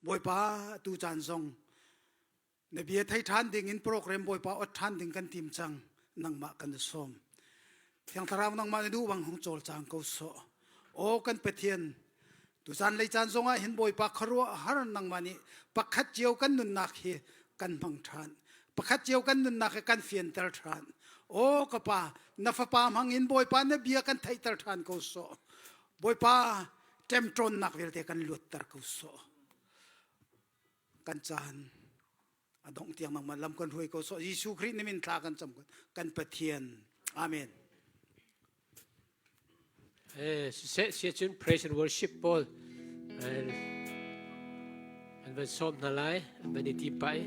Bawipa tu caan zong na bia thei ṭhan ding in program Bawipa ot ṭhan ding kan tim cang nangmah kan i sawm. Thiang Thlarau nangmah na duh bang hung cawlcang ko sawh. Aw kan Pathian, tuzan lei caan zongah hin Bawipa khuaruah har nangmah nih pakhat cio kan nunnak hi kan hmang ṭhan. Pakhat cio kan nunnak hi kan fianter ṭhan. Aw ka pa, na fapa hmang in Bawipa na bia kan theihter ṭhan ko sawh. Bawipa, ṭemṭawnnak vialte kan luatter ko sawh. Kan caan a dongh tiang nangmah lam kan hruai ko sawh. Jesuh Khrih na min thla kan cam kan Pathian. Amen. Eh, siseh sia cun praise and worship pawl an van sawm hna lai an van i tim pah i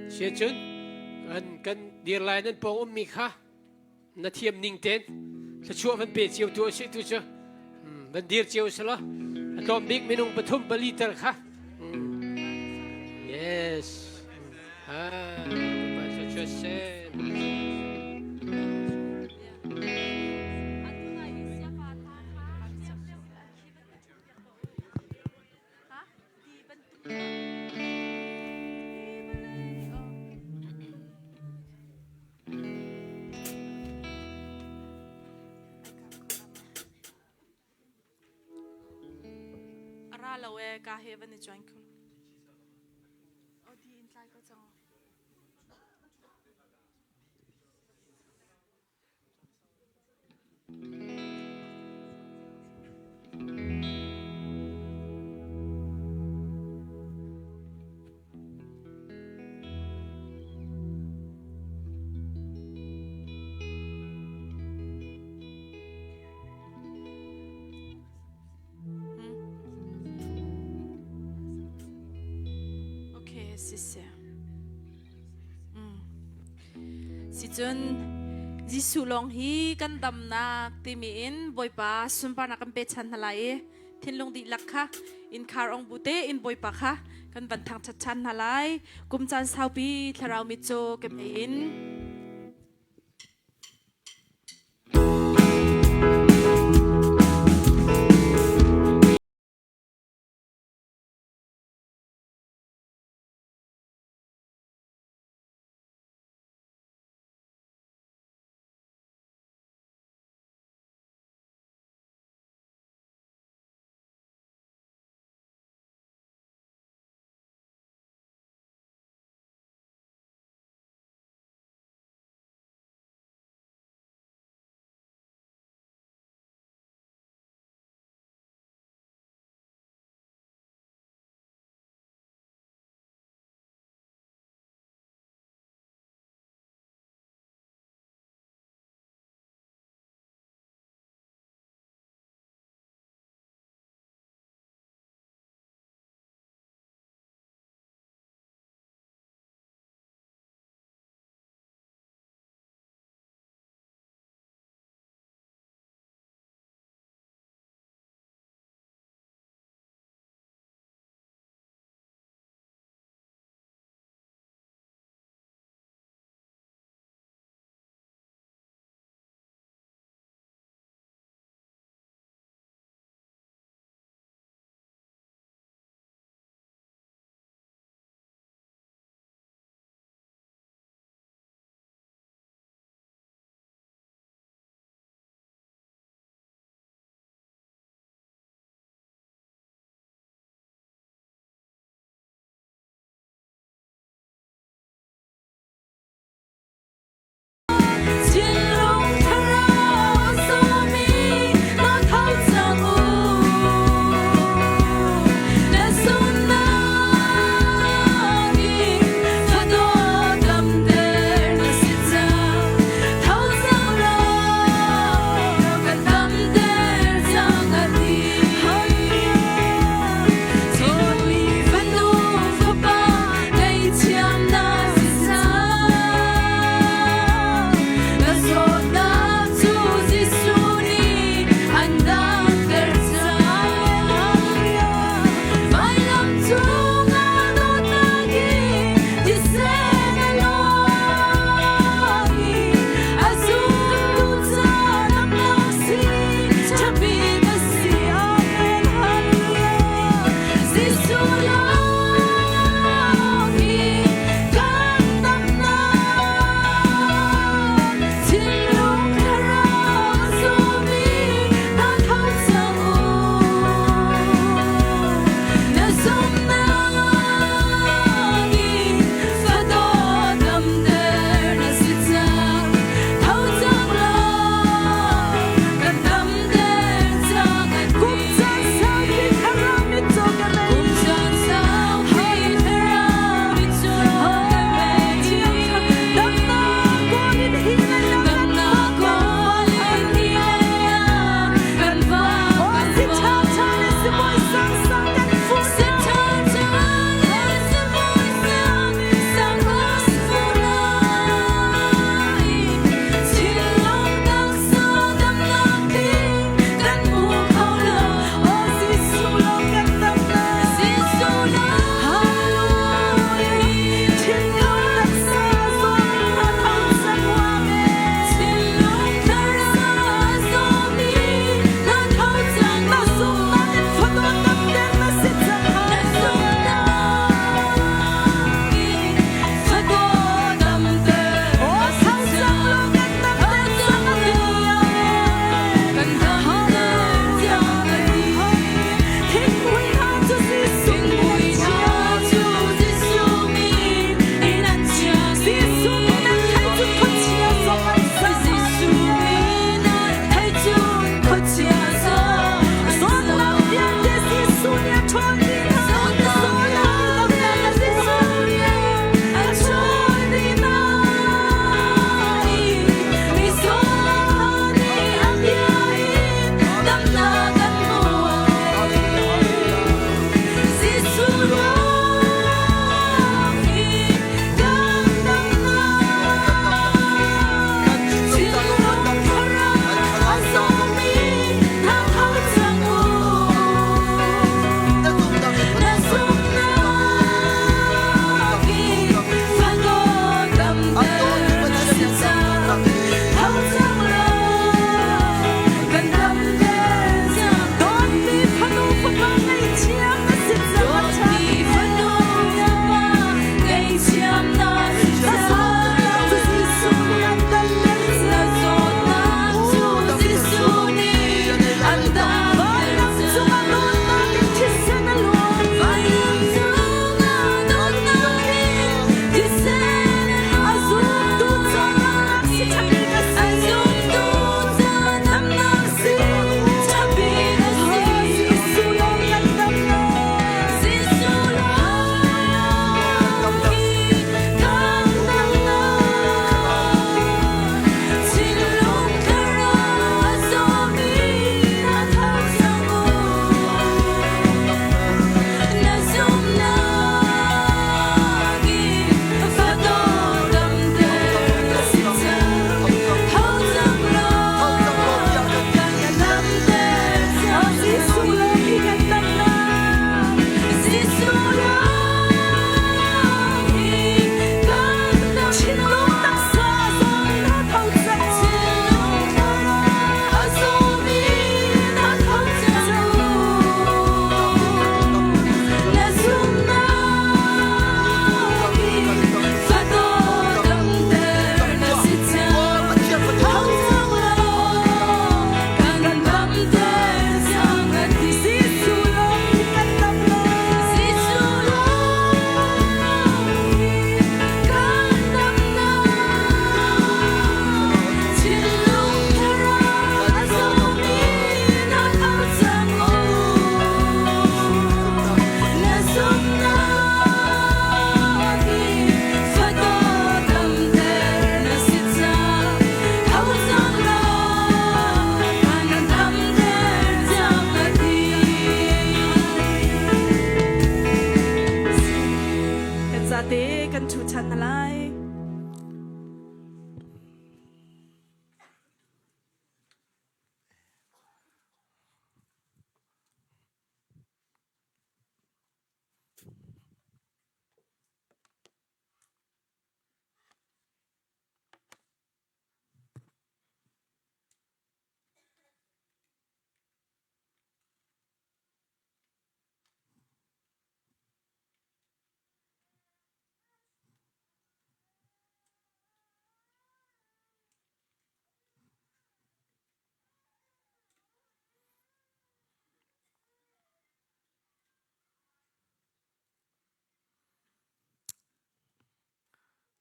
Sia cun kan kan dir lai nan pawng ummi kha na thiam ning ten thluachuah van pe cio tu a si tu cu van dir cio si law a tlawm bik minung pathum pali tel kha yes ha A ra lo e ka he van i join kho. O di in tlai ko cang. Okay, siseh. Sicun Jesuh lawng hi kan damnak timi in Bawipa sunparnak kan pechan hna lai i thinlung dihlak kha innkhar ong bu tein Bawipa kha kan van thangṭhat ṭhan hna lai. Kum caan saupi thlarau mitcaw kem ei in.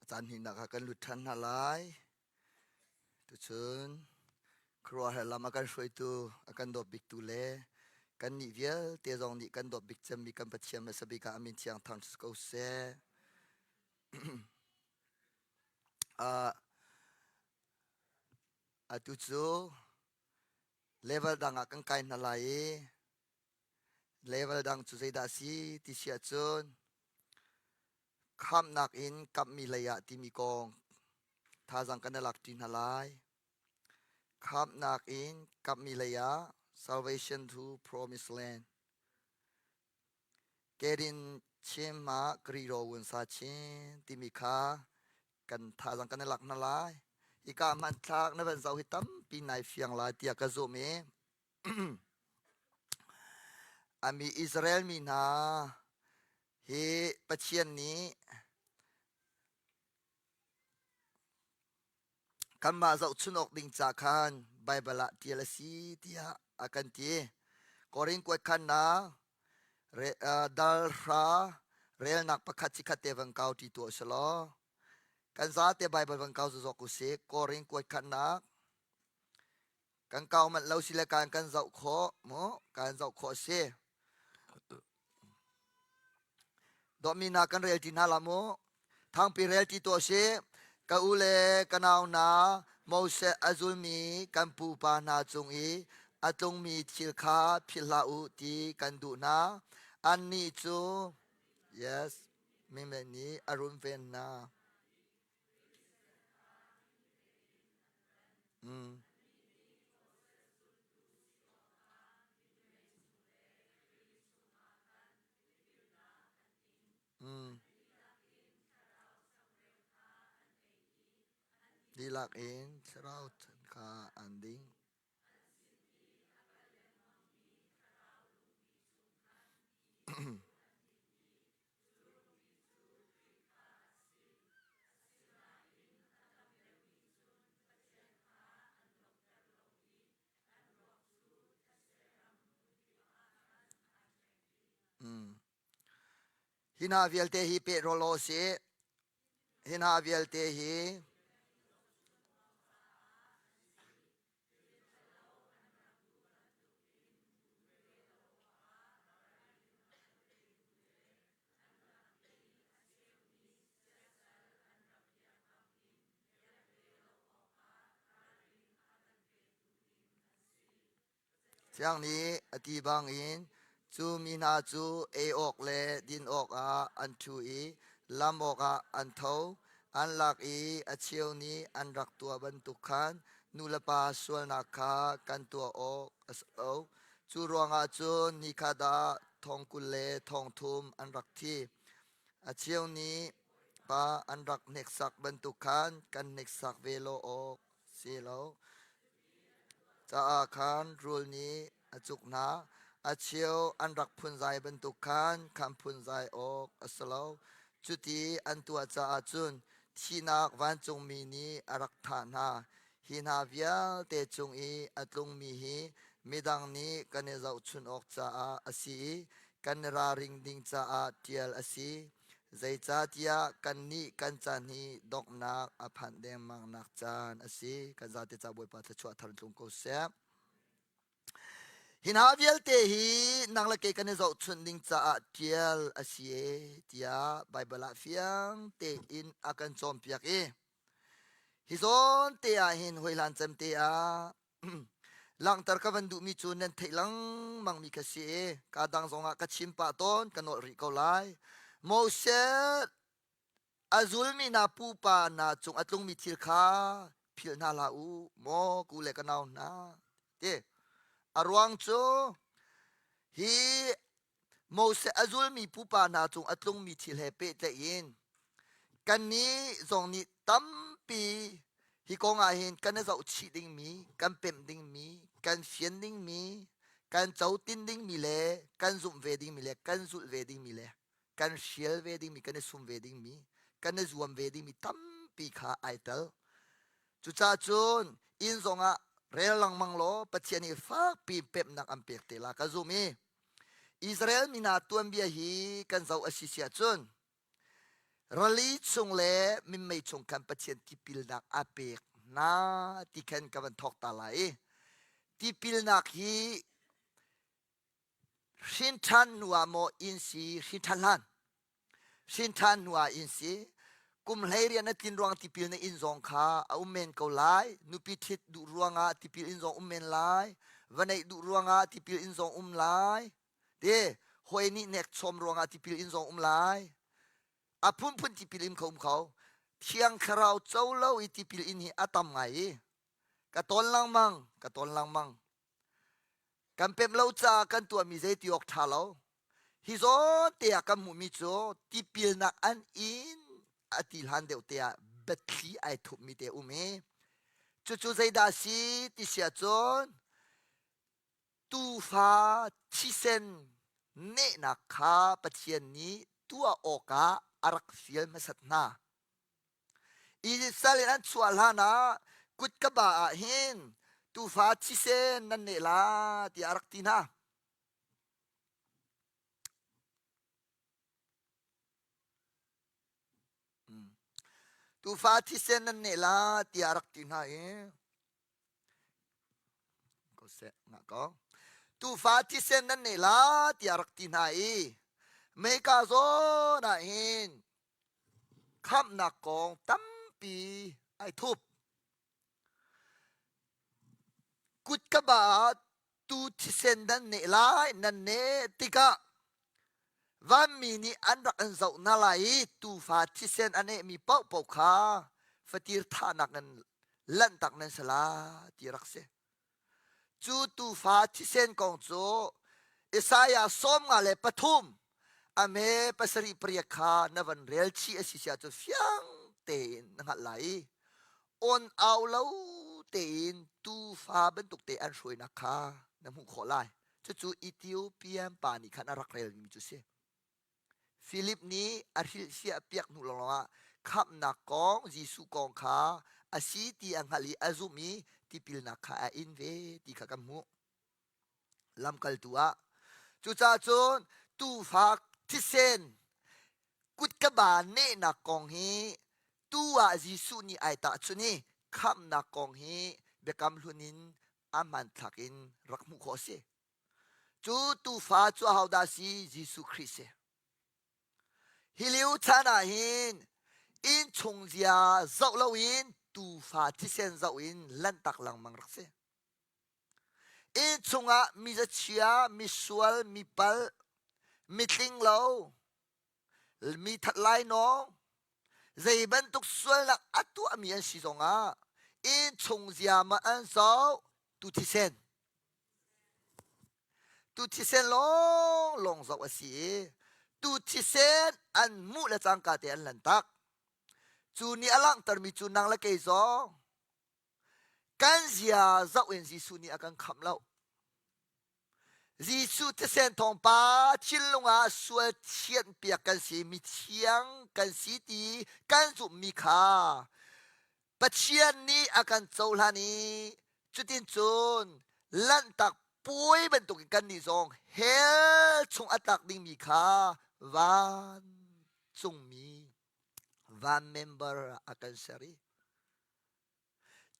Caan hnihnak ah kan lut ṭhan hna lai. Tuchun khuaruahhar lam a kan hruaitu, a kan dawt biktu le kannih vialte zong nih kan dawt bik cemmi kan Pathian hmasa bik ah a min thiang thang ko seh. Uh, atu cu level dang ah kan kai hna lai i level dang cu zeidah a si ti si ahcun Khamhnak in kamhmi lei ah timi kong thazaang kan i lakṭi hna lai. Khamhnak in kamhmi lei ah Salvation to Promised Land. Kedin chim ah Kriro wun sa chin timi kha kan thazaang kan i lak hna lai. Hika hmanthlak na van zoh hi tampi nai fiang lai tiah ka zumh i A mi Israel mi hna hi Pathian nih kanmah zohchun awk ding ca khan Baibal ah ṭial a si tiah a kan ti. Korin kuat khannak dal hra relnak pakhat cikhat te van kau ṭi tuah u law kan zate Baibal van kau zawk u sih. Korin kuat khannak Kan kau manh lo si le kan kan zoh khawh mu kan zoh khawh a si. Dawtmi hna kan rel ti hna la mu. Thangpi rel ti tuah si. Ka u le ka nau hna Moses a zulmi kan pupa hna cung i a tlungmi thil kha philh hlah u ti kan duh hna. Annih cu yes mimei nih a runven hna. Mm. Mm. Dihlak in thlarau kha an ding. Hi hna vialte hi peh rawl law sih. Hi hna vialte hi Thiang nih a ti bangin cu mi hna cu ei awk le din awkah an ṭhu i lam awkah an tho. An lak i a cheu nih an rak tuah bantuk khan nu le pa sualnak kha kan tuah awk a si lo. Cu ruangah cun nikhat ah thong 20 le thong thum an rak thi. A cheu nih pa an rak hneksak bantuk khan kan hneksak ve lo awk si lo. Caah khan rul nih a cuk hna. A cheu an rak phunzai bantuk khan khan phunzai awk a si lo. Cuti an tuah caah cun thihnak vancungmi nih a rak thah hna. Hi hna vialte cung i a tlungmi hi midang nih kan i zohchunh awk caah a si i kan i ralring ding caah ṭial a si. Zeicahtiah kannih kan caan hi donghnak a phanh dengmangnak caan a si. Kan zate ca Bawipa thluachuah thar tlung ko seh. Hi hna vialte hi nang le kei kan i zohchunh ding caah ṭial a si e tiah Baibal ah fiang tein a kan cawnpiak i hi zawn te ah hin hawihlan cem te ah Langhter ka van duhmi cu nan theih lengmangmi ka si i ka dang zongah ka chim pah tawn ka nolh rih ko lai. Moses a zulmi hna pupa hna cung a tlungmi thil kha philh hna hlah u maw ku le ka nau hna ti. A ruang cu hi Moses a zulmi pupa hna cung a tlungmi thil he pehtlaih in kannih zong nih tampi hi kong ah hin kan i zohchih dingmi, kan pemh dingmi, kan fian dingmi, kan cotin dingmi le kan zumh ve dingmi le kan zulh ve dingmi le kan hrial ve dingmi, kan i sum ve dingmi, kan i zuam ve dingmi tampi kha ai tel. Cucaah cun inn zongah rel lengmang law Pathian i fakpi pemhnak an pek te la ka zum i Israel mi hna tuanbia hi kan zoh a si si ahcun. Rali chung le minmei chung khan Pathian tipilnak a pek hna ti khan ka van thawk ta lai i tipilnak hi hrinṭhan hnu ah maw inn si hrinṭhan hlan hrinṭhan hnu ah inn si kum hlei rian a tlin ruang tipil na inn zong kha a um men ko lai nupi ṭhit duh ruangah tipil in zong um men lai va neih duh ruangah tipil in zong um lai Te hawi nih nek chom ruangah tipil in zong um lai. A phunphun tipil in kho um kho. Thiang thlarau co lo i tipil in hi a tam ngai i ka tawn lengmang, ka tawn lengmang. Kan pem lo caah kan tuahmi zei ti awk ṭha lo. Hi zawn te ah kan hmuhmi cu tipilnak an in a ti hlan deuh te ah biathli ai thupmi te um i cucu zeidah si ti si ahcun Tuufa thisen nehnak kha Pathian nih tuah awkah a rak fial hmasat hna. Israel in an chuah hlanah kutkaba ah hin tuufa thisen nan neh la tiah a rak ti hna. Tuufa thisen nan neh la tiah a rak ti hna i Ko seh, ngah ko. Tuufa thisen nan nei la tiah rak ti hna i meka zawn ah hin khamhnak kong tampi ai thup. Kutkaba ah tu thisen nan neh lai nan neh tikah vanmi nih an rak in zoh hna lai i tuufa thisen a nehmi paohpaoh kha fatir thahnak in lanhtak nan si la ti rak si. Cu tuufa thisen kong cu Isaiah 53 a hme pasarih pariat kha na van rel chih a si sia cu fiang tein na hngalh lai i on au lo tein tuufa bantuk te an hruainak kha na hmuh khawh lai. Cucu Ethiopian pa nih khan a rak relmi cu si. Philip nih a hrilhfiah piak hnu lawnglawng ah khamhnak kong Jesuh kong kha a si ti a hngalh i a zumh i tipilnak kha a in ve ti kha kan hmuh. Lamkaltu ah cucaah cun tuufa thisen kutkaba nehnak kong hi tu ah Jesuh nih ai tahchunh i khamhnak kong hi biakam hlun in a hmanthlak in rak hmuh khawh a si. Cu tuufa cu ahodah si? Jesuh Khrih si. Hi lio chan ah hin innchung zia zoh loin tuufa thisen zoh in lanhtak lengmang rak si. Inn chungah mi zachia, misual, mipalh, mitling lo, mi that lainawng, zei bantuk sualnak a tuahmi an si zongah inn chung zia ma an zoh tu thisen. Tu thisen lawnglawng zoh a si i tu thisen an hmuh le cangka te an lantak. Cu nih a langhtermi cu nang le kei zong Kan zia zoh in Jesuh nih a kan khamh lo. Jesuh thisen thawng pa thinlung ah sual thianh piak kan si, mithiang kan si ti kan zumhmi kha Pathian nih a kan cohlan i cutin cun lanhtak puai bantukin kannih zong hell chung a tlak dingmi kha vancungmi van member a kan ser i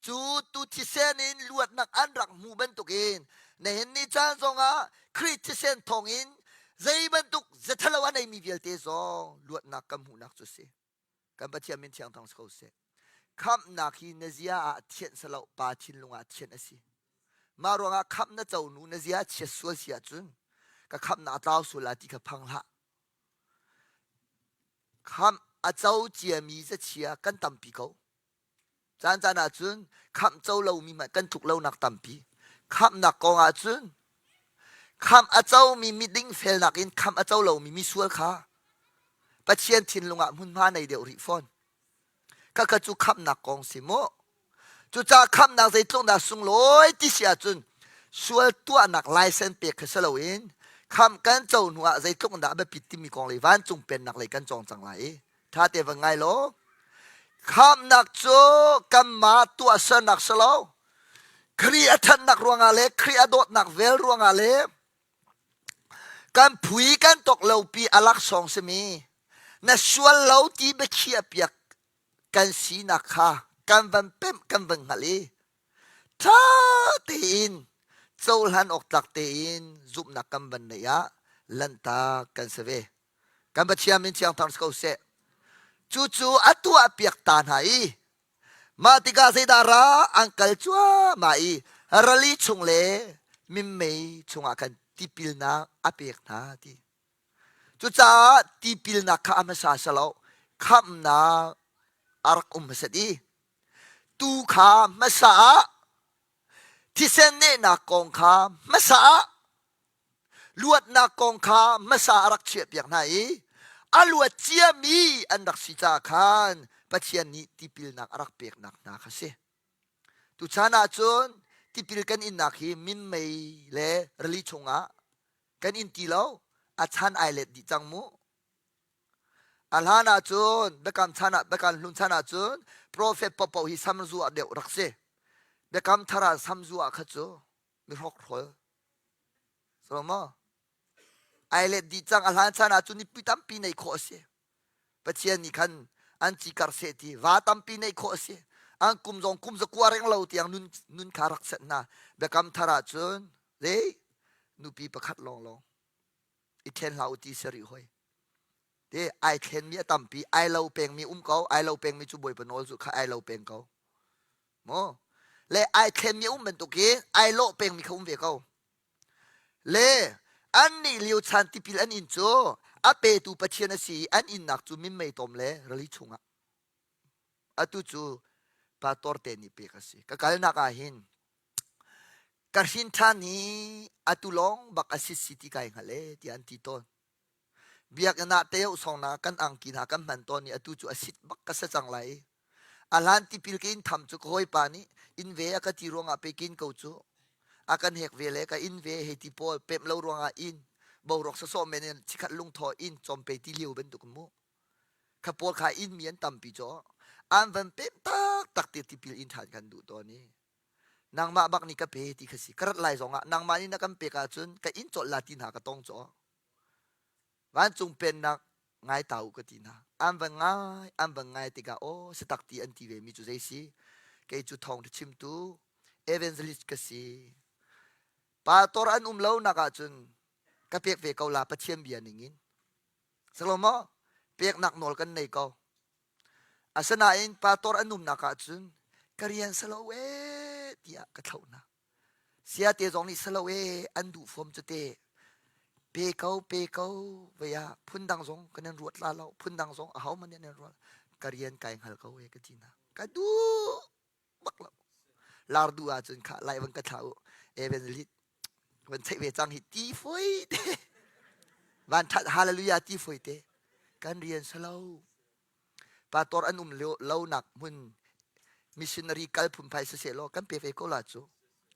Cu tu thisen in luatnak an rak hmuh bantukin nihin ni caan zongah Khrih thisen thawngin zei bantuk zethalo a neimi vialte zong luatnak kan hmuhnak cu si. Kan Pathian min thiang thang si ko seh. Khamhnak hi na zia ah thianh salo pa thinlung ah thianh a si. Mah ruangah khamh na co nu na zia chiat sual si ahcun ka khamhnak a tlau sual la ti kha phang hlah. Khamh a co ciami zachia kan tampi ko. Caan caan ahcun khamh co lomi hmanh kan tluk lonak tampi. Khamhnak kong ahcun khamh a comi miding felnak in khamh a co lomi misual kha Pathian thinlung ah hmunhma nei deuh rih fawn. Khakha cu khamhnak kong si mu. Cucaah khamhnak zeitluk dah sunglawi ti si ahcun sual tuahnak license pek kha si loin khamh kan co hnu ah zeitluk dah a biapit timi kong lei vancung pennak lei kan cawng cang lai i ṭha te va ngai law khamhnak cu kanmah tuahsernak si lo Khrih a ṭhatnak ruangah le Khrih a dawtnak vel ruangah le kan phui kan tok lopi a laksawng simi. Na sual lo ti biakhiah piak kan sinak kha kan van pemh kan van hngalh i ṭha tein cohlan awk tlak tein zumhnak kan van neih ah lanhtak kan si ve. Kan Pathian min thiang thar si ko seh. Cucu a tuah piak ta hna i mah tikah zeidah ra an kal cuahmah i rali chung le minmei chungah khan tipilnak a pek hna ti. Cucaah tipilnak kha a hmasa si lo, khamhnak a rak um hmasat i tu kha hmasa ah thisen nehnak kong kha hmasa ah luatnak kong kha hmasa a rak chiahpiak hna i a luat ciami an rak si caah khan Pathian nih tipilnak a rak peknak hna kha si. Tuchan ahcun tipil kan innak hi minmei le rili chungah kan in ti lo a chan ai let dih cang mu a hlan ahcun biakam chan ah biakam hlun chan ahcun profet popo hi samzu ah deuh rak si biakam thar ah samzu ah kha cu mi hrokhrawl so maw ai let dih cang a hlan chan ahcun nipi tampi nei khawh a si Pathian nih khan an cikar seh ti va tampi neih khawh a si an kum zong kum zakua reng lo tiang nun nun kha rak set hna biakam thar ahcun zei nupi pakhat lawnglawng i then hlah u ti si rih hoi te ai thlenmi a tampi ai lo pengmi um ko ai lo pengmi cu bawipa nawl cu kha ai lo peng ko mo le ai thlenmi um bantuk hi ai lawh pengmi kha um ve ko Le annih lio chan tipil an in cu a petu Pathian a si i an innak cu minmei tom le rili chungah. Atu cu pastor te nih pek a si. Ka kalnak ah hin ka hrin ṭhan i atu lawng bak a si si ti kai hngal e tiah an ti tawn. Biakinn ah teo song na kan angki hna kan hman tawn i atu cu a sit bak ka si cang lai i A hlan tipil ka in tham cu ka hawipa nih inn ve a ka ti ruangah pekin ko cu a kan hek ve le ka inn ve hei ti pawl pemh lo ruangah inn boruak sawsawh men in chikhat lungthaw inn cawmpe ti lio bantuk mu kha pawl kha inn mi an tampi caw an van pem taktak ti tipil in ṭhan kan duh tawn i nangmah bak nih ka pe ti kha si ka rat lai zongah nangmah nih na kan pek ahcun ka inn colh la ti hna ka tong caw Vancung pennak ngai ta u ka ti hna. An van ngai, an van ngai tikah aw satak ti an ti ve mi cu zei si? Kei cu thawngṭha chimtu evangelist ka si. Pastor an um lo nak ahcun ka pek ve ko la Pathian bia ning in. Salomo peknak nawl kan nei ko. Asinain pastor an umnak ahcun ka rian salo ee tiah ka thloh hna. Siate zong nih salo ee an duh fom cu te. Pe ko pe ko vei ah phundang zong kan in ruat la lo phundang zong aho man nih an in ruat ka rian kai hngal ko e ka ti na ka duh bak lo lar duh ahcun kha lai van ka thla u evangelist van cheih ve cang hi ti foi te van that hallelujah ti foi te kan rian salo Pastor an um lonak hmun missionary kal phunphai siseh law kan pe ve ko la cu.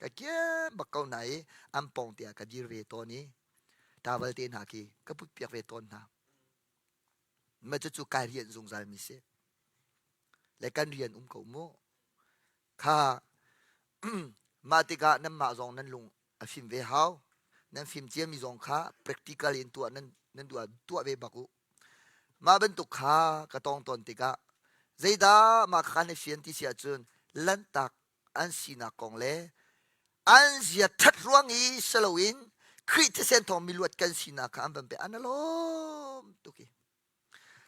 Ka kiam bak ko hna i an pawng te ah ka dir ve tawn i tawel te hna khi ka put piak ve tawn hna. Ma cucu kai rian zungzal mi si. Le kan rian um ko mu. Kha mah tikah nanmah zong nan lung a fim ve hau. Nan fim ciami zong kha practical in tuah nan nan duh ah tuah ve bak u. Mah bantuk kha ka tong tawn tikah zeidah mah kha na fian ti si ahcun lanhtak an sinak kong le an zia ṭhat ruang i si loin Khrih thisen thawng miluat kan sinak kha an van pek. An lawm tuk i.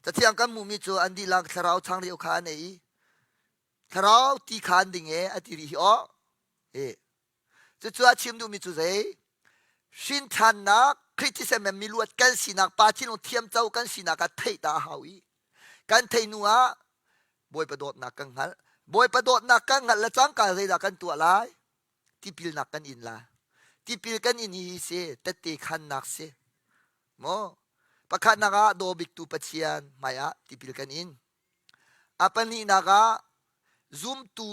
Cathiang kan hmuhmi cu an dihlak thlarau changreu kha an ei i thlarau ti kha an ding e a ti rih hi aw. E. Cucu a chim duhmi cu zei? Hrinṭhannak, Khrih thisen men miluat kan sinak, Pa thinlung thiamco kan sinak ah theih ta a hau i kan theih hnu ah Bawipa dawtnak kan hngalh. Bawipa dawtnak kan hngalh le cangka zeidah kan tuah lai? Tipilnak kan in lai. Tipil kan in hi si tette khannak si. Maw? Pakhatnak ah daw biktu Pathian hmaiah tipil kan in. A pahnihnak ah zumtu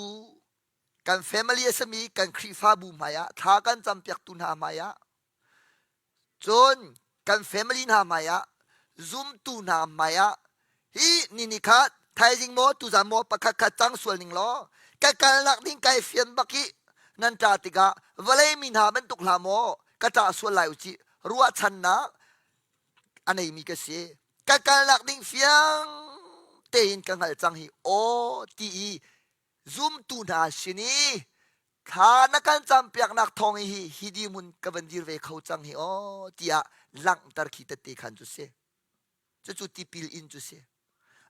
kan family a simi kan Khrihfabu hmaiah thla kan campiaktu hna hmaiah cun kan family hna hmaiah zumtu hna hmaiah hi ni ni kha thaizing maw tuzan maw pakhat khat cang sual ning law ka kalnak ding kai fian bak i nan ṭa tikah vawlei mi hna bantuk hlah maw ka ṭah sual lai u cih ruahchannak a neimi ka si. Ka kalnak ding fiang tein ka hngalh cang hi aw ti i zumtu hna sin i thla na kan campiaknak thawng hi hi dirhmun ka van dir ve kho cang hi aw tiah langhter khi tette khan cu si. Cucu tipil in cu si.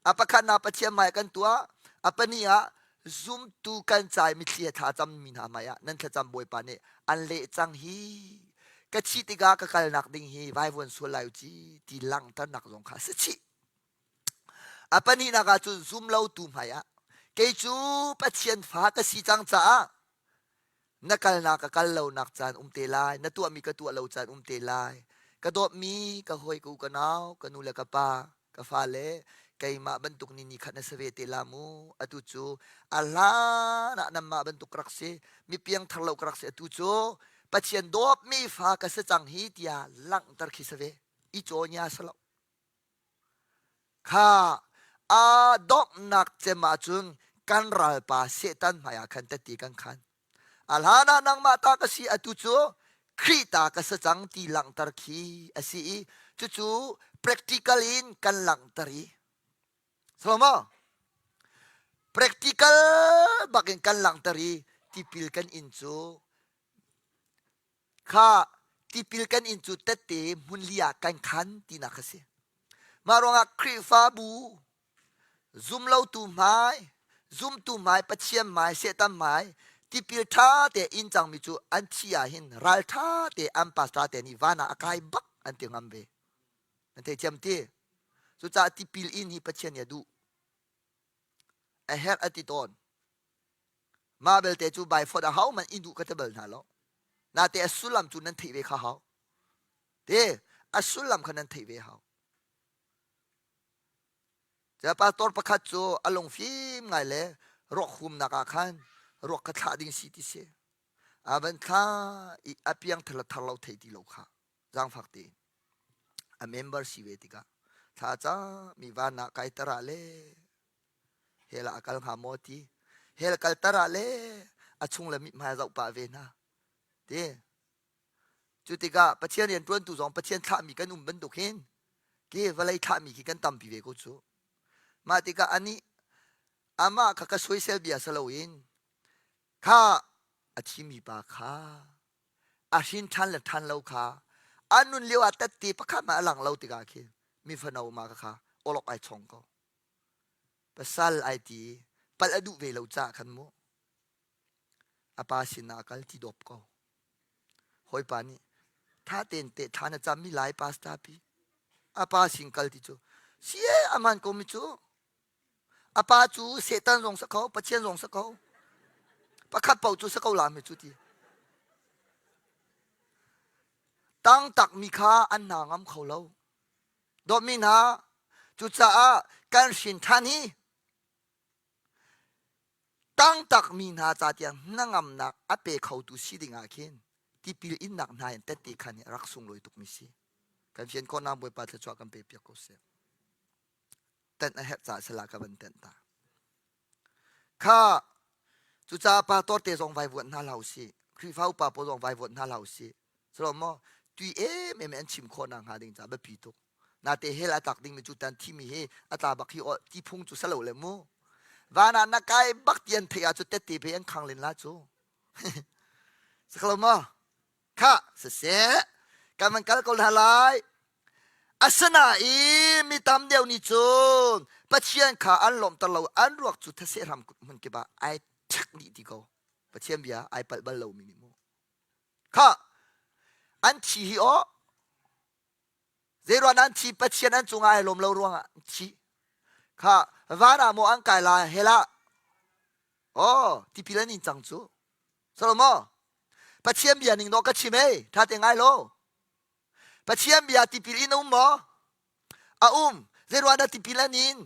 A pakhatnak Pathian hmai kan tuah, a pahnih ah zumtu kan cai mitthli he thla cammi hna hmai ah nan thlacam Bawipa nih an leh cang hi ka thih tikah ka kalnak ding hi vaivuan sual lai u ci ti langhternak zong kha a si chih. A pahnihnak ah cun zumlotu hmai ah kei cu Pathian fa ka si cang caah Na kalnak ka kal lonak caan um te lai, na tuahmi ka tuah lo caan um te lai. Ka dawtmi ka hawi ka u ka nau, ka nu le ka pa, ka fale, keimah bantuk ni ni khat na si ve te la mu. Atu cu a hlan ah nanmah bantuk ka rak si, mi piangthar lo ka rak si. Atu cu Pathian dawtmi fa ka si cang hi tiah langhter khi si ve. I caw nya si lo. Kha aa donghnak cem ahcun kan ralpa Satan hmaiah khan tette kan khan. A hlan ah nangmah ta ka si, atu cu Khrih ta ka si cang ti langhter khi a si i cucu practical in kan langhter i so maw? Practical bakin kan langhter i tipil kan in cu Kha tipil kan in cu tette hmunli ah kan khan tinak a si. Mah ruangah Khrihfabu zumlotu hmai, zumtu hmai, Pathian hmai, Satan hmai, tipil ṭha te in cangmi cu an thi ah hin ral ṭha te an pastor te nih van ah a kai bak an ti ngam ve. Nan thei thiam ti? Cucaah tipil in hi Pathian nih a duh. A herh a ti tawn. Mah belte cu baifawt a hau man in duh ka ti bal hna lo. Nate a sullam cu nan theih ve kha hau. Te a sullam kha nan theih ve hau. Ca pastor pakhat cu a lungfim ngai le ruak humnak ah khan ruak kha thlah ding si ti si. A van thla i a piang thar thar lo thei ti lo kha zaangfak tein a member si ve tikah thla ca mi van ah kai tara le hell ah a kal hnga maw ti hell kalter ah le a chung le mithmai zoh pah ve hna ti cu tikah Pathian rian ṭuantu zong Pathian thlahmi kan um bantuk hin ki vawlei thlahmi khi kan tampi ve ko cu mah tikah anih amah kha ka soisel bia si loin kha a thimi pa kha a hrin ṭhan le ṭhan lo kha a nun lio ah tette pakhat mah a lang lo tikah khin mi fano ma kha awlok ai chong ko Pasal ai ti i palh a duh ve lo caah khan mu a pa sinah a kal ti dawp ko. Hawipa nih tha tein teh thla na cammi lai pastor pi. A pa sin kal ti cu si e a man ko mi cu a pa cu Satan zong sa kho Pathian zong sa kho pakhat paoh cu sa ko la mi cu ti tang tak mi kha an hna ngam kho lo Dawtmi hna, cucaah kan hrin ṭhan hi tangtakmi hna ca tiang hnangamnak a pe khotu si dingah khin tipil innak hna in tette khan hi a rak sunglawi tukmi si. Kan fian khawhnak Bawipa thluachuah kan pe piak ko seh. Tenh a herh caah sala ka van tenh ta. Kha cucaah pastor te zong vai vuan hna hlah usih. Khrihfa upa pawl zong vai vuan hna hlah usih. Silo maw tui em em an chim khawh nak hnga ding ca biapi tuk. Nate hell a tlak ding mi cu tan thimi hi a tla bak hi ti phung cu salo le mu. Van ah na kai bak ti an theih ah cu tette pe an khang len la cu. Saklo maw? Kha siseh kan van kal ko hna lai. Asinain mi tam deuh nih cun Pathian kha an lawmhter lo an ruak cu thaseh hram hmun kip ah ai ṭhek dih ti ko. Pathian bia ai palh bal lomi nih mu. Kha an thi hi aw zeiruang an thi Pathian an cungah ai lawm lo ruangah an thi. Kha van ah maw an kai lai hell ah aw tipil an in cang cu. Salomo Pathian bia ning dawh ka chim ei ṭha te ngai law. Pathian bia tipil in a um maw? A um. Zeiruang dah tipil an in?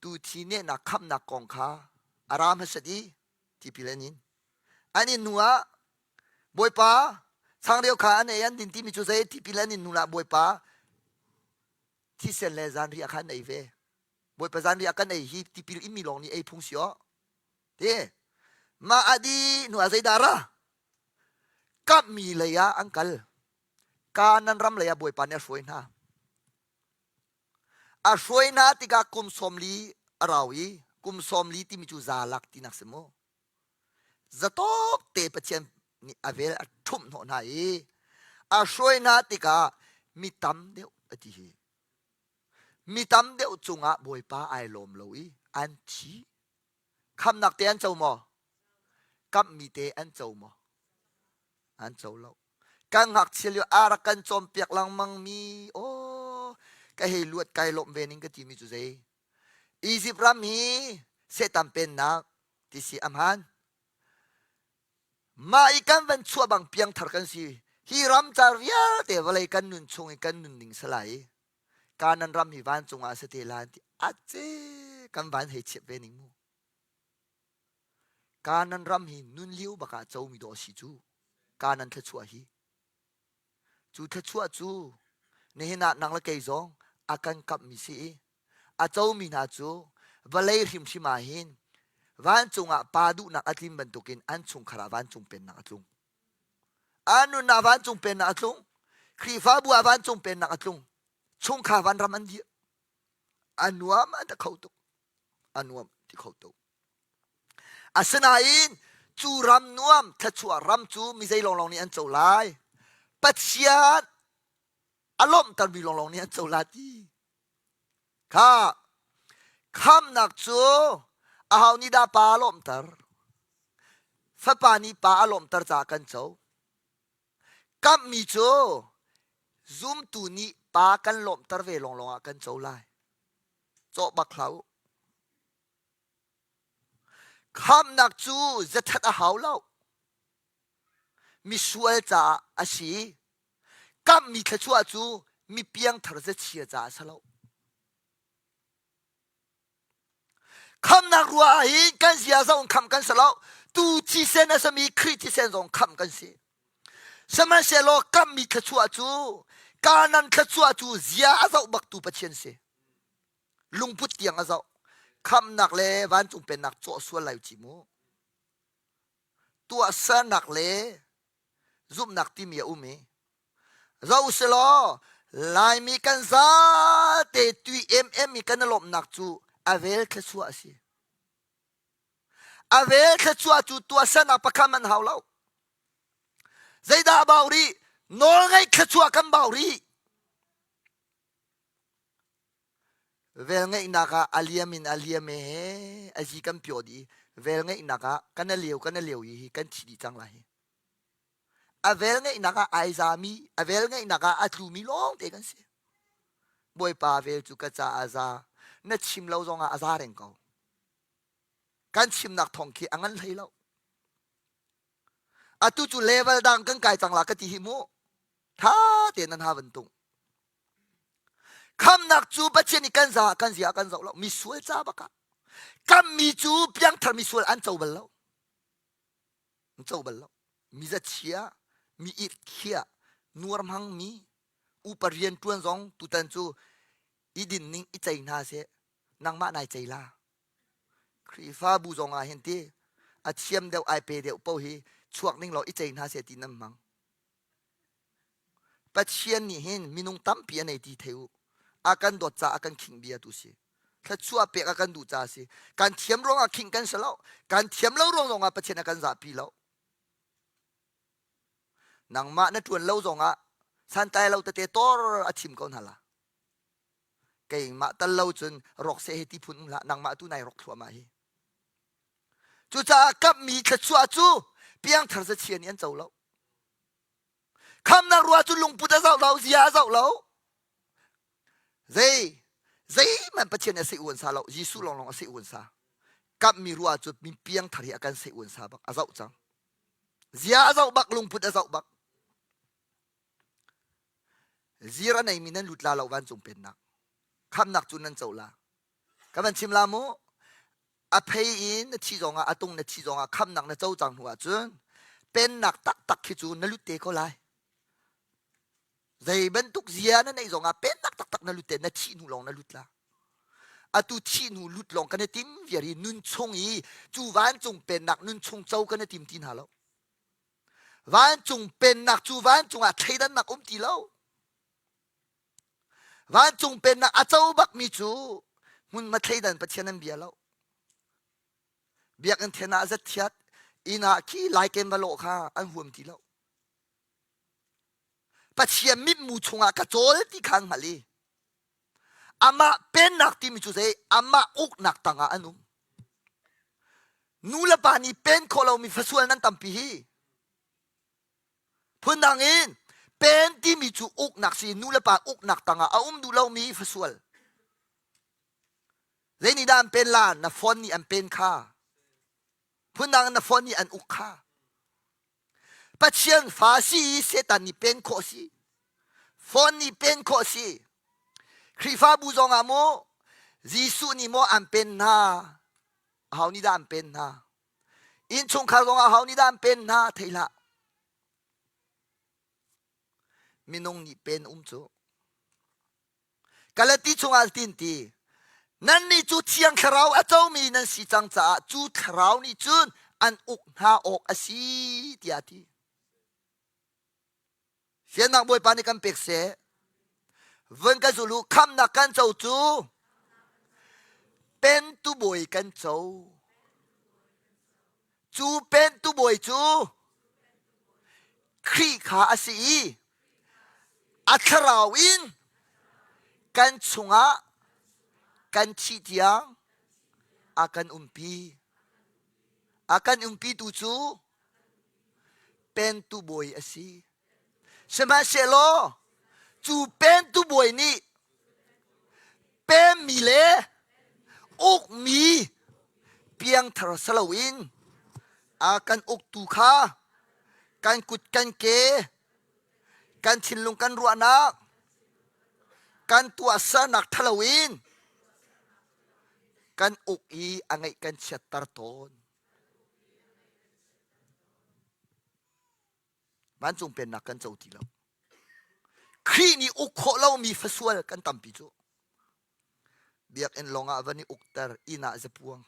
Tu thi nehnak khamnak kong kha a ra hmasat i tipil an in. An in hnu ah Bawipa changreu kha an ei an din timi cu zei tipil an in hnu lah Bawipa thisen le zanriah kha an ei ve. Bawipa zanriah kan ei hi tipil inmi lawng nih ei phung si aw. Ti mah a dih hnu ah zeidah ra? Kamhmi lei ah an kal. Kanaan ram lei ah Bawipa nih a hruai hna. A hruai hna tikah kum 40 a rau i kum 40 timi cu za lak tinak si mu. Zatawk te Pathian nih a vel a ṭhumh hnawh hna i a hruai hna tikah mi tam deuh a ti hi. Mi tam deuh cungah Bawipa ai lawm lo i an thi. Khamnak te an co maw? Kamhmi te an co maw? An co lo. Kan ngakchia lio a rak kan cawnpiak lengmang mi aw ka hei luat kai lawmh ve ning ka timi cu zei? Izipt ram hi Satan pennak ti si a hmaan. Mah i kan van chuah bang piangthar kan si. Hi ram car vialte vawlei kan nun chung i kan nunning salai i Kanan ram hi vancung ah a si te lai ti a ce kan van hei chiat ve ning mu. Kanan ram hi nun lio bak ah comi dawh si cu. Kanan thluachuah hi. Cu thluachuah cu nihin ah nang le kei zong a kan kamhmi si i a comi hna cu vawlei hrimhrim ah hin vancung ah pa duhnak a tlin bantukin an chungkhar ah vancung pennak a tlung. An nunnak vancung pennak a tlung. Khrihfabu ah vancung pennak a tlung. Chungkhar vanram an dir. A nuam an ti kho tuk. A nuam ti kho tuk. Asinain cu ram nuam thluachuah ram cu mi zei lawnglawng nih an co lai. Pathian a lawmhtermi lawnglawng nih an co lai ti. Kha khamnak cu aho nih dah pa a lawmhter? Fapa nih pa a lawmhter caah kan co. Kamhmi cu zumtu nih pa kan lawmhter ve lawnglawng ah kan co lai. Cawh bak hlah u. Khamnak cu zathat a hau lo. Misual caah a si. Kamhmi thluachuah cu mi piangthar zachia caah a si lo. Khamnak ruah ah hin kan zia zong khamh kan si lo. Tu thisen a sami Khrih thisen zong khamh kan si. Sihmanhsehlaw kamhmi thluachuah cu Kanan thluachuah cu zia a zoh baktu Pathian si. Lungput tiang a zoh. Khamhnak le vancung pennak cawh sual lai ci mu. Tuahsernak le zumhnak timi a um i zoh selaw Laimi kan zate tui emem i kan i lawmhnak cu a vel thluachuah a si. A vel thluachuah cu tuahsernak pakhat man hau lo. Zeidah a bau rih? Nawlngaih thluachuah kan bau rih. Velngeihnak ah a liam in a liam e a zi kan pio dih velngeihnak ah kan a lio kan a lio i kan thi dih cang lai hi. A velngeihnak ah ai zami, a velngeihnak ah a tlumi lawngte kan si. Bawipa vel cu ka caah a za. Na chim lo zongah a za reng ko. Kan chimnak thawng khi a ngan hlei lo. Atu cu level dang kan kai cang la ka ti hi mu. Tha tein nan ha van tung. Khamnak cu Pathian nih kan za kan zia kan zoh lo. Misual ca bak ah. Kammi cu piangthar misual an co bal lo. An co bal lo. Mi zachia, mi it khiah, nuar hmangmi, upa rian ṭuan zong tutan cu i din ning i cei hna seh. Nangmah nai cei la. Khrihfabu zong ah hin ti a thiam deuh ai pe deuh paoh hi chuak ning law i cei hna seh ti nan hmang. Pathian nih hin minung tampi a nei ti thei u. A kan dawt caah a kan khingh bia tu si. Thluachuah pek a kan duh caah si. Kan thiam ruangah khingh kan si lo. Kan thiam lo ruang zongah Pathian a kan zahpi lo. Nangmah na ṭuan lo zongah santlai lo tete tor a thim ko hna la. Keimah tal lo cun rawk seh hi ti phun um hlah. Nangmah tu nai rawk thluahmah hi. Cucaah kamhmi thluachuah cu piangthar zachia nih an co lo. Khamnak rua cu lungput a zoh lo, zia a zoh lo. Zei zeihmanh Pathian nih a seh uan sa lo, Jesuh lawnglawng a seh uan sa. Kamhmi rua cu mi piangthar hi a kan seh uan sa bak, a zoh cang. Zia a zoh bak, lungput a zoh bak. Zir a neimi nan lut la lo vancung pennak. Khamnak cu nan co la. Ka van chim la mu. A phei in na thi zongah a tung na thi zongah khamnak na co cang hnu ahcun pennak taktak khi cu na lut te ko lai. Zei bantuk zia na neih zongah pennak taktak na lut te na thih hnu lawng na lut la. Atu thih hnu lut lawng kan i tim viar i nun chung i cu vancung pennak nun chung co kan i tim ti hna lo. Vancung pennak cu vancung ah thleidannak um ti lo. Vancung pennak a co bakmi cu hmunhma thleidan Pathian an bia lo. Biakinn then ah zat thiat inn ah khi laiken va lawh kha an huam ti lo. Pathian mitmu chungah ka cawl ti kha an hngalh i amah pennak timi cu zei amah uknak tangah an um. Nu le pa nih pen khawh lomi fasual nan tampi hi. Phundang in pen timi cu uknak si nu le pa uknak tangah a um duh lomi fasual. Zei nih dah an pen la? Na phone nih an pen kha. Phundang in na phone nih an uk kha. Pathian fa si i Satan nih pen khawh si. Phone nih pen khawh si. Khrihfabu zong ah mu Jesuh nih maw an pen hna? Aho nih dah an pen hna? Innchungkhar zong ah aho nih dah an pen hna? Thei hlah. Minung nih pen um cu. Galati chungah tin ti nannih cu thiang thlarau a comi nan si cang caah cu thlarau nih cun an uk hna awk a si tiah a ti. Fiannak Bawipa nih kan pek seh. Vun ka zul u khamnak kan co cu pentu bawi kan co. Cu pentu bawi cu Khrih kha a si i a thlarau in kan chungah kan thih tiang a kan umpi. A kan umpitu cu pentu bawi a si. Sihmanhsehlaw cu pentu bawi nih pemmi le ukmi piangthar si loin a kan uktu kha kan kut kan ke kan thinlung kan ruahnak kan tuahsernak ṭhalo in kan uk i a ngeih kan chiatter tawn. Vancung pennak kan co ti lo. Khrih nih uk khawh lomi fasual kan tampi cu. Biakinn lawng ah van i ukter inn ah zapuang.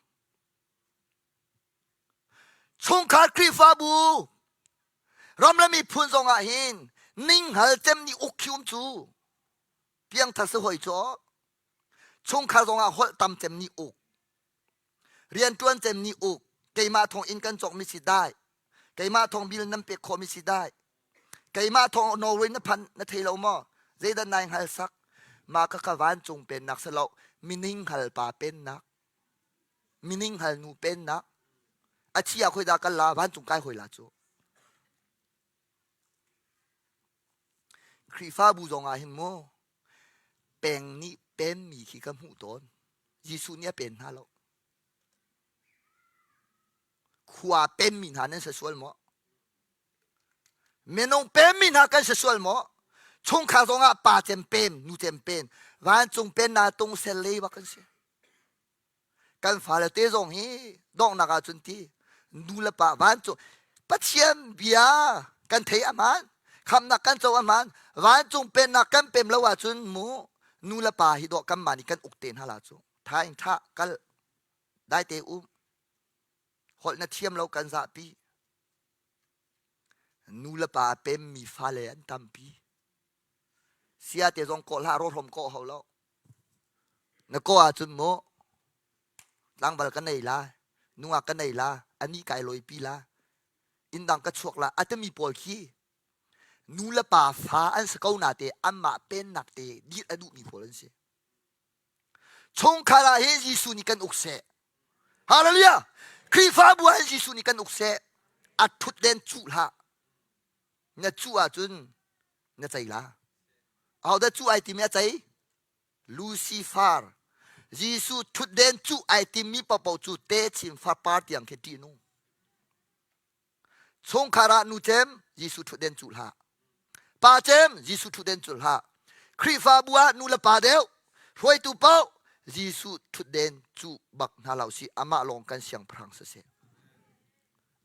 Chungkhar Khrihfabu ram le miphun zong ah hin ninghngal cem nih uk khi um cu piangthar si hoi cu chungkhar zong ah holh tam cem nih uk rianṭuan cem nih uk keimah thawng in kan cawkmi si dai keimah thawng bil nan pek khawhmi si dai keimah thawng Norway na phan na thei lo maw zeidah nai hngal sak mah ka ka vancung pennak si lo mining hngal pa pennak mining hngal nu pennak a thi ah khoi dah kal la vancung kai hoi la cu Khrihfabu zong ah hin mu peng nih penmi khi ka hmuh tawn Jesuh nih a pen hna lo khua penmi hna nan si sual maw Minung pemmi hna kan si sual maw? Chungkhar zongah pa cem pem, nu cem pen, vancung pen na tung sel le bak kan si. Kan fale te zong hi donghnak ah cun ti nu le pa vancung Pathian bia kan thei aman khamnak kan co aman vancung pennak kan pem lo ahcun mu nu le pa hi dawh kan mah nih kan uk te hna la cu tha in tha kal dai te um holh na thiam lo kan zahpi Nu le pa a pemmi fale an tampi. Sia te zong kawh hlah rawhrom kawh hau lo. Na kawh ahcun mu tlangval ka nei la, nungak ka nei la, ani kai lawipi la, inndang ka chuak la a timi pawl khi nu le pa fa an si ko na te anmah pennak te dir a duhmi pawl an si. Chungkhar ah hin Jesuh nih kan uk seh. Hallelujah! Khrihfabu ah hin Jesuh nih kan uk seh. A thutden cuh hlah. Na cuh ahcun na cei la. Ahodah cuh ai timi a cei? Lucifer. Jesuh thutden cuh ai timmi paohpaoh cu techin fapar tiang khi ṭihnung. Chungkhar ah nu cem Jesuh ṭhutden cuh hlah. Pa cem Jesuh ṭhutden cuh hlah. Khrihfabu ah nu le pa deuh hruaitu paoh Jesuh ṭhutden cuh bak hna lo si amah lawng kan siangpahrang siseh.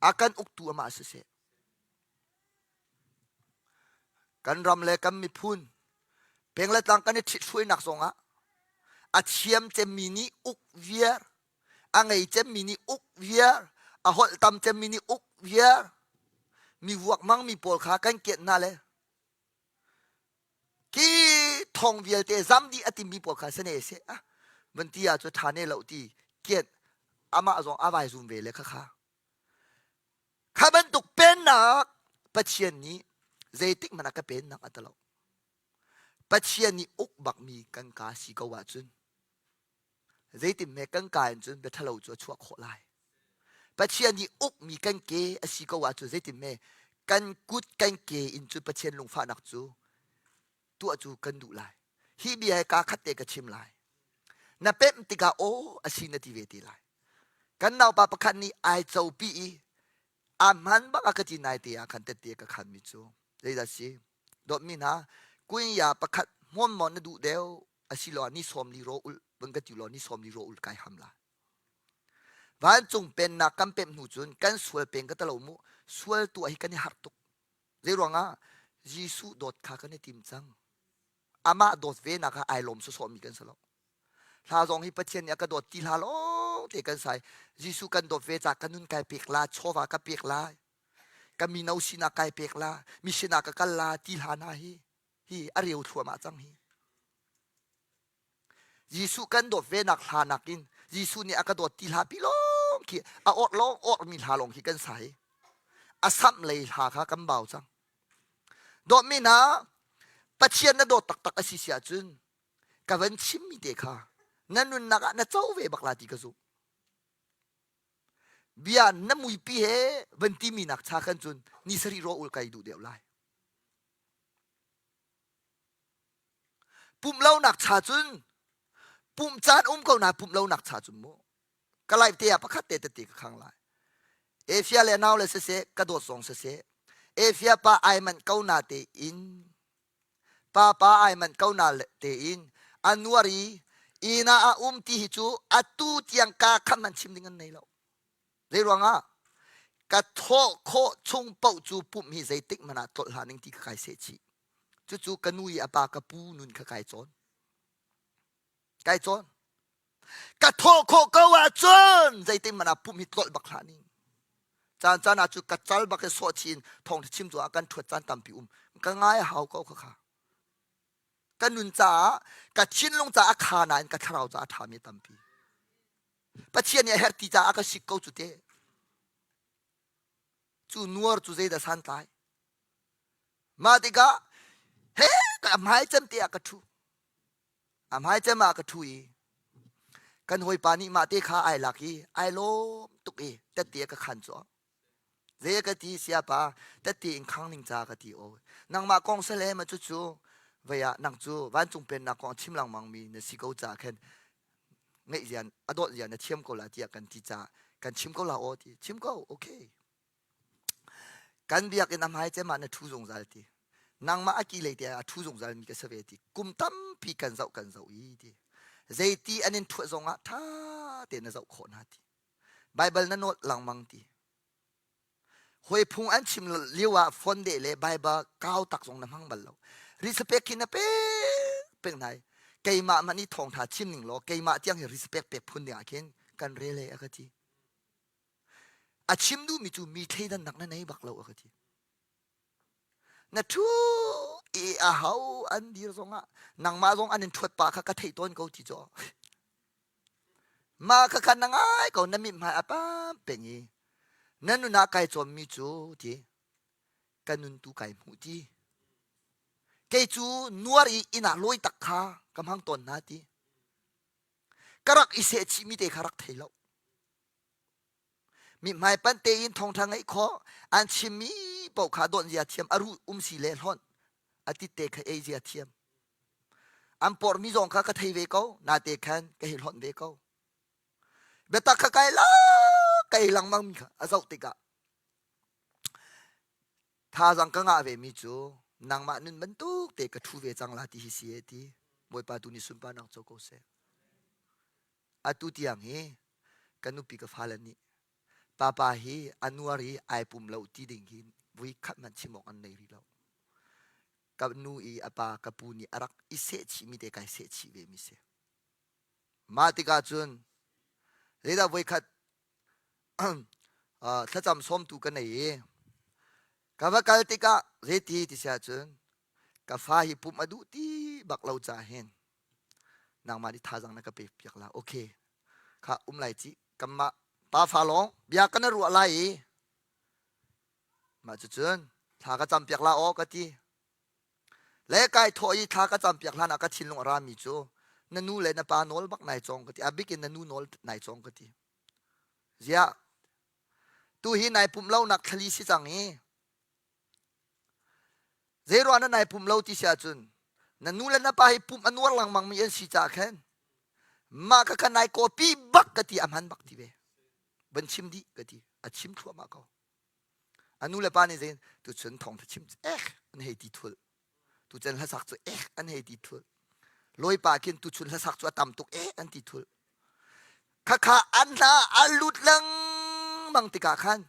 A kan uktu amah siseh. Kan ram le kan miphun peng le tlang kan i ṭhithruainak zongah a thiam cemmi nih uk viar a ngei cemmi nih uk viar a holh tam cemmi nih uk viar mi vuak hmangmi pawl kha kan kianh hna le khi thong vialte zam dih a timmi pawl kha sane seh ah van ti ah cu tha ne lo ti kian amah zong a vai zum ve le kha kha kha bantuk pennak Pathian nih zeitik hmanh ah ka pennak a talo Pathian nih uk bakmi kan ka si ko ahcun zeitin hme kan ka in cun bia ṭhalo cu a chuah khawh lai. Pathian nih ukmi kan ke a si ko ahcun zeitin hme kan kut kan ke in cun Pathian lungfahnak cu tuah cu kan duh lai. Hi bia hi kaa khat te ka chim lai. Na pemh tikah aw a si na ti ve te lai. Kan naupa pakhat nih ai copi i a hman bak a ka ti nai te ah khan tette ka khanmi cu zeidah si dawtmi hna kunya pakhat hmuam maw na duh deuh asiloah ni sawm li ro ul van ka ti law ni sawm li ro ul kai ham la vancung pennak kan pemh hnu cun kan sual peng ka talo mu sual tuah hi kan i harh tuk zei ruangah Jesuh dawt kha kan i tim cang amah dawt ve nak ah ai lawm sawsawh mi kan si lo hla zong hi Pathian nih a ka dawt ti hla lawng te kan sai Jesuh kan dawt ve ca ka nun kai pek la chawva ka pek lai ka mino sinak kai pek la mi sinah ka kal la ti hla hna hi hi a reu thluahmah cang hi Jesuh kan dawt ve nak hla nakin Jesuh nih a ka dawt ti hla pi lawng khi a awr lawng awr mi hla lawng khi kan sa hi a samh lei hla kha kan bau cang dawtmi hna Pathian na dawt taktak a si si ahcun ka van chimmi te kha na nunnak ah na co ve bak la ti ka zumh bia na muipi he van timi nak cha khan cun ni sarih ro ul kai duh deuh lai pumh lo nak cha cun pumh caan um ko na pumh lo nak cha cun mu ka life te ah pakhat te tete ka khang lai Efia le nau le siseh ka dawt zong siseh Efia pa ai manh ko na te in pa pa ai manh ko na te in anuar i ina a um ti hi cu atu tiang ka khan man chim ding an nei lo zei ruangah ka thawh khawh chung paoh cu pumh hi zeitik hmanh ah tlolh hlah ning ti ka kai seh chih cucu ka nu i a pa ka pu nun kha kai cawn kai cawn ka thawh khawh ko ahcun zeitik hmanh ah pumh hi tlolh bak hlah ning caan caan ah cu ka cal bak i sawh chin thawng chim cu ah kan ṭhuat caan tampi um ka ngai hau ko kha kha ka nun caah ka thinlung caah a kha nain ka thlarau caah a ṭhami tampi Pathian nih a herh ti caah ka sik ko cu te cu nuar cu zeidah santlai mah tikah he ka hmai cem te ah ka ṭhu a hmai cem ah ka ṭhu i kan hawipa nih mah te kha ai lak i ai lawm tuk i tette ka khan cu zei ka ti siapa tette in khang ning ca ka ti o nangmah kong sale ma cu cu vei ah nang cu vancung pennak kong chim lengmang mi na si ko ca khan ngeih zian a dawt zian na thiam ko la tiah kan ti ca kan chim ko la aw ti chim ko okay Kan biakinn a hmai cem ah na ṭhu zungzal ti. Nangmah a ki lei te ah a ṭhu zungzal mi ka si ve ti. Kum tampi kan zoh kan zoh i ti. Zeiti an in ṭhuat zongah ṭha tein na zoh khawh hna ti. Baibal na nawt lengmang ti. Hawi phung an chim lio ah phone deh le Baibal kau tak zong na hmang bal lo. Respect khi na pek pek hna i keimah mah nih thawngṭha chim ning law keimah tiang hi respect pek phun ding ah khin kan rel he a ka ti. A chim duhmi cu mi thleidannak na nei bak lo a ka ti. Na ṭhu i a ho an dir zongah nangmah zong an in ṭhuat pah kha ka theih tawn ko ti caw. Mah kha khan na ngai ko na mithmai a pam peng i na nun ah kai cawmmi cu ti ka nun tu kai hmuh ti. Kei cu nuar i inn ah lawi tak kha ka hmang tawn hna ti. Ka rak i seh chihmi te kha rak thei lo. Mithmai panh tein thawngṭha ngeih khawh an chimmi paoh kha dawnh zia thiam a ruh um si le hlonh a titte kha ei zia thiam an porhmi zong kha ka thei ve ko nate khan ka hei hlonh ve ko biatak kha kai la kai lengmang mi kha a zoh tikah thazang ka ngah ve mi cu nangmah nun bantuk te ka ṭhu ve cang la ti hi si e ti Bawipa tu nih sunparnak co ko seh Atu tiang hi ka nupi ka fale nih papa hi a nuar i ai pum lo ti ding hi vui khat hmanh chim awk an nei rih lo. Ka nu i a pa ka pu nih a rak i seh chihmi te kai seh chih ve mi si. Mah tikah cun zeidah voikhat thlacam sawmtu ka nei i ka va kal tikah zeiti ti si ahcun ka fa hi pumh a duh ti. bak lo ca hin nangmah nih thazang na ka pek piak la. Okay. Kha um lai ci kanmah pa fa lawng bia kan ruah lai i mah cucun thla ka cam piak la aw ka ti. Le kai thawh i thla ka cam piak hlan ah ka thinlung a rami cu na nu le na pa nawl bak nai cawng ka ti. A bik in na nu nawl nai cawng ka ti. Ziah tu hi nai pumh lo nak thlali si cang i Zeiruang na nai pumh lo ti si ahcun na nu le na pa hi pumh a nuar lengmang mi an si caah khan mah ka kha nai copy bak ka ti a hman bak ti ve. Van chim dih ka ti. A chim thluahmah ko. A nu le pa nih zein tuchun thawngtha chim ek an hei ti thul. Tuchan hlasak cu ek an hei ti thul. Lawi pa khin tuchun hlasak cu a tam tuk ek an ti thul. Khakha an hla a lut lengmang tikah khan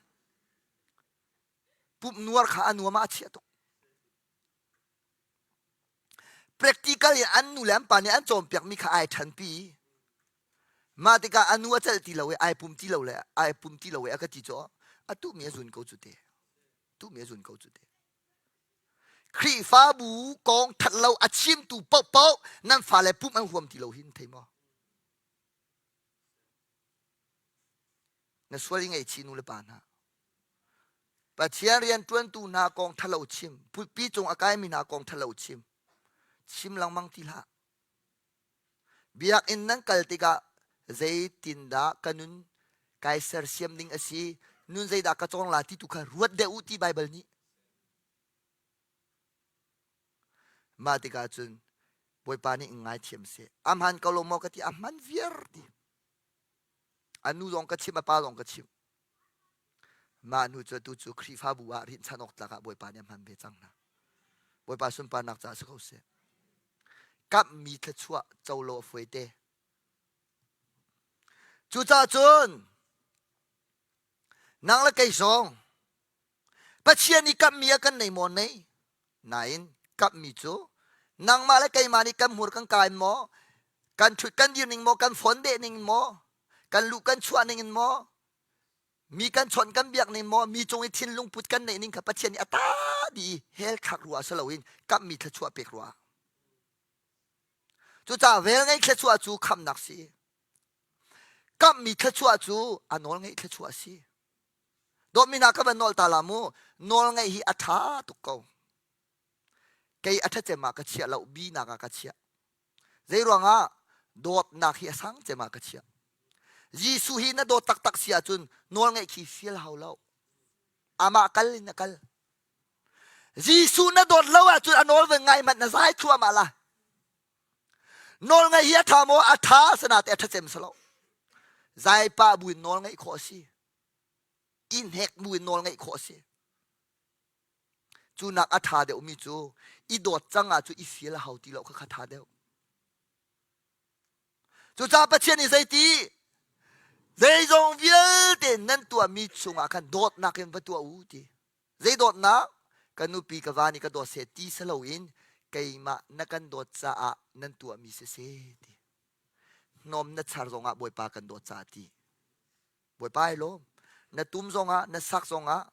pumh nuar kha a nuam ah a chiah tuk. Practical in an nu le an pa nih an cawnpiakmi kha ai ṭhanpi. Mah tikah a nu a celh ti lo i ai pum ti lo le ai pum ti lo i a ka ti cu a tuhmi a zun ko cu te. Tuhmi a zun ko cu te. Khrihfabu kong that lo a chimtu paohpaoh nan fale pumh an huam ti lo hin thei maw? Na sual i ngaihchih nu le pa hna. Pathian rianṭuantu hna kong ṭhalo chim, pulpi cung a kaimi hna kong ṭhalo chim. Chim lengmang ti hlah. Biakinn nan kal tikah zeitindah ka nun kai sersiam ding a si, nun zeidah ka cawng la ti tu kha ruat deuh u ti Baibal nih. Mah tikah cun Bawipa nih in ngaithiam seh. A hmaan ko lo maw ka ti, a hman viar ti. A nu zong ka chimh, a pa zong ka chimh. Mah hnu cu atu cu Khrihfabu ah rinhchan awk tlak ah Bawipa nih a hman ve cang hna. Bawipa sunparnak caah si ko seh. Kamhmi thluachuah co lo a fuai te. Cucaah cun nang le kei zong Pathian i kamhmi ah kan nei maw nei? Nain kamhmi cu nangmah le keimah nih kan hmur kan kai maw? Kan ṭhut kan dir ning maw? Kan phone deh ning maw? Kan luh kan chuah ning in maw? Mi kan chawnh kan biak ning maw? Mi cung i thinlung put kan neih ning kha Pathian nih a ta dih i hell thlak rua si loin kamhmi thluachuah pek rua. Cucaah velngeih thluachuah cu khamhnak si. Kamhmi thluachuah cu a nawlngeih thluachuah a si. Dawtmi hna ka van nawl ta la mu. Nawlngeih hi a ṭha tuk ko. Kei a ṭha cem ah ka chiah lo, bi nak ah ka chiah. Zei ruangah dawtnak hi a sang cem ah ka chiah. Jesuh hi na dawt taktak si ahcun nawlngeih khi fial hau lo. Amah kal in na kal. Jesuh na dawt lo ahcun a nawl van ngai hmanh na zai thluahmah la. Nawlngeih hi a ṭha maw? A ṭha sanate a ṭha cem si lo. Zai pah buin nawl ngeih khawh a si. I hnek buin nawl ngeih khawh a si. Cu nak a ṭha deuhmi cu i dawt cang ah cu i fial a hau ti lo kha kha ṭha deuh. Cucaah Pathian nih zeiti zeizong vialte nan tuahmi chungah khan dawtnak in va tuah u ti. Zei dawtnak? Ka nupi ka va nih ka dawt seh ti si loin keimah na kan dawt caah nan tuahmi siseh ti. Hnawm na char zongah Bawipa kan dawt caah ti. Bawipa ai lawm. Na tum zongah, na sak zongah,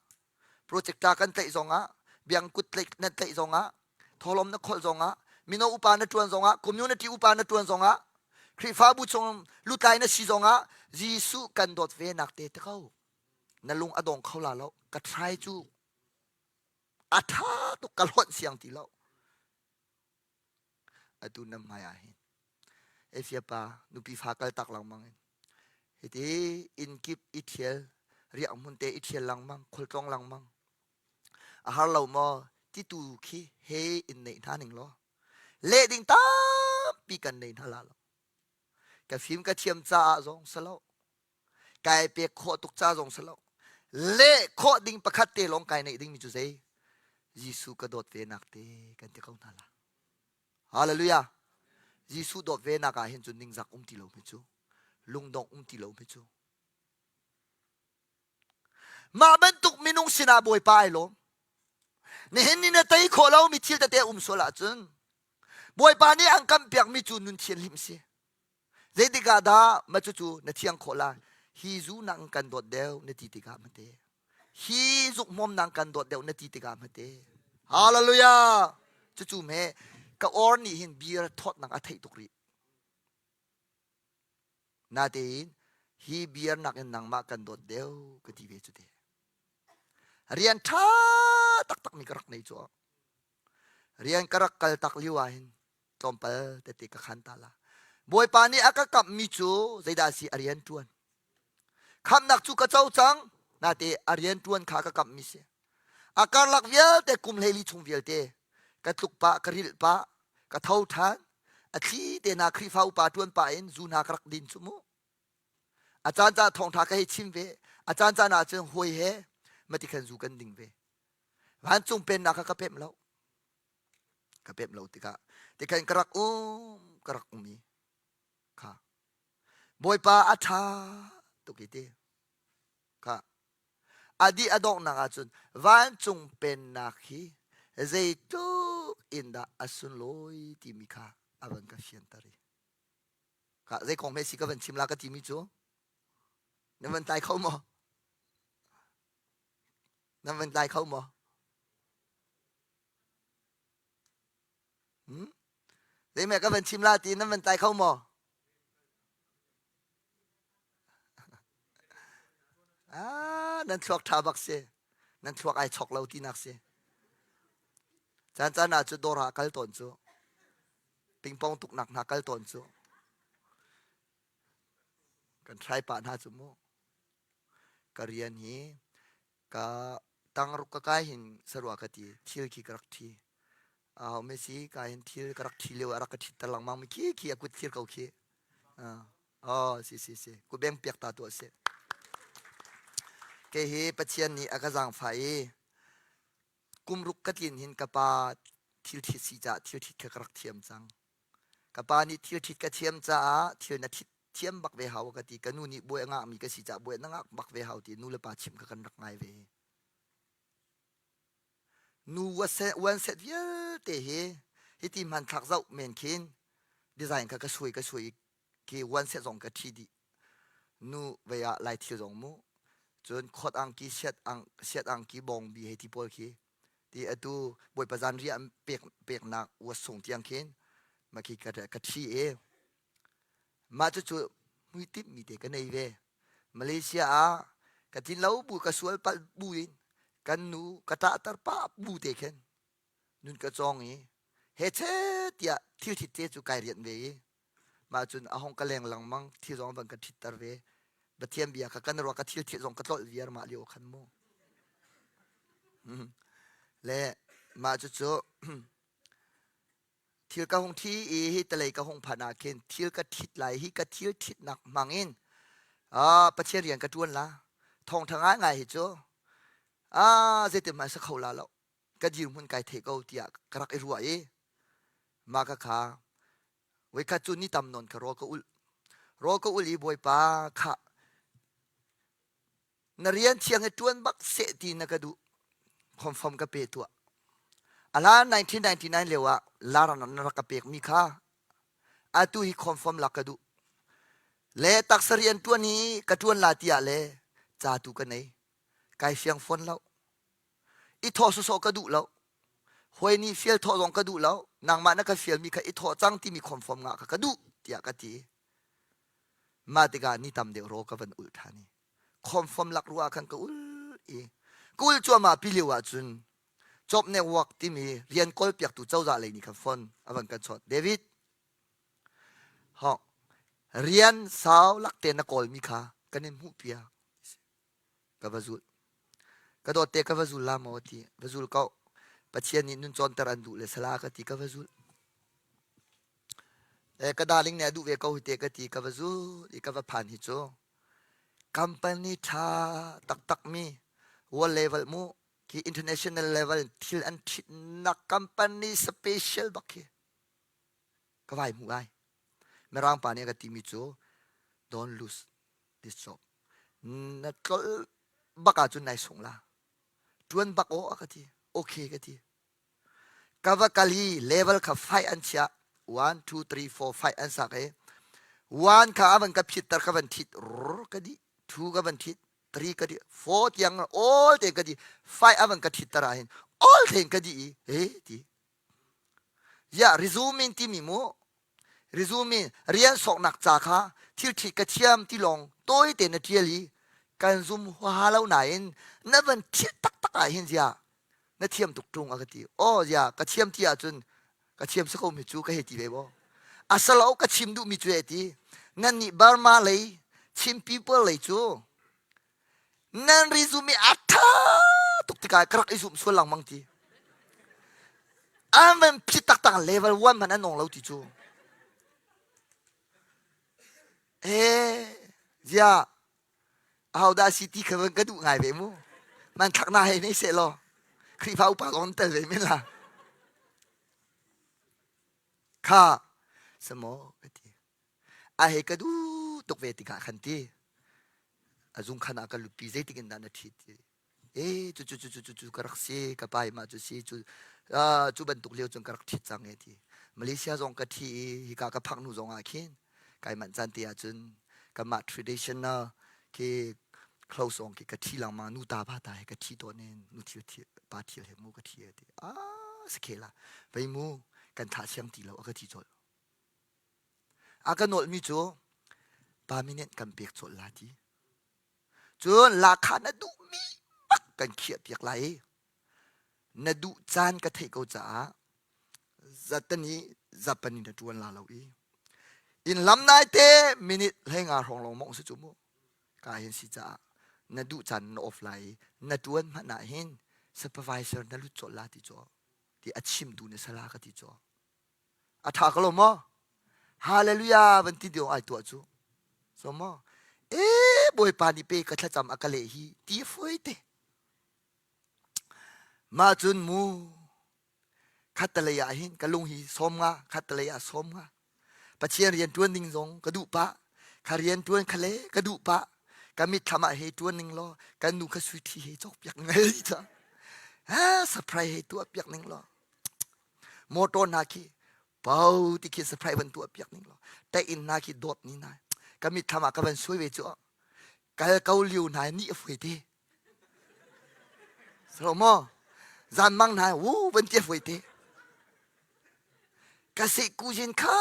projector kan tlaih zongah, biang kut tlaih na tlaih zongah, thawhlawm na kholh zongah, mino upa na ṭuan zongah, community upa na ṭuan zongah, Khrihfabu chung lutlai na si zongah Jesuh kan dawt ve nak te te ko. Na lung a dong kho la lo. Ka try cu a ṭha tuk ka hlonh siang ti lo. Atu na hmai ah hin Efia pa nupi fa kal tak lengmang in hiti inn kip i ṭhial riak hmun te i ṭhial lengmang khualtlawng lengmang a har lo maw ti tu khi he in neih hna ning law leh ding tampi kan nei hna la lo ka fim ka thiam caah zong si lo kai pek khawh tuk ca zong si lo leh khawh ding pakhat te lawng kai neih dingmi cu zei Jesuh ka dawt ve nak te kan ti ko hna la Hallelujah Jesuh dawt ve nak ah hin cun ningzak um ti lo mi cu lungdong um ti lo mi cu mah bantuk minung sinah Bawipa ai lawm nihin ni na tei khawh lo mi thil tete um sual ahcun Bawipa nih an kan piak mi cu nun thianhlim si Zeitik ah dah mah cucu na thiang khawh lai? Hi zu nang kan dawt deuh na ti tikah mate. Hi zuk hmawm nang kan dawt deuh na ti tikah mate. Hallelujah! Cucu me. Ka or nih hin beer thawtnak a theih tuk rih. Natein hi beer nakin nangmah kan dawt deuh ka ti ve cu te. Rian ṭha taktak mi ka rak nei cu. Rian ka rak kal tak lio ah hin tlawmpal tete ka khan ta la. Bawipa nih a ka kamhmi cu zeidah a si a rian ṭuan. Khamhnak cu ka co cang, nate a rian ṭuan kha ka kamhmi si. A karlak vialte kum 14 chung vialte ka tluk pah, ka rilh pah, ka tho ṭhan. A thli te hna Khrihfa upa ṭuan pah in zu hna ka rak din cu mu. A caan caan thawngṭha ka hei chim ve. A caan caan ah cun hawi he mati khan zu kan ding ve. Vancung pennak kha ka pemh lo. Ka pemh lo tikah tikhan ka rak um, ka rak um i kha Bawipa a ṭha tuk i ti. Kha a dih a donghnak ahcun vancung pennak hi zeitluk in dah a sunlawi timi kha a van ka fianter i Ka zei kong hme si ka van chim la ka timi cu nan van tlai kho maw? Nan van tlai kho maw? Hmm? Zei ka van chim la ti nan van tlai kho maw? Ah, nan thluak ṭha bak si. Nan thluak ai chok lo tinak si. Caan caan ah cu dawr ah kal tawn cu. Pingpong tuknak hna kal tawn cu. Kan try pah hna cu mu. Ka rian hi ka tangruk ka kai hin sarua ka ti thil khi ka rak thi. Aho me si ka hin thil ka rak thi lio a rak ka thit ter lengmang mi khi khi a kut thir ko khi. Oh si si si ku beng piak ta tuah si. Ke hi Pathian nih a ka zaangfah i kum ruk ka tlin hin ka pa thil thit si caah thil thit kha ka rak thiam cang. Ka pa nih thil thit ka thiam caah thil na thit thiam bak ve hau ka ti. Ka nu nih buai a ngakmi ka si caah buai na ngak bak ve hau ti nu le pa chimh kha kan rak ngai ve. Nu uan set vialte hi hiti hmanthlak zoh men khin design kha ka suai ka suai khi uan set zong ka ṭhi dih. Nu vei ah lai thil zong mu. Cun khot angki siat ang siat angki bawngbi hei ti pawl khi ti atu Bawipa zan riah pek peknak uas sung tiang khin ma khi ka ka ṭhi i mah cucu hmuitinh mi te ka nei ve. Malaysia ah ka tin lo bu ka sual palh bu in kan nu ka ṭahter pah bu te khin nun ka cawng i he che tiah thil thit te cu kai rianh ve i mah cun a hong ka leng lengmang thil zong van ka ṭhitter ve Pathian bia kha kan ruah ka thil thil zong ka tlolh viar mah lio khan mu le mah cucu thil ka hung thi i hi talei ka hung phan ah khin thil ka thit lai hi ka thil thitnak hmang in ah Pathian rian ka ṭuan la thawngṭha ngai ngai hi cu ah zeitin hmanh sa kho la lo ka dirhmun kai thei ko tiah ka rak i ruah i mah ka kha voikhat cu ni tam nawn ka rawl ka ulh rawl ka ulh i bawipa kha na rian thiang hi ṭuan bak seh ti na ka duh confirm ka pe tuah ala 1999 lio ah lar na rak ka pek mi kha atu hi confirm lak ka duh le taksa rian ṭuan hi ka ṭuan la tiah le ca tu ka nei kai fiang fawn lo i thawh sawsawh ka duh lo hawi nih fial thawh zong ka duh lo nangmah na ka fialmi kha i thawh cang timi confirm ngah kha ka duh tiah ka ti mah tikah ni tam deuh raw ka van ulh ṭhan i confirm lak ruah khan ka ul i ka ul cuahmah pi lio ahcun job network timi rian kawl piaktu cozah lei nih khan phone a van kan chawt David ho rian sau lak te na kawlmi kha kan in hmuh piak ka va zul ka dawt te ka va zul la maw ti va zul ko Pathian nih nun cawnter an duh le sala ka ti ka va zul e ka darling nih a duh ve ko hi te ka ti ka va zul i ka va phan hi cu company tha taktak mi world level mu khi international level thil an thitnak company special bak khi ka vai hmu ai mirang pa nih a ka timi cu don't lose this job na tlolh bak ahcun nai sung la tuan bak aw a ka ti okay ka ti ka va kal hi level kha fight an chia 1 2 3 4 5 an sak i one kha a van ka phit tar ka van thit rrr ka di two ka van thit three ka di four tiang all te ka di five a van ka thit tar ah hin all te ka di i he ti. Ya resume in timi mu resume rian soknak ca kha thil ṭhi ka thiam ti lawng tawi te na ṭial i kan zum huaha lo nain na van ṭhiat taktak ah hin zia na thiam tuk ṭung a ka ti. Aw zia ka thiam ti ahcun ka thiam si ko mi cu ka hei ti ve bo. Asalo ka chim duh mi cu e ti. Nan nih Burma lei Chin people lei cu nan resume a ṭha tuk tikah ka rak i zumh sual lengmang ti. An van phit taktak level 1 hmanh an nong lo ti cu. Eh, zia ahodah si ti kha ka duh ngai ve mu. Man thlak na hei nei seh law. Khrihfa upa zong tel ve men la. Kha, samo ka ti. A hei ka duh tuk ve tikah khan ti a zung khan ah ka lutpi zeitik in dah na ṭhit ti e cu cu cu cu cu cu ka rak si ka pa mah cu si cu cu bantuk lio cun ka rak ṭhit cang e ti Malaysia zong ka ṭhi i hika ka phak hnu zong ah khin kai manh caan te ah cun kanmah traditional khi close zong khi ka ṭhi lengmang nu ta pa ta he ka ṭhi tawn in nu thil pa thil he mu ka ṭhi e ti ah sakhe la vei mu kan thah siang ti lo a ka ti colh A ka nawlmi cu permanent kan pek colh la ti. Cun lahkhah na duhmi bak kan khiahpiak lai i na duh caan ka theih ko caah zatani zapani na ṭuan la lo i in lam nai te minute hleinga hrawng lawng mong si cu mu ka hin si caah na duh caan na off lai i na ṭuan hmanh ah hin supervisor na lut colh la ti cu ti a chimtu na sala ka ti cu A ṭha ko lo maw? Hallelujah van ti ding ai tuah cu. So maw? E Bawipa nih pe ka thlacam a ka leh hi ti foi te. Mah cun mu khattalei ah hin ka lung hi sawm nga khattalei ah sawm nga Pathian rian ṭuan ding zong ka duh pah kha rian ṭuan kha le ka duh pah ka mitthlam ah hei ṭuan ning law kan nu kha sui ṭhi hei cawk piak ning hei ca ha surprise hei tuah piak ning law Motor hna khi pau ti khi surprise van tuah piak ning law ta inn hna khi dawt ni hna ka mitthlam ah ka van suai ve cu kal ko liu hna ni a fuai te so mo zan mang hna wu van ti fuai te ka se ku jin kha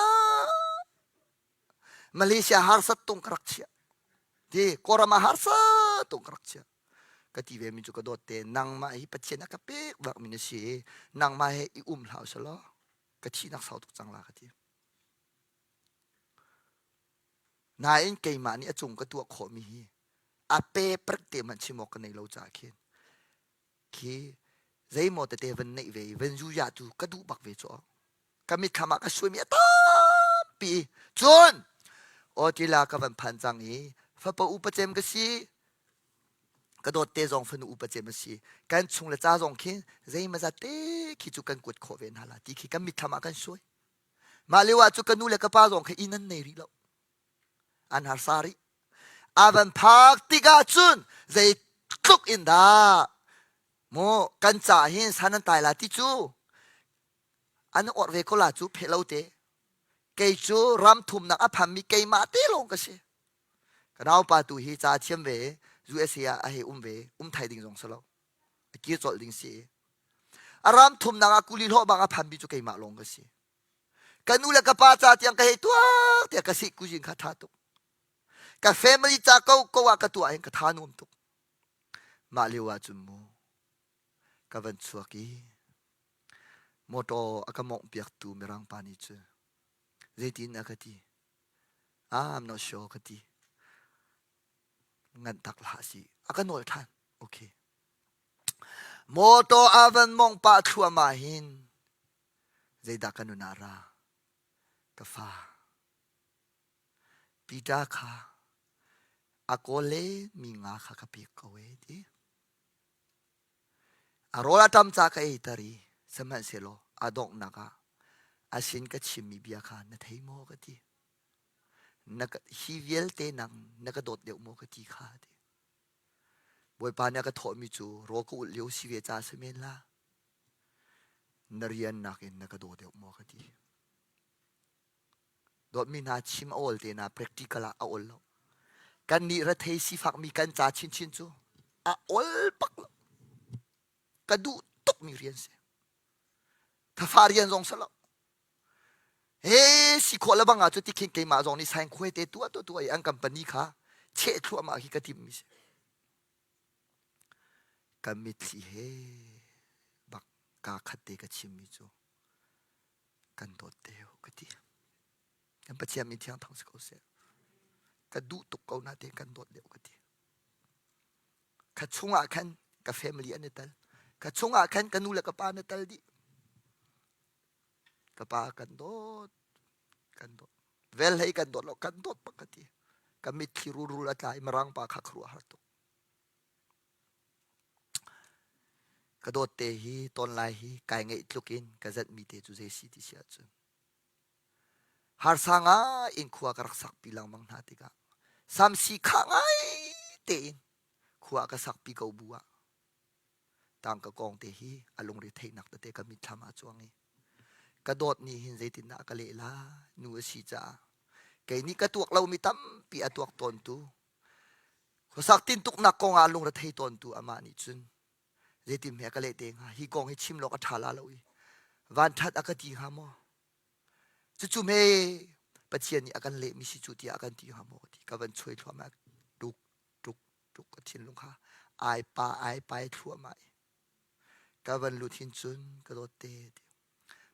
Malaysia harsat tung ka rak chia ti Kawlram ah harsat tung ka rak chia ka ti ve mi cu ka dawt te nangmah hi Pathian a ka pek bak mi na si i nangmah he i um hlah usalaw ka thihnak sau tuk cang la ka ti nain keimah nih a cung ka tuah khawh mi hi a pe prek te hmanh chim awk ka nei lo caah khin khi zeimaw tete van neih ve i van zuya tu ka duh bak ve cu ka mitthlam ah ka suaimi a tampi cun Otila ka van phan cang i fapa upa cem ka si ka dawt te zong fanu upa cem a si kan chung le ca zong khi zeimazat te khi cu kan kuat khawh ve hna la ti khi kan mitthlam ah kan suai mah lio ah cu ka nu le ka pa zong kha inn an nei rih lo an harsa rih a van phak tikah cun zeitluk in dah mu kan ca hin san an tai la ti cu an orh ve ko la cu pheh lo te kei cu ram thumnak a phanmi keimah te lawng ka si ka naupa tu hi ca thiam ve USA ah a hei um ve um thai ding zong si lo a kir colh ding si a ram thumnak ah kuli hlawh bang a phanmi cu keimah lawng ka si ka nu le ka pa ca tiang ka hei tuak tiah ka si kuzin kha tha tuk ka family ca ko ko ah ka tuah hin ka tha nuam tuk mah lio ah cun mu ka van chuak i Motor a ka mawngh piaktu mirang pa nih cun zeitin a ka ti? Ah, I'm not sure ka ti. Nganh tak hlah si. A ka nawl ṭhan. Okay. Motor a van mawngh pah thluahmah hin zeidah ka nun ah ra? Ka fa. Peter kha a kawl le mi nga kha ka pek ko e ti. A rawl a ṭam ca ka eiter i sihmanhsehlaw a donghnak ah a sin ka chimmi bia kha na thei maw ka ti. Na ka, hi vialte nang na ka dawt deuh maw ka ti kha ti. Bawipa nih a ka thawhmi cu rawl ka ulh lio si ve ca si men la. Na rian nakin na ka daw deuh maw ka ti. Dawtmi hna chim a awl te na practical ah a awl lo. Kan nih rethei sifakmi kan ca chinchin cu a awl bak lo. Ka duh tukmi rian si. Thafa rian zong si lo. si khawh le bang ah cu tikhin keimah zong nih saing khuai te tuah tuah tuah i an company kha cheh thluahmah khi ka timh mi si. Ka mitthli he bak kaa khat te ka chimmi cu kan dawt te ka ti. Kan Pathian min thiang thang si ko seh. Ka duh tuk ko na te kan dawt deuh ka ti. Ka chungah khan ka family an i tel. Ka chungah khan ka nu le ka pa an i tel dih. Ka pa kan dawt, kan dawt. Vel hlei kan dawt lo, kan dawt bak ka ti. Ka mitthli rulrul a tla i mirang pa kha khuaruah har tuk. Ka dawt te hi ton lai hi kai ngeih tluk in ka zanhmi te cu zei si ti si ahcun harsa ngai in khua ka rak sakpi lengmang hna tikah samsi kha ngai tein khua ka sakpi ko bu ah tangka kong te hi a lungre theihnak tete ka mitthlam ah cuang i ka dawt nih hin zeitindah ka leh la nu a si caah kei nih ka tuak lomi tampi a tuak tawntu khuasak tintuknak kong ah lungre thei tawntu amah nih cun zeitin hme ka leh te hnga hi kong hi chim lawk a ṭha la lo i van ṭhat a ka ti hnga maw cucu me Pathian nih a kan lehmi si cu tiah a kan ti hnga maw ti ka van chuai thluahmah tuk tuk tuk ka thinlung kha ai pa ai pai thluahmah i ka van lut hin cun ka dawt te ti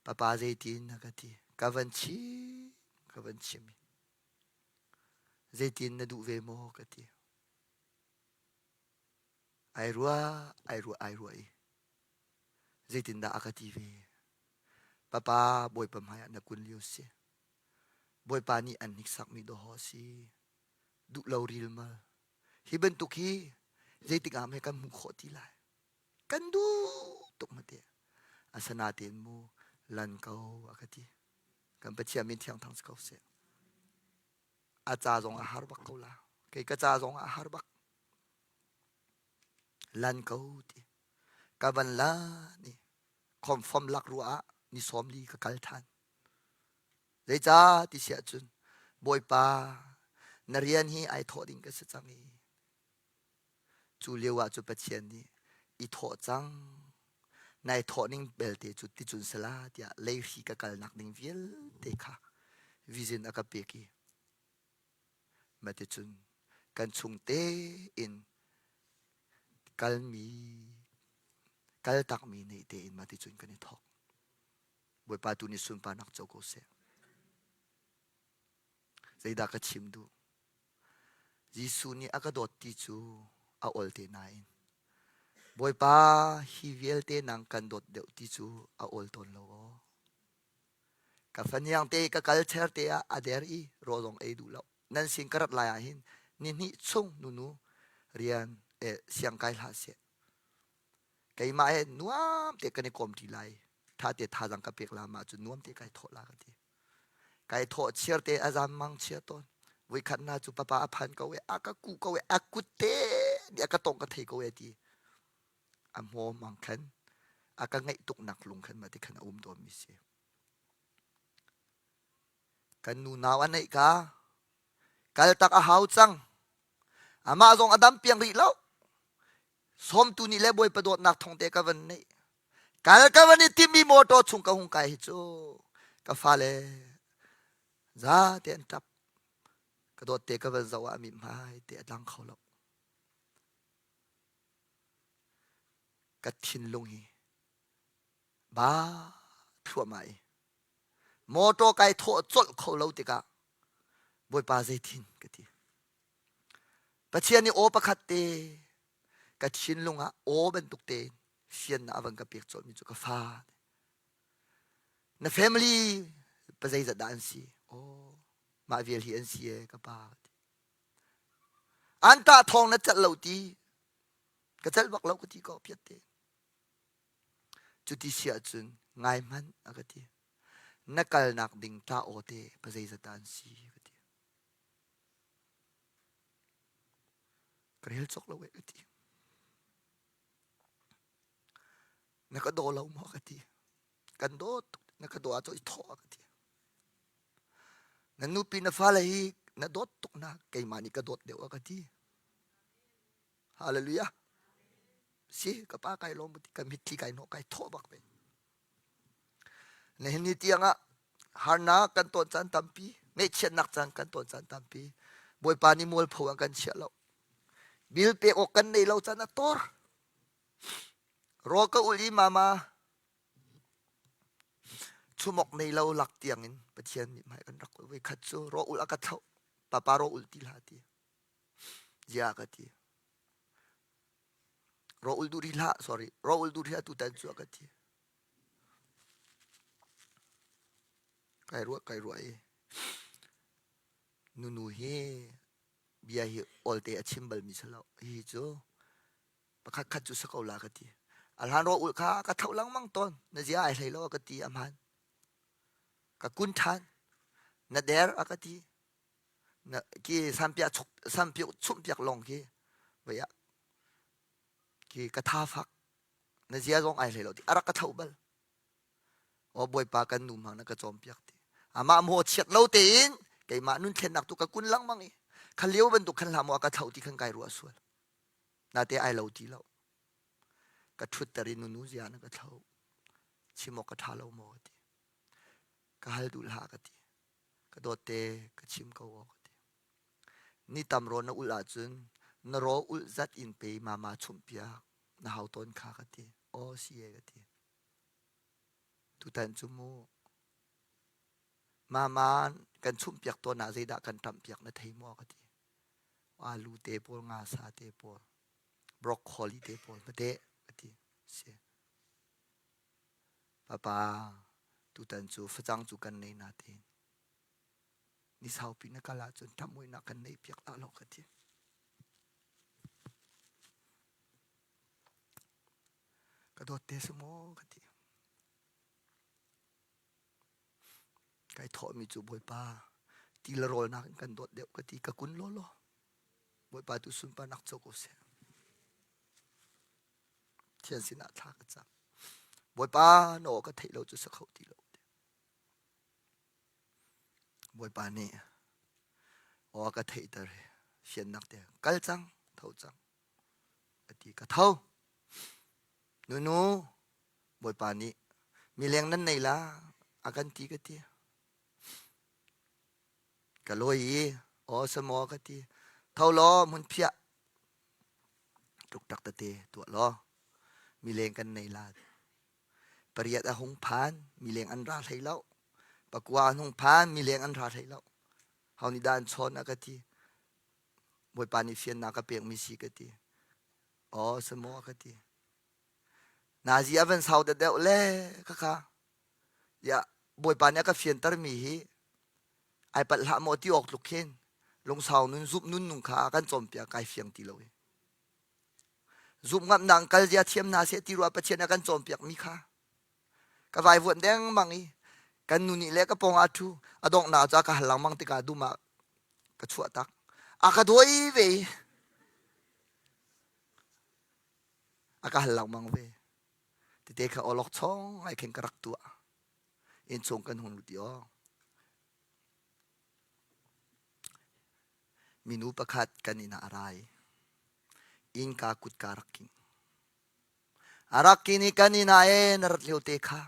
papa zeitin a ka ti ka van chim ka van chim i zeitin na duh ve maw ka ti ai rua ai rua ai rua i zeitindah a ka ti ve papa bawipa hmai ah na kun lio si bawipa nih an hniksakmi dawhaw si duh lo rilmal. Hi bantuk hi zeitik ah hme kan hmuh khawh ti lai. Kan duh tuk mate. Asanatein mu lan ko a ka ti. Kan Pathian min thiang thang si ko seh. A ca zong a har bak ko la. Kei ka ca zong a har bak. Lan ko ti. Ka van la ni. Confirm lak ruah ah ni sawm li ka kal than. Zeicah ti si ahcun Bawipa na rian hi ai thawh ding ka si cang i cu lio ah cu Pathian nih i thawh cang nai thawh ning belte cu ticun sala tiah leihri ka kalnak ding vialte kha vision a ka pek i maticun kan chung tein kalmi kaltakmi nih tein maticun kan i thawk Bawipa tu nih sunparnak co ko seh. Zeidah ka chim duh? Jesuh nih a ka dawt ti cu a ol te nain Bawipa hi vialte nang kan dawt deuh ti cu a ol tawn lo aw. Ka faniang te ka kal cher te ah a der i rawl zong ei duh lo. Nan sin ka rat lai ah hin ni hnih chung nunu rian eh, siang kai hlah seh. Keimah he nuam te kan i kawm ṭi lai. Ṭha te thazang ka pek la mah cu nuam te kai thawh la ka ti. Kai thawh chiar te a zam mang chia tawn. Voikhat na cu papa a phan ko e, a ka ku ko e, a kut te nih a ka tong ka thei ko e ti. A hmaw mang khan a ka ngaih tuk nak lung khan ma ti khan a um tawn mi si. Kan nu nau a neih ka kal tak a hau cang. Amah zong a dam piang rih lo. Sawmtu nih le Bawipa dawtnak thawng te ka van neih. Kal ka van i timmi motor chung ka hung kai hi cu ka fale za te an tap. Ka dawt te ka van zoh ah mi hmai te a tlang kho lo. Ka thinlung hi ba thluahmah i motor kai thawh colh kho lo tikah Bawipa zeitin ka ti. Pathian nih aw pakhat te ka thinlung ah aw bantuk tein fiannak a van ka pek colhmi cu ka fa. Na family pa zeizat dah an si? Aw, mah vial hi an si e ka pa. An tah thawng na celh lo ti. Ka celh bak lo ka ti ko piat te. Cuti si ahcun ngai hmanh a ka ti. Na kalnak ding tah aw te pa zeizat dah an si ka ti. Ka rel cawk lo eh ka ti. Na ka daw lo maw ka ti. Kan dawt tuk na ka daw ahcun i thawh ka ti. Na nupi na fale hi na dawt tuk na keimah nih ka dawt deuh a ka ti. Hallelujah. Si ka pa kai lawm ka mitthli kai hnawh kai thawh bak ve. Nihin ni tiang ah. Harnak kan ton caan tampi, ngaihchiatnak caan kan ton caan tampi. Bawipa nih mualpho an kan chiah lo. Bil pek awk kan nei lo caan a tor. Rawl ka ul i mama chumok nei lo lak tiang in Pathian nih hmai kan rak ul. Voi khat cu raw ul a ka thloh. Papa raw ul ti hlah ti. Zia ka ti. Raw ul duh rih hlah, sorry. Raw ul duh rih hlah tutan cu a ka ti. Kai ruah kai ruah i nunu hi bia hi olte a chim balmi si lo. Hihi cu pakhat khat cu si ko la ka ti. A hlan raw ul kha ka tho lengmang tawn. Na zia ai hlei lo a ka ti a hmaan. Ka kun ṭhan. Na der a ka ti. Na ki sampiah chuk sampiah chumhpiak lawng khi voi ah ki ka tha fak. Na zia zong ai hlei lo ti a rak ka tho bal. Aw Bawipa kan nu hmang na ka cawnpiak ti. Amah maw chiat lo tein keimah nun thlennak tu ka kun lengmang i kha lio bantuk khan hlah maw a ka tho ti khan kai ruah sual. Nate ai lo ti lo. Ka ṭhutter i nunu zia na ka thlo. Chim awk ka ṭha lo maw ka ti. Ka hal duh hlah ka ti. Ka dawtte ka chim ko aw ka ti. Ni tam raw na ulh ahcun na raw ulh zat in pe mama chumh piak na hau tawn kha ka ti. Aw si e ka ti. Tutan cu mu mama kan chumh piak tawn ah zeidah kan ṭamh piak na thei maw ka ti. Alu te pawl, nga sa te pawl, broccoli te pawl mate ka ti. Si. Papa, tutan cu facang cu kan nei natein ni saupi na kal ahcun ṭhamuinak kan neih piak dah lo ka ti. Ka dawt te si maw ka ti. Kai thawhmi cu Bawipa ti le rawlnak in kan dawt deuh ka ti ka kun lawlaw. Bawipa tu sunparnak co ko seh. Thian sinah thla ka cam. Bawipa na aw ka theih lo cu sa kho ti lo. Bawipa nih aw ka theihter fiannak te kal cang tho cang a ti ka tho. Nunu Bawipa nih mileng nan nei la a kan ti ka ti. Ka lawi i aw samaw ka ti. Tho law hmunphiah ṭukṭak tete tuah law mileng kan nei la. Pariat a hung phan mileng an ra hlei lo. Pakua an hung phan mileng an ra hlei lo. Ho nih dah an chawn a ka ti. Bawipa nih fiannak a pekmi si ka ti. Aw samaw ka ti. Nazi a van sau deuh le khakha ya Bawipa nih a ka fiantermi hi ai palh hlah maw ti awk tluk khin lungsau nun zumh nun nung kha a kan cawnpiak kai fiang ti lo i zumh ngamnak kal zia thiam hna seh ti ruah Pathian a kan cawnpiak mi kha ka vaivuan dengmang i kan nu nih le ka pawng ah ṭhu a donghnak cu a ka hal lengmang tikah dum ah ka chuah tak a ka dawi ve i a ka hal lengmang ve tete kha awlok chong ai khin ka rak tuah innchung kan hung lut i aw minu pakhat kan inn ah a ra i innka kutka rak king a rak kin i kan inn ah e na rat lio te kha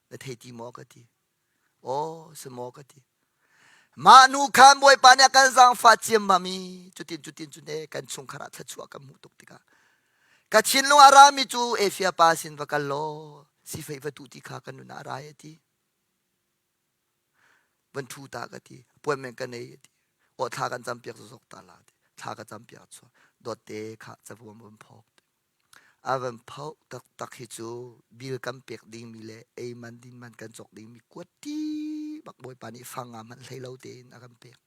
na thei ti maw ka ti Aw si maw ka ti. Mah nu khan Bawipa nih a kan zaangfah ciammam i cutin cutin cun e kan chungkhar ah thluachuah kan hmuh tuk tikah ka thinlung a rami cu Efia pa sin va kal law sifeih va tuh ti kha kan nun ah a ra a ti. Van thu ta ka ti. Appointment ka nei a ti. Aw thla kan campiak zokzok ta la ti. Thla ka campiak chuah. Dawtte kha cavuam van phawk. A van phoh taktak hi cu bil kan pek dingmi le ei man din man kan cawk dingmi kuat bak Bawipa nih fang nga hmanh hlei lo tein a kan pek.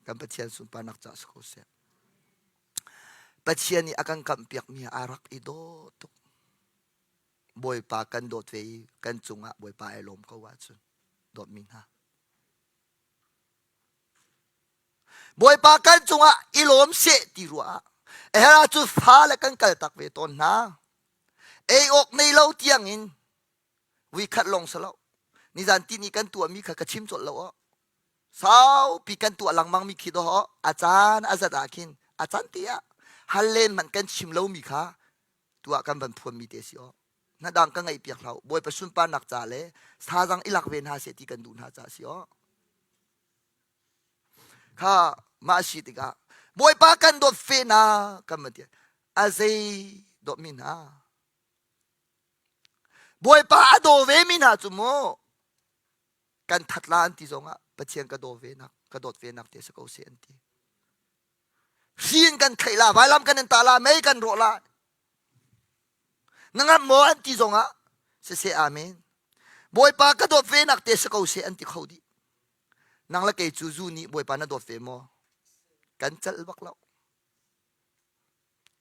Kan Pathian sunparnak ca si ko seh. Pathian nih a kan kamhpiakmi a rak i dawh tuk. Bawipa kan dawt ve i kan cungah Bawipa ai lawm ko ahcun dawtmi hna. Bawipa kan cungah i lawm seh ti ruah ah a cu fale kan kal tak ve tawn hna. Ei awk nei lo tiangin vui khat lawng si lo. Nizan ti ni kan tuahmi kha ka chim colh lo aw. Saupi kan tuah lengmang mi khi dawh a caan a zat ah khin a can te ah hal len hmanh kan chim lomi kha tuah kan van phuanmi te si aw. Na dang ka ngaih piak hlah u. Bawipa sunparnak ca le thazang i lak ve hna seh ti kan duh hna ca si aw. Kha mah si tikah Bawipa kan dawt fe na kan van ti. A zei dawtmi hna. Bawipa a daw ve mi hna cu mu kan that la an ti zongah Pathian ka daw ve nak ka dawt ve nak te si ko seh an ti. Hri in kan theih la, vailam kan in tah la, mei kan rawh la. Na ngamh maw an ti zongah siseh amen. Bawipa ka dawt ve nak te si ko seh an ti kho dih. Nang le kei cu zu nih Bawipa na dawt ve maw? Kan celh bak lo.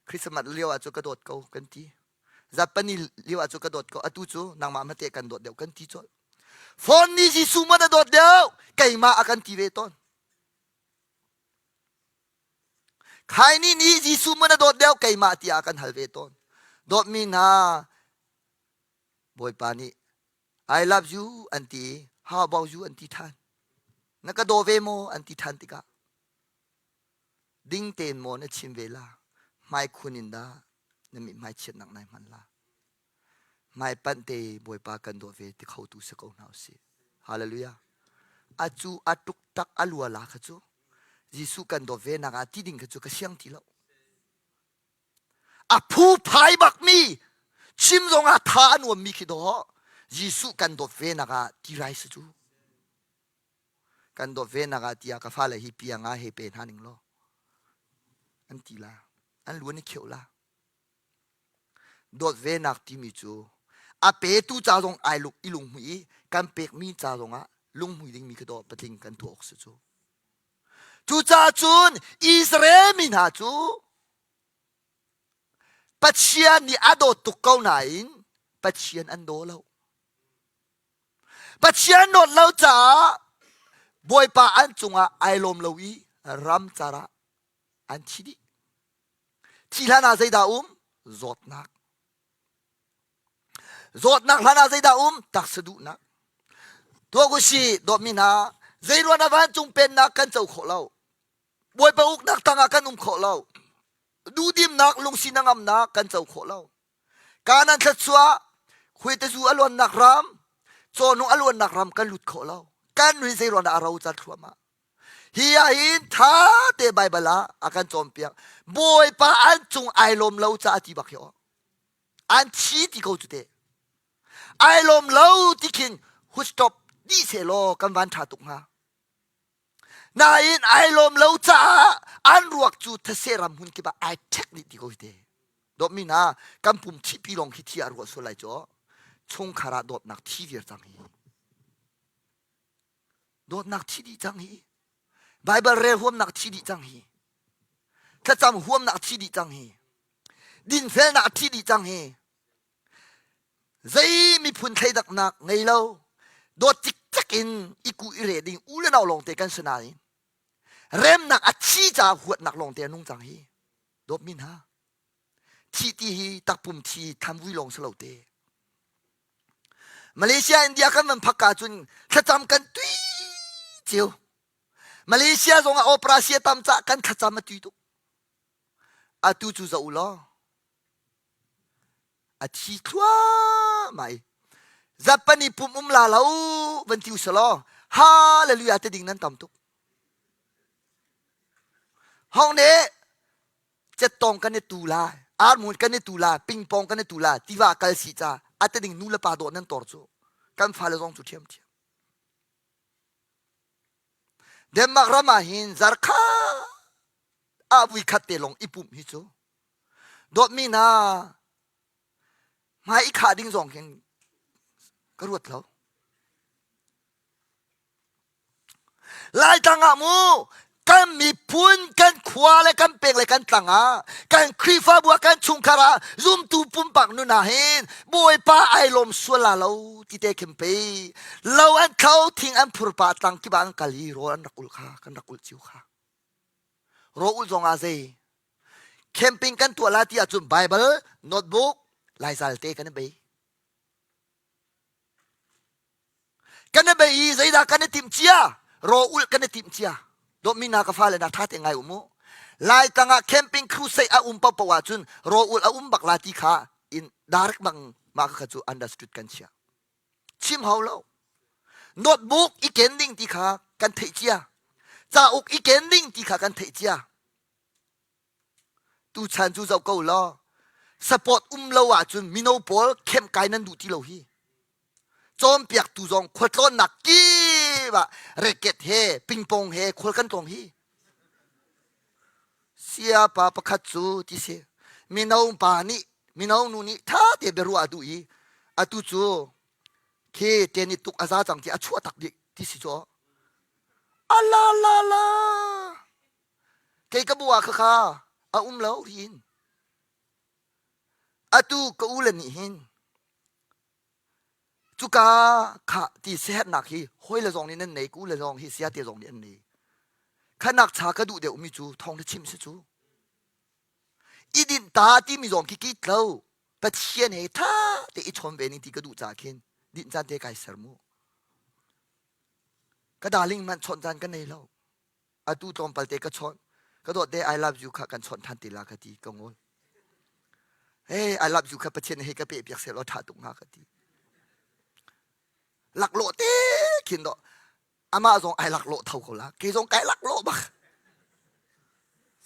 Christmas lio ah cu ka dawt ko kan ti. Zapani lio ah cu ka dawt ko. Atu cu nangmah mate kan dawt deuh kan ti colh. Phone nih Jesuh maw na dawt deuh? Keimah a kan ti ve tawn. Khaini nih Jesuh maw na dawt deuh keimah tiah a kan hal ve tawn. Dawtmi hna, Bawipa nih I love you an ti, how about you an ti ṭhan. Na ka daw ve maw an ti ṭhan tikah ding tein maw na chim ve la, hmaikhun in dah na mithmai chiatnak nai hman la. Hmaipanh te Bawipa kan dawt ve ti khotu si ko hna usih. Hallelujah. A cu a tuktak a lua la kha cu Jesuh kan dawt ve nak ah ti ding kha cu ka siang ti lo. A phu phai bak mi chim zong ah tha a nuam mi khi dawh Jesuh kan dawt ve nak ah ti rai si cu. Kan dawt ve nak ah tiah ka fale hi piang ah he pe hna ning law an ti la an luan i kheuh la Dawt venak timi cu a petu ca zong ai lung i lunghmui i kan pekmi ca zongah lunghmui dingmi kha dawh patling kan tuah awk si cu. Cucaah cun Israel mi hna cu Pathian nih a dawt tuk ko nain Pathian an daw lo. Pathian dawt lo caah Bawipa an cungah ai lawm lo i ramcar ah an thi dih. Thi hlan ah zeidah um? Zawtnak. Zawtnak hlan ah zeidah um? Taksa duhnak. Tuak usih, dawtmi hna, zeiruan ah vancung pennak kan co khawh lo? Bawipa uknak tangah kan um khawh lo. Duhdimnak, lungsi hnangamnak kan co khawh lo. Kanan thluachuah, khuaitezu a luannak ram, cawhnung a luannak ram kan lut khawh lo. Kan nun zeiruang dah a rocar thluahmah? Hi ah hin tha te Baibal ah a kan cawnpiak. Bawipa an cung ai lawm lo caah ti bak hi aw. An thi ti ko cu te. Ai lawm lo ti khin stop dih seh law kan van tha tuk hnga. Nain ai lawm lo caah an ruak cu thase ram hmun kip ah ai ṭhek dih ti ko hi te. Dawtmi hna kan pum thihpi lawng khi thi ah ruah sual lai cu chungkhar ah dawtnak thi viar cang hi. Dawtnak thi dih cang hi. Baibal rel huamnak thi dih cang hi. Thlacam huamnak thi dih cang hi. Dinfelnak thi dih cang hi. Zei miphun thleidaknak ngei lo. Dawt cikcek in i ku i re ding u le nau lawngte kan si nain remnak a thi caah huatnak lawngte a nung cang hi. Dawtmi hna. Thih ti hi takpum thi thamvui lawng si lo te. Malaysia India kan van phak ka cun thlacam kan tui cio. Malaysia zong ah operation tam cah kan thlacam a tui tuk. Atu cu zoh u law a thi thluahmah i Zapani pum um la lo van ti usalaw hallelujah te ding nan tam tuk. Hong ne cettong kan i tu la armun kan i tu la pingpong kan i tu la tiva kal si ca ate ding nu le pa dawh nan tor cu kan fale zong cu ṭhiam ṭhiam Denmark ram ah hin zarkha ah vui khat te lawng i pumh hi cu dawtmi hna hmai i khah ding zong khin ka ruat lo Laitlang ah mu kan miphun kan khua le kan peng le kan tlang ah kan Khrihfabu ah kan chungkhar ah zumtu pumpak nun ah hin Bawipa ai lawm sual la lo ti te khin pe lo an thlo thing an phur pa tlang kip ah an kal i rawl an rak ul kha kan rak ul cio kha rawl ul zong ah zei camping kan tuah la ti ahcun Bible notebook laizal te kan i bei Kan i bei i zeidah kan i timh cia? Raw ulh kan i timh cia. Dawtmi hna ka fale hna ṭha te ngai um u. Laitlang ah camping crusade a um paohpaoh ahcun raw ulh a um bak la ti kha in direct bang Mah kha cu understood kan chia. Chim hau lo. Notebook i ken ding ti kha kan theih cia. Cauk i ken ding ti kha kan theih cia. Tuchan cu zoh ko law support um lo ahcun mino pawl khem kai nan duh ti lo hi. Cawnpiaktu zong khualtlawnnak kip ah racket he pingpong he khual kan tlawng hi. Siapa pakhat cu ti si mino pa nih mino nu nih tha te biaruah a duh i atu cu khi tenni tuk a za cang ti a chuah tak dih ti si cu ala la la kei ka bu ah khakha a um lo hin atu ka u le nih hin cuka kha ti siaherhnak hi hawi le zong nih nan nei ku le zong hi siate zong nih an nei khanak cha ka duh deuh mi cu thawng na chim si cu i dinh ta timi zong khi ki tlo pathian he tha te i chawn ve ning ti ka duh ca khin dinh caan te kai ser mu ka darling man chawnh caan ka nei lo atu tlawmpal te ka chawnh ka dawt te I love you kha kan chawnh than ti la ka ti ka ngol hey I love you kha Pathian he ka pe piak seh law tha tuk hnga ka ti laklawh te khin do amah zong ai laklawh tho ko la kei zong kai laklawh bak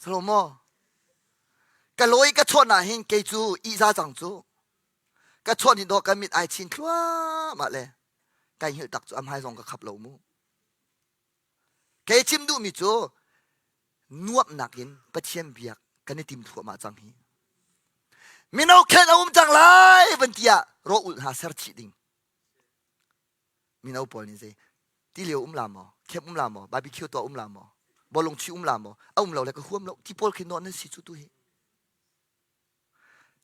Salomo ka lawi ka chawnh ah hin kei cu ihza cang cu ka chawnh hin do ka mit ai chin thluahmah le kai hngilh tak cu a hmai zong ka khap lo mu Kei chim duhmi cu nuamhnak in Pathian biak kan i tim thluahmah cang hi. Mino khen a um cang lai van ti ah rawh ulh hna ser chih ding. Mino pawl nih zei ti lio um la maw, khem um la maw, barbecue tuah um la maw, bawlung chi um la maw, a um lo le ka huam lo ti pawl khi nawn nan si cu tu hi.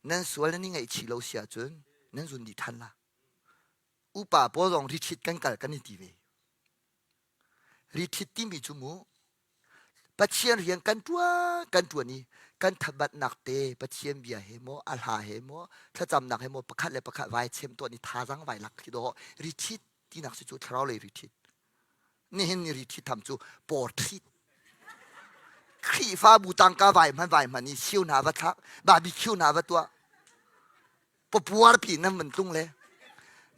Nan sual nan i ngaihchih lo si ahcun nan zun dih than la. Upa pawl zong rithit kan kal kan i ti ve. Rithit timi cu mu Pathian rian kan ṭuan kan ṭuan i kan thabatnak te Pathian bia he maw a hla he maw thlacamnak he maw pakhat le pakhat vai chem tuan i thazang vai lak khi dawh rithit tinak si cu thlarau lei rithit nihin ni rithit tham cu porthit Khrihfabu tangka vai hman vai hman i siu hna va thlak barbecue hna va tuah papuar pi nan van tlung le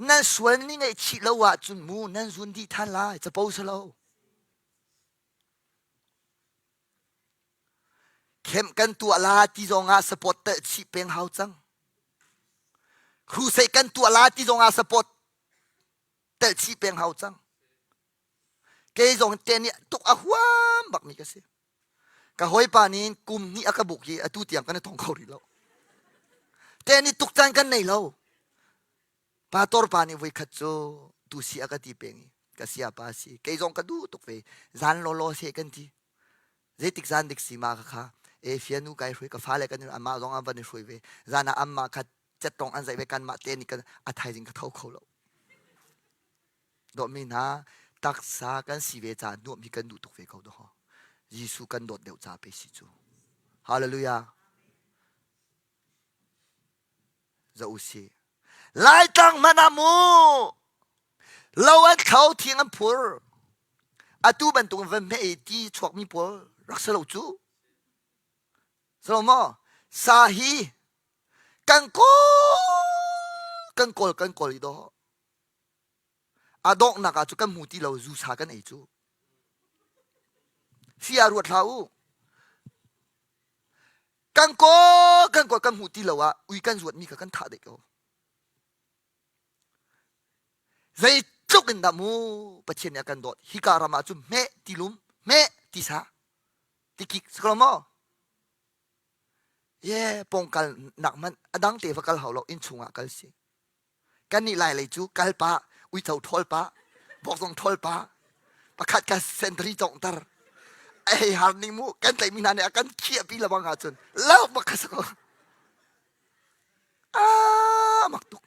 nan sual ni ngaihchih lo ahcun mu nan zun dih than lai capo si lo khem kan tuah la ti zong ah support telh chih peng hau cang crusade kan tuah la ti zong ah support telh chih peng hau cang kei zong te nih tuk a huam bak mi ka si Ka hawipa nih kum hnih a ka buk i atu tiang kan i thong kho rih lo. Te nih tuk caan kan nei lo. Pastor pa nih voikhat cu tu si a ka ti peng i ka sia pa si kei zong ka duh tuk ve zan lawlaw se kan ti zeitik zan dik si ma kha kha e fianu kai hruai ka fale kan amah zong an van i hruai ve zan ah amma kha cettong an zaih ve kanmah te nih kan a thaizing ka tho kho lo Dawtmi hna, taksa kan si ve caah nuamh hi kan duh tuk ve ko dawh. Jesuh kan dawt deuh ca pe si cu. Hallelujah. Za u si. Laitlang hmanh ah mu lo an thlo thing an phur. Atu bantuk van hme i ti chuakmi pawl rak si lo cu. So maw? Sa hi kan kawl kan kawl kan kawl i dawh. A donghnak ah cu kan hmu ti lo zu sa kan ei cu. Fia ruat hlah u. Kan kawl kan kawl kan hmu ti lo ah ui kan zuat mi kha kan thah deh ko. Zeitluk in dah mu Pathian nih a kan dawt. Hika ram ah cun hmeh ti lum, hmeh ti sa, ti kik si ko maw? Ye pongkal nak hmanh a dang te va kal hau lo inn chungah kal si. Kannih lai lei cu kal pah, uico ṭhawl pah, vok zong ṭhawl pah, pakhat kha sentari conghter. A hei har ning mu, kan tlaihmi hna nih a kan khiahpi lebang ahcun lo bak kha si ko. Ah, mak tuk.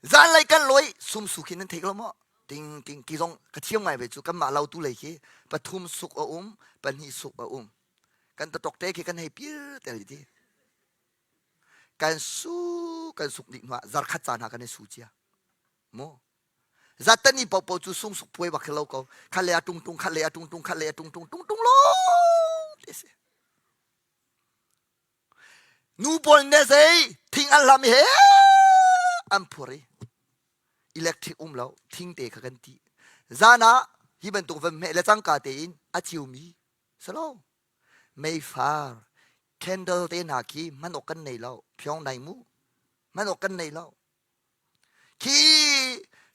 Zanlei kan lawi sumsu khi nan thei ko maw? Ting ting ki zong ka thiam ngai ve cu kanmah lautu lei khi pathum suk a um, pahnih suk a um. Kan tatok te khi kan hei pir tel ti. Kan su kan suk dih hnuah zarkhat caan ah kan i su cia. Mu. Zatani popo cu sung suk puai bak lo ko. Khat le a tung tung khat le a tung tung khat le a tung tung tung tung lo ti si. Nu pawl ne zei thing an hlam i he an phur i electric um lo thing te kha kan ti. Zan ah hi bantuk van hmeh le cangka tein a ciumi salo meifar candle te hna khi hman awk kan nei lo phiong nai mu hman awk kan nei lo khi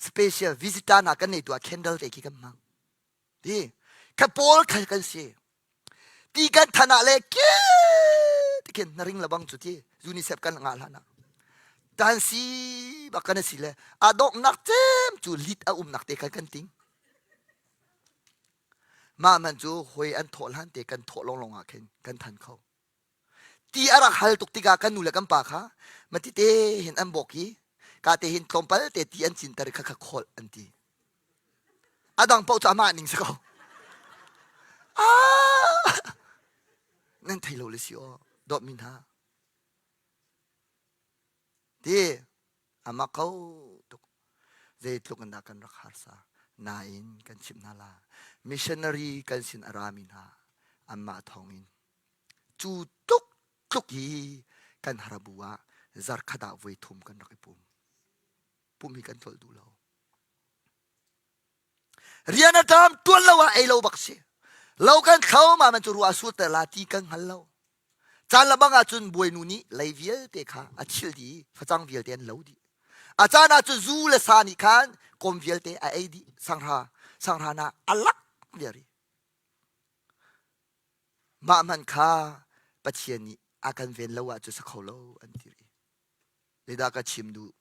special visitor hna kan nei tu ah candle te khi kan hmang ti kha pawl kha kan si ti kan than ah le ke ti khin na ring labang cu ti UNICEF kan ngah hlan ah tan si bak kan si le a donghnak cem cu lit a umnak te khan kan ting mah man cu hoi an thawh hlan te kan thawh longlong ah khin kan than kho ti a rak hal tuk tikah kan nu le kan pa kha mati te hin an bawk i ka te hin tlawmpal te ti an cinter i kha kha kholh an ti a dang paoh cu amah ning si ko ah nan thei lo le si aw dawtmi hna ti ama ko tuk zeitluk in dah kan rak harsa nain kan chimh hna la missionary kan sin a rami hna anmah thawngin Cu tluk tluk hi kan harabu ah zarkhat ah voi thum kan rak i pum. Pum hi kan tlolh duh lo. Rian a ṭam tuan lo ah ei lo bak si. Lo kan thlo ma man cu ruah sur ter la ti kan hngal lo. Caan le bang ahcun buainu nih lei vialte kha a chil dih i facang vialte an lo dih. A caan ahcun zu le sa nih khan kawm vialte a ei dih. Sanghra sanghra na a lak viar i Mah hmanh kha Pathian nih a kan ven lo ahcun si kho lo an ti rih. Zeidah ka chim duh?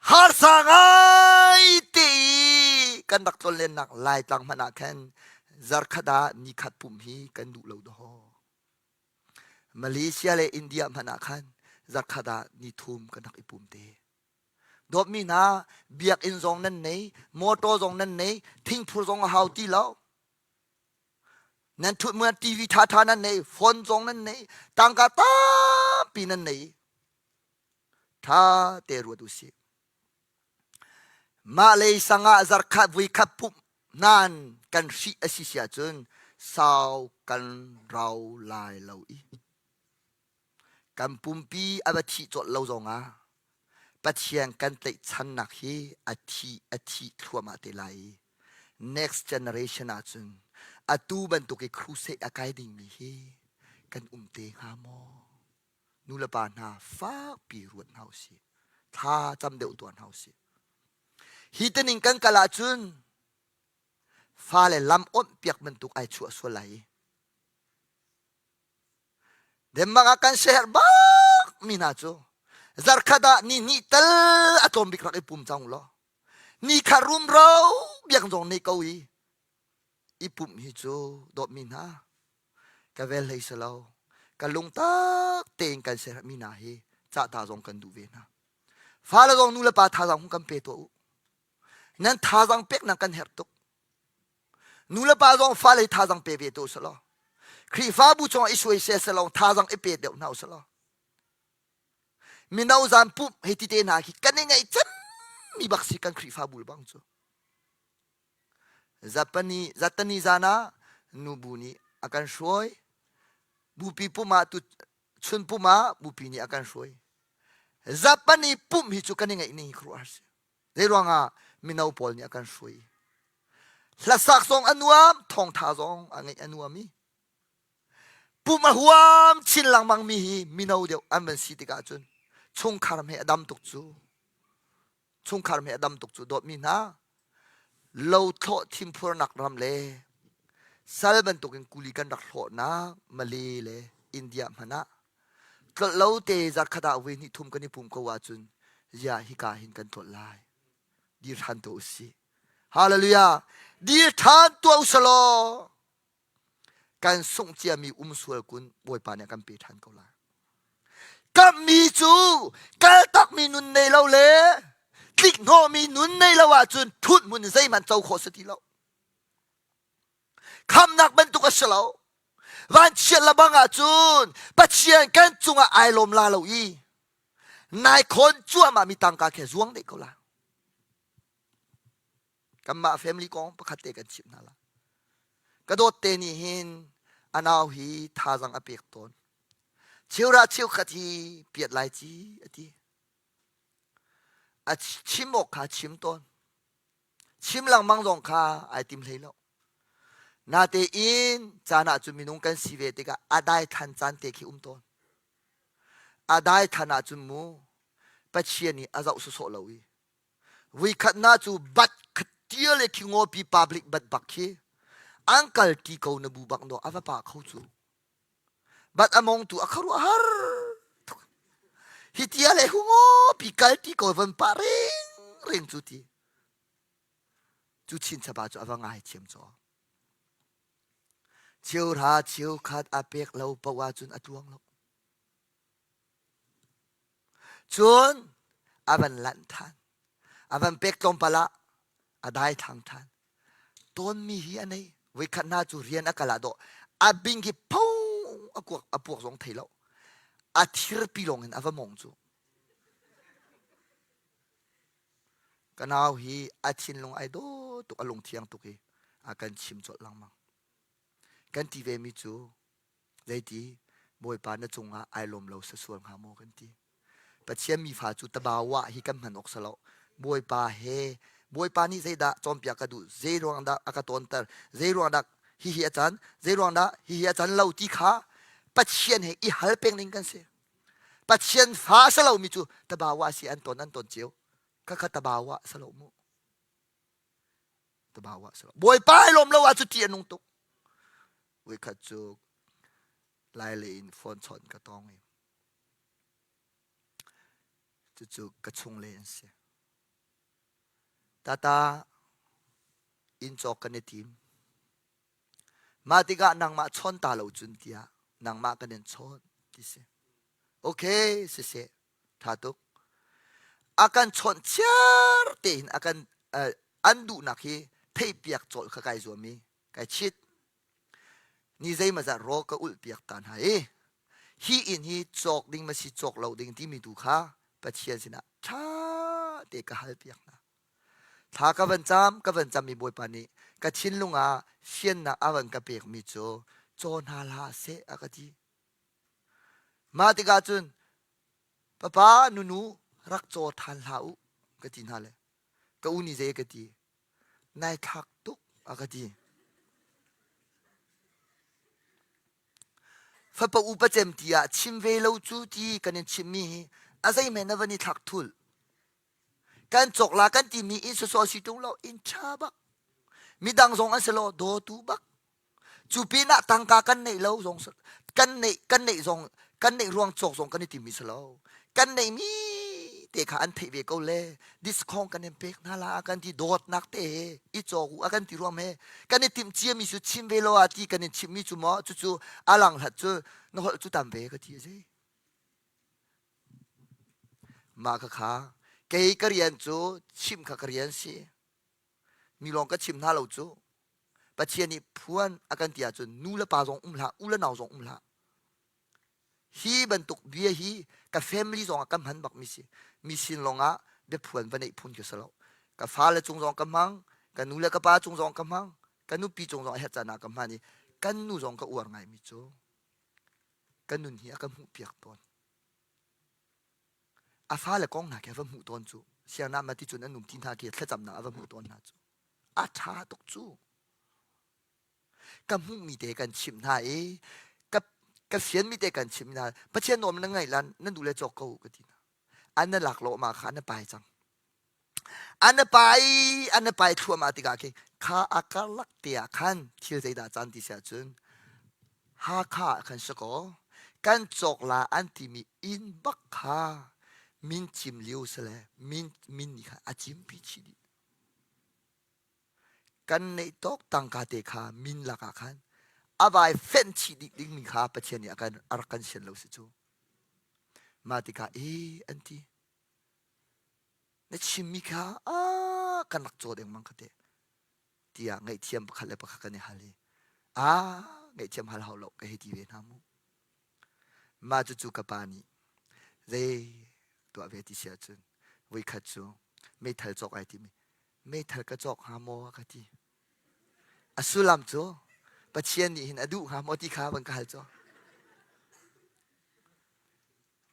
Harsa ngai te i kan rak tlonlennak Laitlang hmanh ah khan zarkhat ah nikhat pumh hi kan duh lo dawh. Malaysia le India hmanh ah khan zarkhat ah nithum kan rak i pum te. Dawtmi hna, biakinn zong nan nei, motor zong nan nei, thingphur zong a hau ti lo. Nan ṭhut muan TV ṭhaṭha nan nei, phone zong nan nei, tangka tampi nan nei. Ṭha te ruat u sih. Mah lei sangah zarkhat vuikhat pumh nan kan hrih a si si ahcun sau kan rau lai lo i. Kan pumpi a va thih colh lo zongah Pathian kan tlaihchannak hi a thi a thi thluahmah te lai i next generation ahcun atu bantuk i crusade a kai dingmi hi kan um te hnga maw? Nu le pa hna fakpi ruat hna usih. Thla cam deuh tuah hna usih. Hi tining kan kal ahcun fale lam onh piak bantuk ai chuah sual lai i Denmark ah kan siaherh bak mi hna cu zarkhat ah ni hnih tal a tlawm bik rak i pum cang law ni kha rumro biak zong nei ko i i pumh hi cu dawtmi hna ka vel hlei si lo ka lung tak tein kan siaherh mi hna hi cahta zong kan duh ve hna fale zong nu le pa thazaang hung kan pe tuah u nan thazaang pek nan kan herh tuk Nu le pa zong fale thazaang pe ve tu selaw Khrihfabu chungah i suai se selong thazaang i pe deuh hna uselaw mino zan pumh hei ti te hna khi kan i ngaih cemmi bak si kan Khrihfabu bang cu Zapani zatani zan ah nubu nih a kan hruai bupi pum ah tu chun pum ah bupi nih a kan hruai Zapani pumh hi cu kan i ngaih ning hi khuaruahhar si Zeiruangah mino pawl nih a kan hruai. Hlasak zong a nuam, thawngtha zong a ngeih a nuam i pum a huam chin lengmang mi hi mino deuh an van si tikah cun chungkhar he a dam tuk cu chungkhar he a dam tuk cu dawtmi hna lo thlawh thimphurnak ram le sal bantukin kuli kan rak hlawhnak Malay le India hmanh ah Tlolh lo te zarkhat ah voi hnih thum kan i pum ko ahcun ziah hika hin kan tlolh lai. Dir ṭhan tuah usih. Hallelujah. Dir ṭhan tuah usalaw kan sungh ciami um sual kun Bawipa nih a kan pe ṭhan ko lai. Kamhmi cu kaltakmi nun nei lo le tlik hnawhmi nun nei lo ahcun ṭhut hmun zeihmanh co khawh si ti lo. Khamnak bantuk a si lo. Vanchiat lebang ahcun Pathian kan cungah ai lawm la lo i nai khawn cuahmah mi tangka khi zuang deh ko la. Kanmah family kong pakhat te kan chimh hna la. Ka dawt te nih hin a nau hi thazang a pek tawn. Cheura cheukhat hi piat lai ci a ti. A chim awk kha chim tawn. Chim lengmang zong kha ai tim hlei lo. Natein caan ah cun minung kan si ve tikah a dai than caan te khi um tawn. A dai than ahcun mu Pathian nih a zoh sawsawh lo i Vuikhat na cu bat khatia le khi ngawpi public bat bak khi an kal ti ko na bu bak no a va pa kho cu. Bat a mong tu a kharuah har tuk. Hi tia le hu ngawpi kal ti ko van pa ring ring cu ti. Cu chin chapa cu a va ngai thiam caw. Cheuhra cheukhat a pek lo poah cun a tluang lo. Cun a van lanh ṭhan. A van pek tlawmpal ah a daithlang ṭhan. Tawnmi hi a nei. Voikhat hna cu rian a kal ah dawh a bing hi pho a kuak a puak zong thei lo. A thirpi lawng in a va mong cu. Ka nau hi a thinlung ai daw tuk a lungthiang tuk i a kan chim colh lengmang. Kan ti ve mi cu Zeiti Bawipa na cungah ai lawm lo sasual hnga maw kan ti. Pathian mifa cu tabawa hi kan hman awk si lo. Bawipa he Bawipa nih zeidah cawnpiak ka duh, zei ruang dah a ka tawnter, zei ruang dah hihi a can, zei ruang dah hihi a can lo ti kha Pathian he i hal peng ding kan si. Pathian fa a si lomi cu tabawa si an ton an ton cio. Khakha tabawa si lo mu. Tabawa si lo. Bawipa ai lawm lo ah cu ti a nung tuk. Voikhat cu Lailei in phone chawnh ka tong i cucu ka chungle an si. Tata inn cawk kan i tim. Mah tikah nangmah chawn ta lo cun tiah nangmah kan in chawn ti si. Okay siseh tha tuk. A kan chawnh chiar tein a kan uh, an duhnak hi theihpiak cawlh kha kai zuam i kai chit ni zeimazat rawl ka ulh piak ta hna i hi inn hi cawk ding ma si cawk lo ding timi tu kha Pathian sinah ṭha te ka hal piak hna thla ka van cam ka van cam mi Bawipa nih ka thinlung ah fiannak a van ka pek mi cu caw hna hlah seh a ka ti mah tikah cun papa nunu rak caw ṭhan hlah u ka ti hna le ka u nih zei ka ti Nai thlak tuk a ka ti. Fapa upa cem ti ah chim ve lo cu ti kan in chimmi hi a zeihmanh na van i thlak thul. Kan cawk la kan timi inn sawsawh si ṭung lo inn ṭha bak. Midang zong an si lo dawtu bak. Cu pinah tangka kan neih lo zong kan neih kan neih zong kan neih ruang cawk zong kan i timmi si lo. Kan neihmi te kha an theih ve ko le discount kan in pek hna la kan ti dawtnak te he i cawk u a kan ti ruam he kan i timh ciami cu chim ve lo ah ti kan in chimmi cu maw cucu a lang hlat cu na holh cu tam ve ka ti a si. Mah kha kha kei ka rian cu chim kha ka rian si. Mi lawng ka chim hna lo cu. Pathian nih phuan a kan ti ahcun nu le pa zong um hlah, u le nau zong um hlah. Hi bantuk bia hi ka family zong ah ka hman bakmi si. Mi sin lawng ah biaphuan va neih phun ka si lo. Ka fale cung zong ka hmang, ka nu le ka pa cung zong ka hmang, ka nupi cung zong a herh caan ah ka hman i kan nu zong ka uar ngaimi cu ka nun hi a ka hmuhpiak tawn. A fale kong hna khi a va hmuh tawn cu. Siangnak ma ti cun an um ti hna khi thlacamnak a va hmuh tawn hna cu. A ṭha tuk cu. Ka hmuhmi te kan chimh hna i ka, ka fianmi te kan chimh hna. Pathian nuam na ngaih lan na duh le cawk ko ka ti hna. An na lak lo ma kha na pai cang. An na pai an na pai thluahmah tikah khin kha a karlak te ah khan thil zeidah caan ti si ahcun Hakha ah khan si kaw kan cawk la an timi inn bak kha min cim lio si le min min nih khan a cimpi chih dih. Kan neih tawk tangka te kha min lakah khan a vai fenh chih dih dingmi kha Pathian nih a kan a rak kan sian lo si cu. Mah tikah ee an ti. Na chimmi kha a kan rak caw dengmang kha teh tiah ngaihthiam pakhat le pakhat kan i hal i a ngaihthiam hal hau lo ka hei ti ve hna mu. Mah cucu ka pa nih zei tuah ve ti si ahcun voikhat cu meithal cawk ai timi meithal ka cawk hnga maw a ka ti. A sullam cu Pathian nih hin a duh hnga maw ti kha van ka hal cu.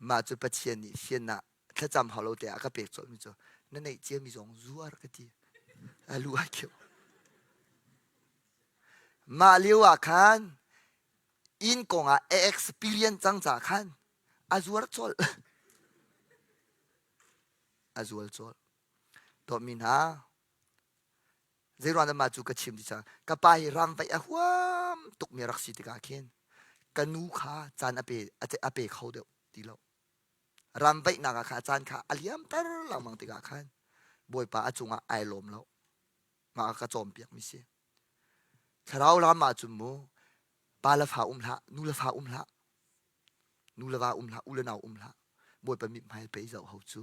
Mah cu Pathian nih fiannak thlacam hau lo te ah ka pek colhmi cu na neih ciami zong zuar ka ti. A lu ai kheuh. Mah lio ah khan inn kong ah a experience cang ca khan a zuar colh. A zual colh. Dawtmi hna, Zeiruang dah mah cu ka chim ti cang ka pa hi ramvaih a huam tukmi a rak si tikah khin ka nu kha caan a pe a pe kho deuh ti lo. Ramvaihnak ah khan a caan kha a liamter lengmang tikah khan Bawipa a cungah ai lawm lo. Mah a ka cawnpiakmi si. Thlarau lam ah cun mu pa le fa um hlah, nu le fa um hlah, nu le va um hlah, u le nau um hlah. Bawipa mithmai pe zoh ho cu.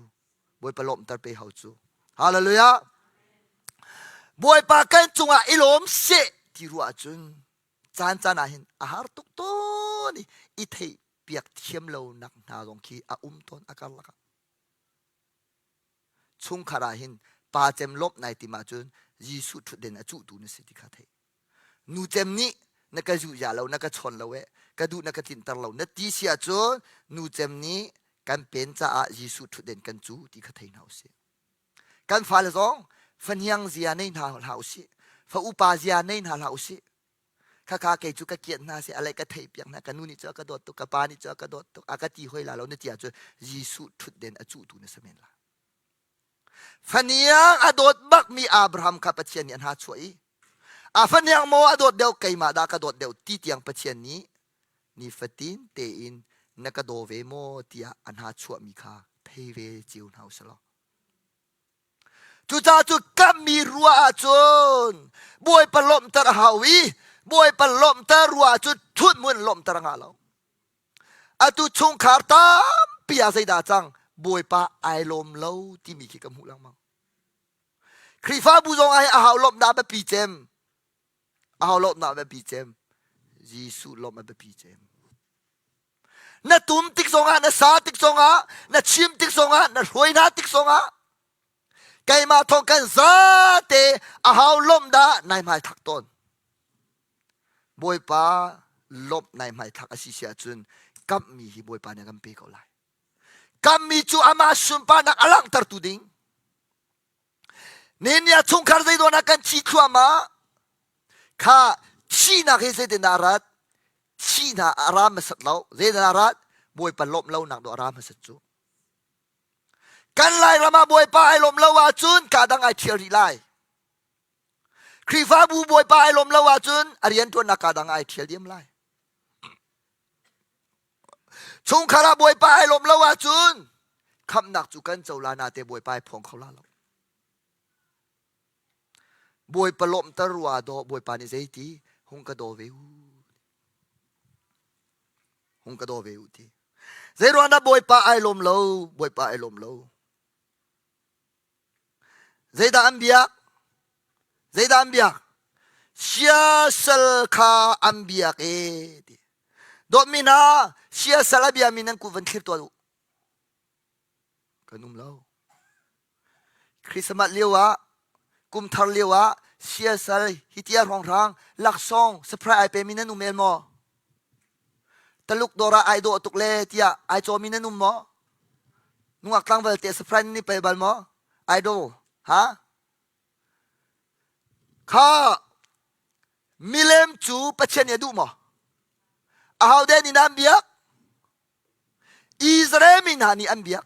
Bawipa lawmhter pe ho cu. Hallelujah. Bawipa kan cungah i lawm seh ti ruah ahcun caan caan ah hin a har tuk tawn i i theih piak thiam lo nak hna zong khi a um tawn a karlak ah. Chungkhar ah hin pa cem lawmh nai tim ahcun Jesuh ṭhutden a cuhtu na si ti kha theih. Nu cem nih na ka zuh ya lo na ka chawn lo eh ka duh na ka tlinter lo na ti si ahcun nu cem nih kan pen caah Jesuh ṭhutden kan cu ti kha thei hna usih. Kan fale zong fahniang zia nei hna hlah usih. Fa upa zia nei hna hlah usih. Khakha kei cu ka kianh hna seh alai ka theih piak hna ka nu nih cu a ka dawt tuk ka pa nih cu a ka dawt tuk a ka ti hoi la lo na ti ahcun Jesuh ṭhutden a cuhtu na si men la. Fahniang a dawt bakmi Abraham kha Pathian nih a hna chuah i a fahniang maw a dawt deuh keimah dah ka dawt deuh ti tiang Pathian nih nifatin tein na ka daw ve maw tiah a hna chuahmi kha thei ve cio hna u sih law. Cucaah cu kammi ruah ahcun Bawipa lawmhter a hau i Bawipa lawmhter ruah ahcun ṭhut mun lawmhter a ngah lo. Atu chungkhar tampi ah zeidah cang Bawipa ai lawm lo timi khi ka hmuh lengmang. Khrihfabu zong ah a hau lawmhnak biapi cem. A hau lawmhnak biapi cem. Jesuh lawmh a biapi cem. Na tum tik zongah, na sa tik zongah, na chim tik zongah, na hruai hna tik zongah, keimah thawng kan zate a hau lawmh dah nai hmai thak tawn. Bawipa lawmh nai hmaithlak a si si ahcun kamhmi hi Bawipa nih a kan pe ko lai. Kamhmi cu amah sunparnak a langhtertu ding. Nihin chungkhar zeidawn ah kan thi thluahmah kha thihnak hi zeitindah a rat? Thihnak a ra hmasat lo. Zeitindah a rat? Bawipa lawmh lonak dawh a ra hmasat cu. Kan Lairam ah Bawipa ai lawmh lo ahcun kaa dang ai ṭhial rih lai. Khrihfabu bawipa ai lawm lo ahcun a rianṭuannak kaa dang ai ṭhial diam lai. Chungkhar ah bawipa ai lawm lo ahcun khamhnak cu kan co la na te bawipa ai phuang kho la lo. Bawipa lawmhter rua daw bawipa nih zeiti hung ka daw ve u. Hung ka daw ve u ti. Zeiruang dah bawipa ai lawm lo, bawipa ai lawm lo. Zeidah an biak? Zeidah an biak? Siasal kha an biak e ti. Dawtmi hna, siasal a biami nan kut van thlir tuah u. Kan um lo. Christmas lio ah, kum thar lio ah, siasal hitia hrawnghrang laksawng surprise ai pemi nan um el maw? Taluk dawr ah ai dawh tuk le tiah ai cawmi nan um maw? Nungak tlangval te surprise nan i pel bal maw? Idol, ha? Kha milem cu Pathian nih a duh maw? Aho den in an biak? Israel mi hna nih an biak.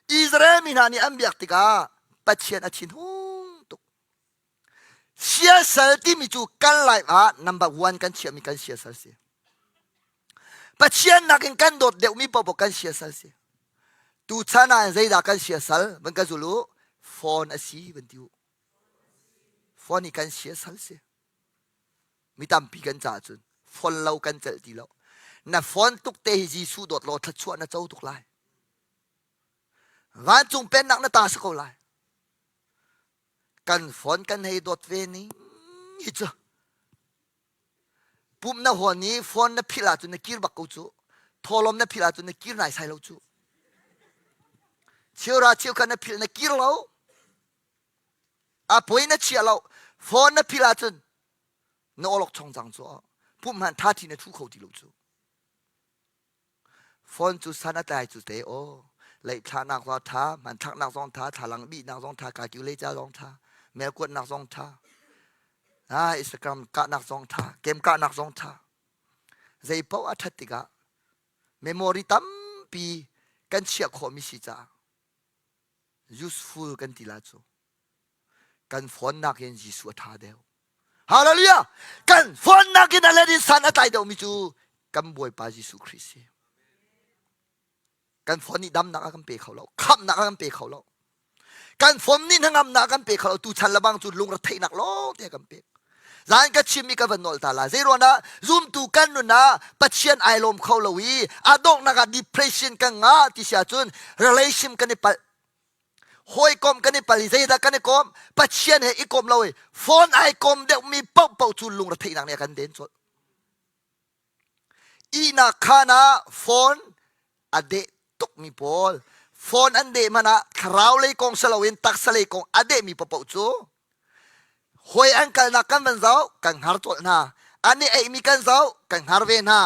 Israel mi hna nih an biak tikah Pathian a thinhung tuk. Siasal timi cu kan life ah number one kan chiahmi kan siasal si. Pathian nakin kan dawt deuhmi paohpaoh kan siasal si. Tuchan ah zeidah kan siasal van ka zul u phone a si van ti u. Phone hi kan siasal si. Mi tampi kan caah cun phone lo kan celh ti lo. Na phone tuk te hi Jesuh dawt law thluachuah na co tuk lai. Vancung pennak na ta si ko lai. Kan phone kan hei dawt ve ning hi cu pumh na hawn i phone na philh ahcun na kir bak ko cu thawlawm na philh ahcun na kir naisai lo cu cheura cheukhat na philh na kir lo a poi na chia lo phone na philh ahcun na awlok chong cang cu pumh hman tha thi na thu kho ti lo cu. Phone cu san a tlai cu te aw. Leithlahnak zong tha, hmanthlaknak zong tha, thlalang bihnak zong tha, calculate zong tha, mail kuatnak zong tha. Ah, Instagram kahnak zong tha, game kahnak zong tha. Zei paoh a that tikah memory tampi kan chiah khawhmi si caah useful kan ti la cu. Kan phone nakin Jesuh a ṭha deuh. Hallelujah! Kan phone nakin a let in san a tlai deuhmi cu kan Bawipa Jesuh Khrih si. Kan phone nih damnak a kan pe kho lo, khamhnak a kan pe kho lo. Kan phone nih hnangamnak a kan pe kho lo. Tuchan lebang cu lungretheihnak lawng te a kan pek. Zan ka chimmi ka van nawl ta la. Zei ruangah zumtu kan nun ah Pathian ai lawm kho lo i a donghnak ah depression kan ngah ti si ahcun relation kan i palh hawikom kan i pal i zeidah kan i kom Pathian he i kom lo i phone ai kom deuhmi paohpaoh cu lungretheihnak nih a kan den colh ihnak khaan ah phone a deh tukmi pawl phone an deh hmanh ah thlarau lei kong si loin taksa lei kong a dehmi paohpaoh cu hawi an kalnak kan van zoh kan hngar colh hna an i eihmi kan zoh kan hngar ve hna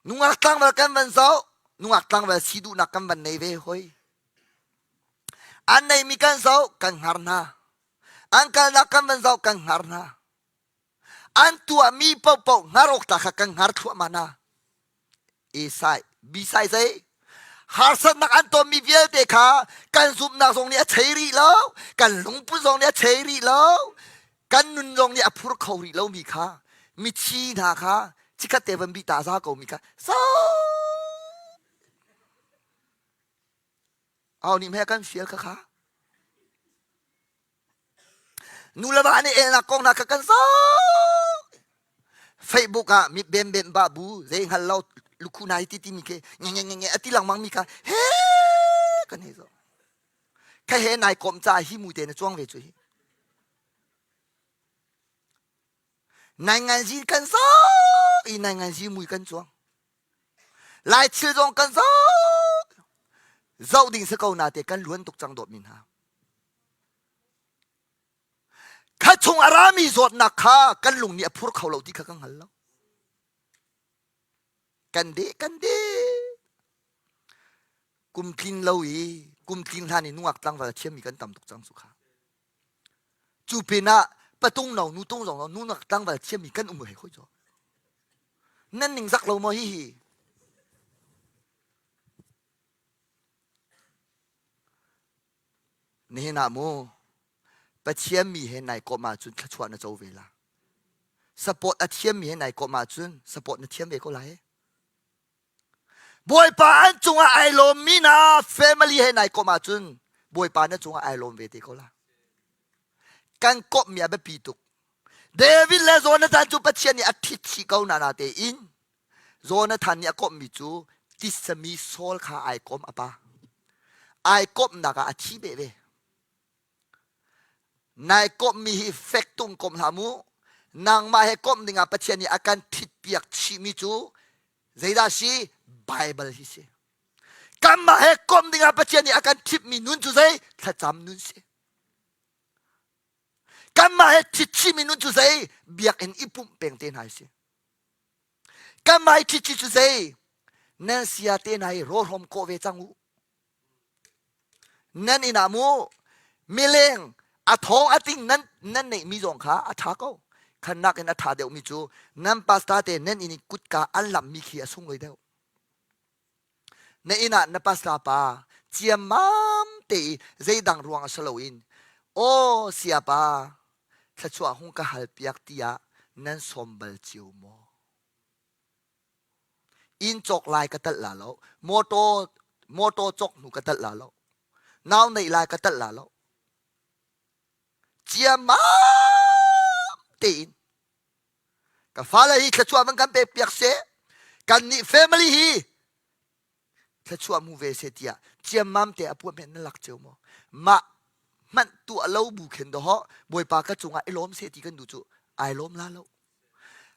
Nungak tlangval kan van zoh, nungak tlangval si duhnak kan van nei ve hoi. An neimi kan zoh, kan hngar hna. An kalnak kan van zoh, kan hngar hna. An tuahmi paohpaoh hngar awk ta kha kan hngar thluahmah hna. A sai, B sai zei? Harsatnak an tonmi vialte kha kan zumhnak zong nih a chei rih lo, kan lungput zong nih a chei rih lo, kan nun zong nih a phur kho rih lomi kha mithi hna kha chikkhat te van bih ta za ko mi kha so au nih hme kan fial kha kha nu le va nih elnak kong hna kha kan so Facebook ah mi bem bem ba bu zei hngal lo lukhu nai ti ti mi ke nge nge nge nge ati langmang mi kha he kan hei zo kha he nai kom ca hi mu te na chuang ve chu hi nai ngan zi kan zo i nai ngan zi mui kan chuang lai thil zong kan zo zoh ding si ko na te kan luan tuk cang dawt mi hna kha chung a rami zawtnak kha kan lung nih a phur kho lo ti kha kan hngal lo kan deh kan deh kum tlin lo i kum tlin hlan i nungak tlangval a thiammi kan tam tuk cang cu kha cu pinah patung no nu tung zong nunak tlangval thiammi kan um hei khoi cu nan ning zak lo maw hi hi nihin ah mu Pathian mi he nai komh ahcun thluachuah na co ve la support a thiammi he nai komh ahcun support na thiam ve ko lai Bawipa an cungah ai lawmmi na family he nai komh ahcun Bawipa na cungah ai lawm ve te ko la kan komhmi a biapi tuk David le Jonathan cu Pathian nih a ṭhit chih ko na na tein Jonathan nih a komhmi cu tisami Saul kha ai kom a pa ai komhnak ah a thi beh ve Nai komhmi hi fek tung kom hlah mu. Nangmah he komh dingah Pathian nih a kan ṭhitpiak chihmi cu zeidah si? Baibal hi si. Kanmah he komh dingah Pathian nih a kan ṭhitmi nun cu zei? Thlacam nun si. Kanmah he ṭhit chihmi nun cu zei? Biakinn i pumh peng te hna hi si. Kanmah i ṭhit chih cu zei? Nan sia te hna hi rawlhawm kawh ve cang u. Nan inn ah mu mileng a thawng a ting nan nan neihmi zong kha a ṭha ko. Khan nakin a ṭha deuhmi cu nan pastor te nan inn i kutka an lamhmi khi a sunglawi deuh. Na inn ah na pastor pa ciammam te i zeidang ruang a si loin aw siapa thluachuah hung ka hal piak tiah nan sawm bal cio maw? Inn cawk lai ka talh la lo. Motor motor cawk hnu ka talh la lo. Nau neih lai ka talh la lo. Ciammam tein ka fale hi thluachuah van kan pek piak seh. Kan nih family hi thluachuah mu ve seh tiah ciammam te a puah men na lak cio maw? Mah hmanh tuah lo bu khin doho Bawipa ka cungah i lawm seh ti kan duh cu ai lawm la lo.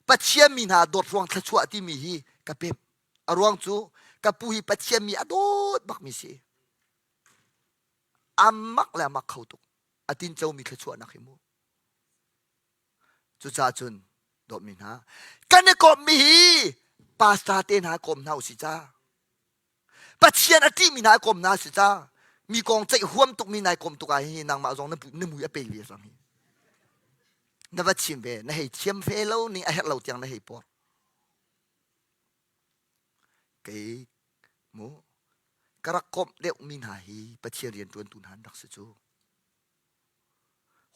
Pathian mi hna dawt ruang thluachuah timi hi ka pem. A ruang cu ka pu hi Pathian mi a dawt bakmi si. A mak le a mak kho tuk. A tincomi thluachuahnak hi mu. Cucaah cun dawtmi hna, kan i komhmi hi Pastor te hna kawm hna usih ca. Pathian a ṭihmi hna kawm hna si ca. Mi kong ceih huam tukmi nai kawm tuk ah hi nangmah zong na mui a pe ve cang hi. Na va chim ve, na hei thiam ve lo ning a herh lo tiang na hei por. Kei mu ka rak komh deuhmi hna hi Pathian rianṭuantu hna an rak si cu.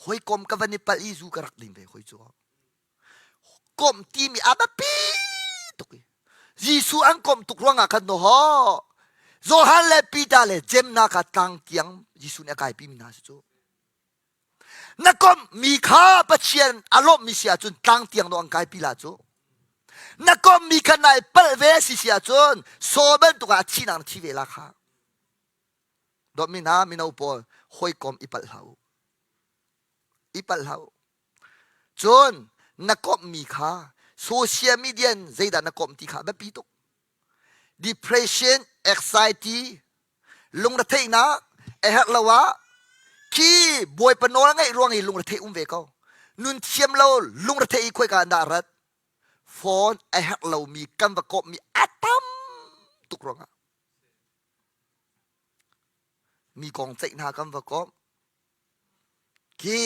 Hawikom ka van i palh i zu ka rak ding ve hoi cu. Komh timi a biapi tuk i Jesuh an komh tuk ruangah khan no ho Johan le Peter le Jeim hna kha tlang tiang Jesuh nih a kaipi mi hna si cu. Na komh mi kha Pathian a lawmhmi si ahcun tlang tiang no an kaipi la cu. Na komh mi kha nai palh ve si si ahcun Saul bantuk ah thihnak na thi ve la kha. Dawtmi hna mino pawl hawikom i palh hlah u. I palh hlah u. Cun na komhmi kha social media in zeidah na komh ti kha a biapi tuk. Depression, anxiety, lungretheihnak a herh lo ah khi Bawipa nawl ngaih ruang i lungretheih um ve ko. Nun thiam lo lungretheih i khoika ah dah rat? Phone a herh lomi kan va komhmi a tam tuk ruangah. Mi kong ceih hna kan va komh. Khi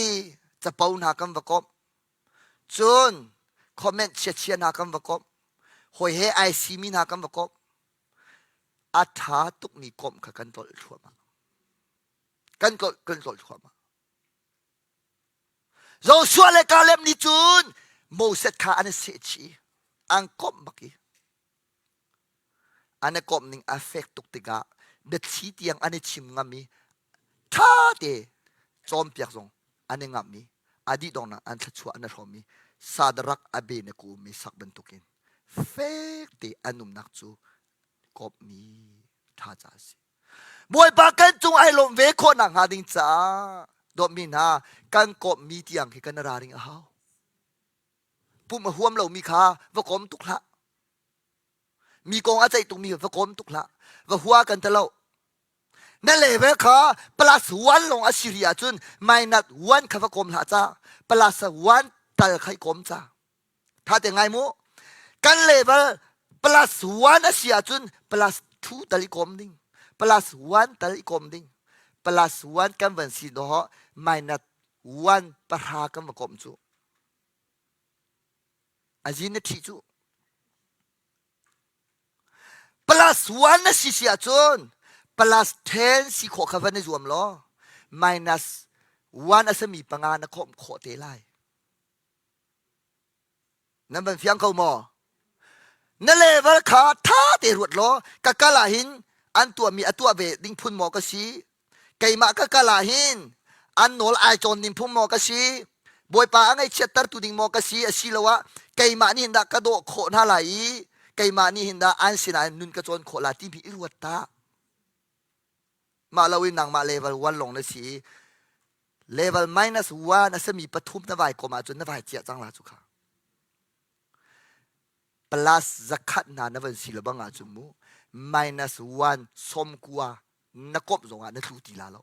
capo hna kan va komh. Cun comment chiachia hna kan va komh. Hawi he ai simi hna kan va komh. A ṭha tukmi komh kha kan tlolh thluahmah. Kan tlolh kan tlolh thluahmah. Joshua le Caleb nih cun Moses kha an i sehchih i an komh bak i An i komh ning a fek tuk tikah biathli tiang an i chim ngam i ṭha te cawnpiak zong an i ngamh i a dih donghnak an thluachuah an i hrawm i Sadarak a be na kum i sak bantukin fek te an umnak cu komhmi ṭha ca a si. Bawipa kan cung ai lawm ve khawh nakhnga ding caah dawtmi hna kan komhmi tiang khi kan i ralring a hau. Pumh a huam lomi kha va kom tuk hlah. Mi kong a ceih tukmi va kawm tuk hlah. Va hua kan ti lo. Na level kha plus one lawng a si rih ahcun minus one kha va kawm hlah ca. Plus one tal kha i kawm ca. Tha te ngai mu. Kan level plus one a si ahcun plus two tal i kawm ding. Plus one tal i kawm ding. Plus one kan van si do minus one pahra kan va kawm cu. Azin na ṭhih cu. Plus one na si si ahcun plus 10 si khawh kha van i zuam law minus one a sami panga na khawmh khawh te lai. Nan van fiang ko maw? Na level kha tha te ruat law ka kal ah hin an tuahmi a tuah ve ding phun maw ka si keimah ka kal ah hin an nawl ai cawn ding phung maw ka si bawipa a ngaihchiattertu ding maw ka si asiloah keimah nih hin dah ka dawh khawh hna lai i keimah nih hin dah an sinah nun ka cawn khawh la timi i ruat ta mah loin nangmah level 1 lawng na si i level minus 1 a sami pathum na vai kom ahcun na vai ciah cang la cu kha plus zakhat hna na van si lo bang ahcun mu minus 1 sawmkua na komh zongah na tlu ti la lo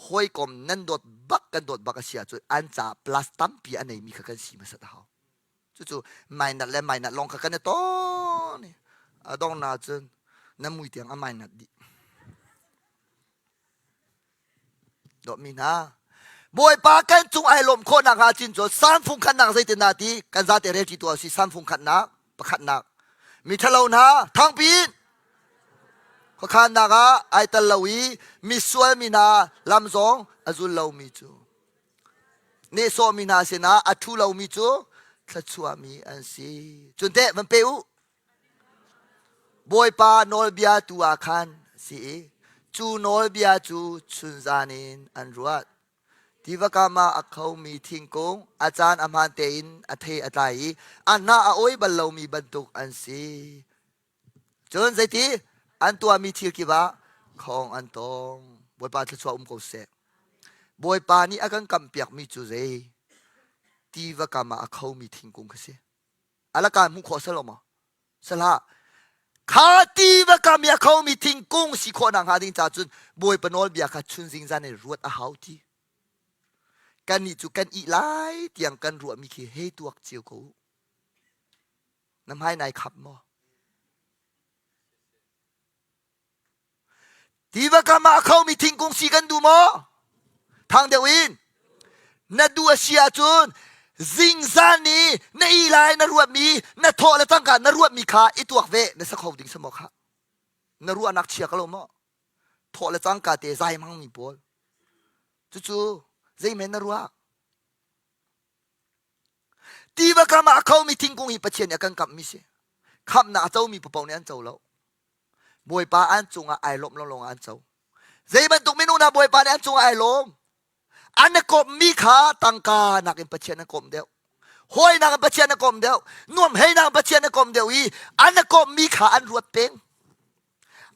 hawikom nan dawt bak kan dawt bak a si ahcun an ca plus tampi a neimi kha kan si hmasat a hau cucu minus le minus lawng kha kan i tawn i a dong na cun na mui tiang a minus dih Dawtmi hna, Bawipa kan cung ai lawm khawh nakhnga cin cu samfung khatnak zeitin dah ti kan zate rel ṭi tuah si samfung khatnak pakhatnak mi ṭhalo hna thangpi in khuakhannak ah ai tel lo i misual mi hna lam zong a zul lomi cu nehsawh mi hna sinah a ṭhu lomi cu thluachuahmi an si cun teh van pe u Bawipa nawlbia tu ah khan a si i cu nawlbia cu chunzan in an ruat. Tiva kam ah a khomi thingkung a caan a hmaan tein a thei a tlai i a hnah a oi bal lomi bantuk an si. Cun zeiti an tuahmi thil kip ah khong an tong. Bawipa thluachuah um ko seh. Bawipa nih a kan kamhpiakmi cu zei? Tiva kam ah a khomi thingkung kha si. Alaka hmuh khawh selo maw? Salah. Kha tiva kam i a khomi thingkung si khawh nak hnga ding ca cun Bawipa nawlbia kha chun zingzan in ruat a hau ti. Kannih cu kan ih lai tiang kan ruahmi khi hei tuak cio ko u. Na hmai nai khap maw? Tiva kam ah a khomi thingkung si kan duh maw? Thang deuh in. Na duh a si ahcun zingzan i na i lai na ruatmi na thawh le cangka na ruatmi kha i tuak ve na sa kho ding si maw kha? Na ruahnak chia ka lo maw? Thawh le cangka te zai hmangmi pawl. Cucu zeimen na ruah? Tiva kam ah a khomi thingkung hi Pathian nih a kan kamhmi si. Khamhnak a comi paoh nih an co lo. Bawipa an cungah ai lawmh lawnglawng ah an co. Zei bantuk minung dah Bawipa nih an cungah ai lawm? An i kawmhmi kha tangka nakin Pathian an kawmh deuh. Hawi nakin Pathian a kawmh deuh. Nuam hei nakin Pathian a kawmh deuh i an i kawmhmi kha an ruat peng.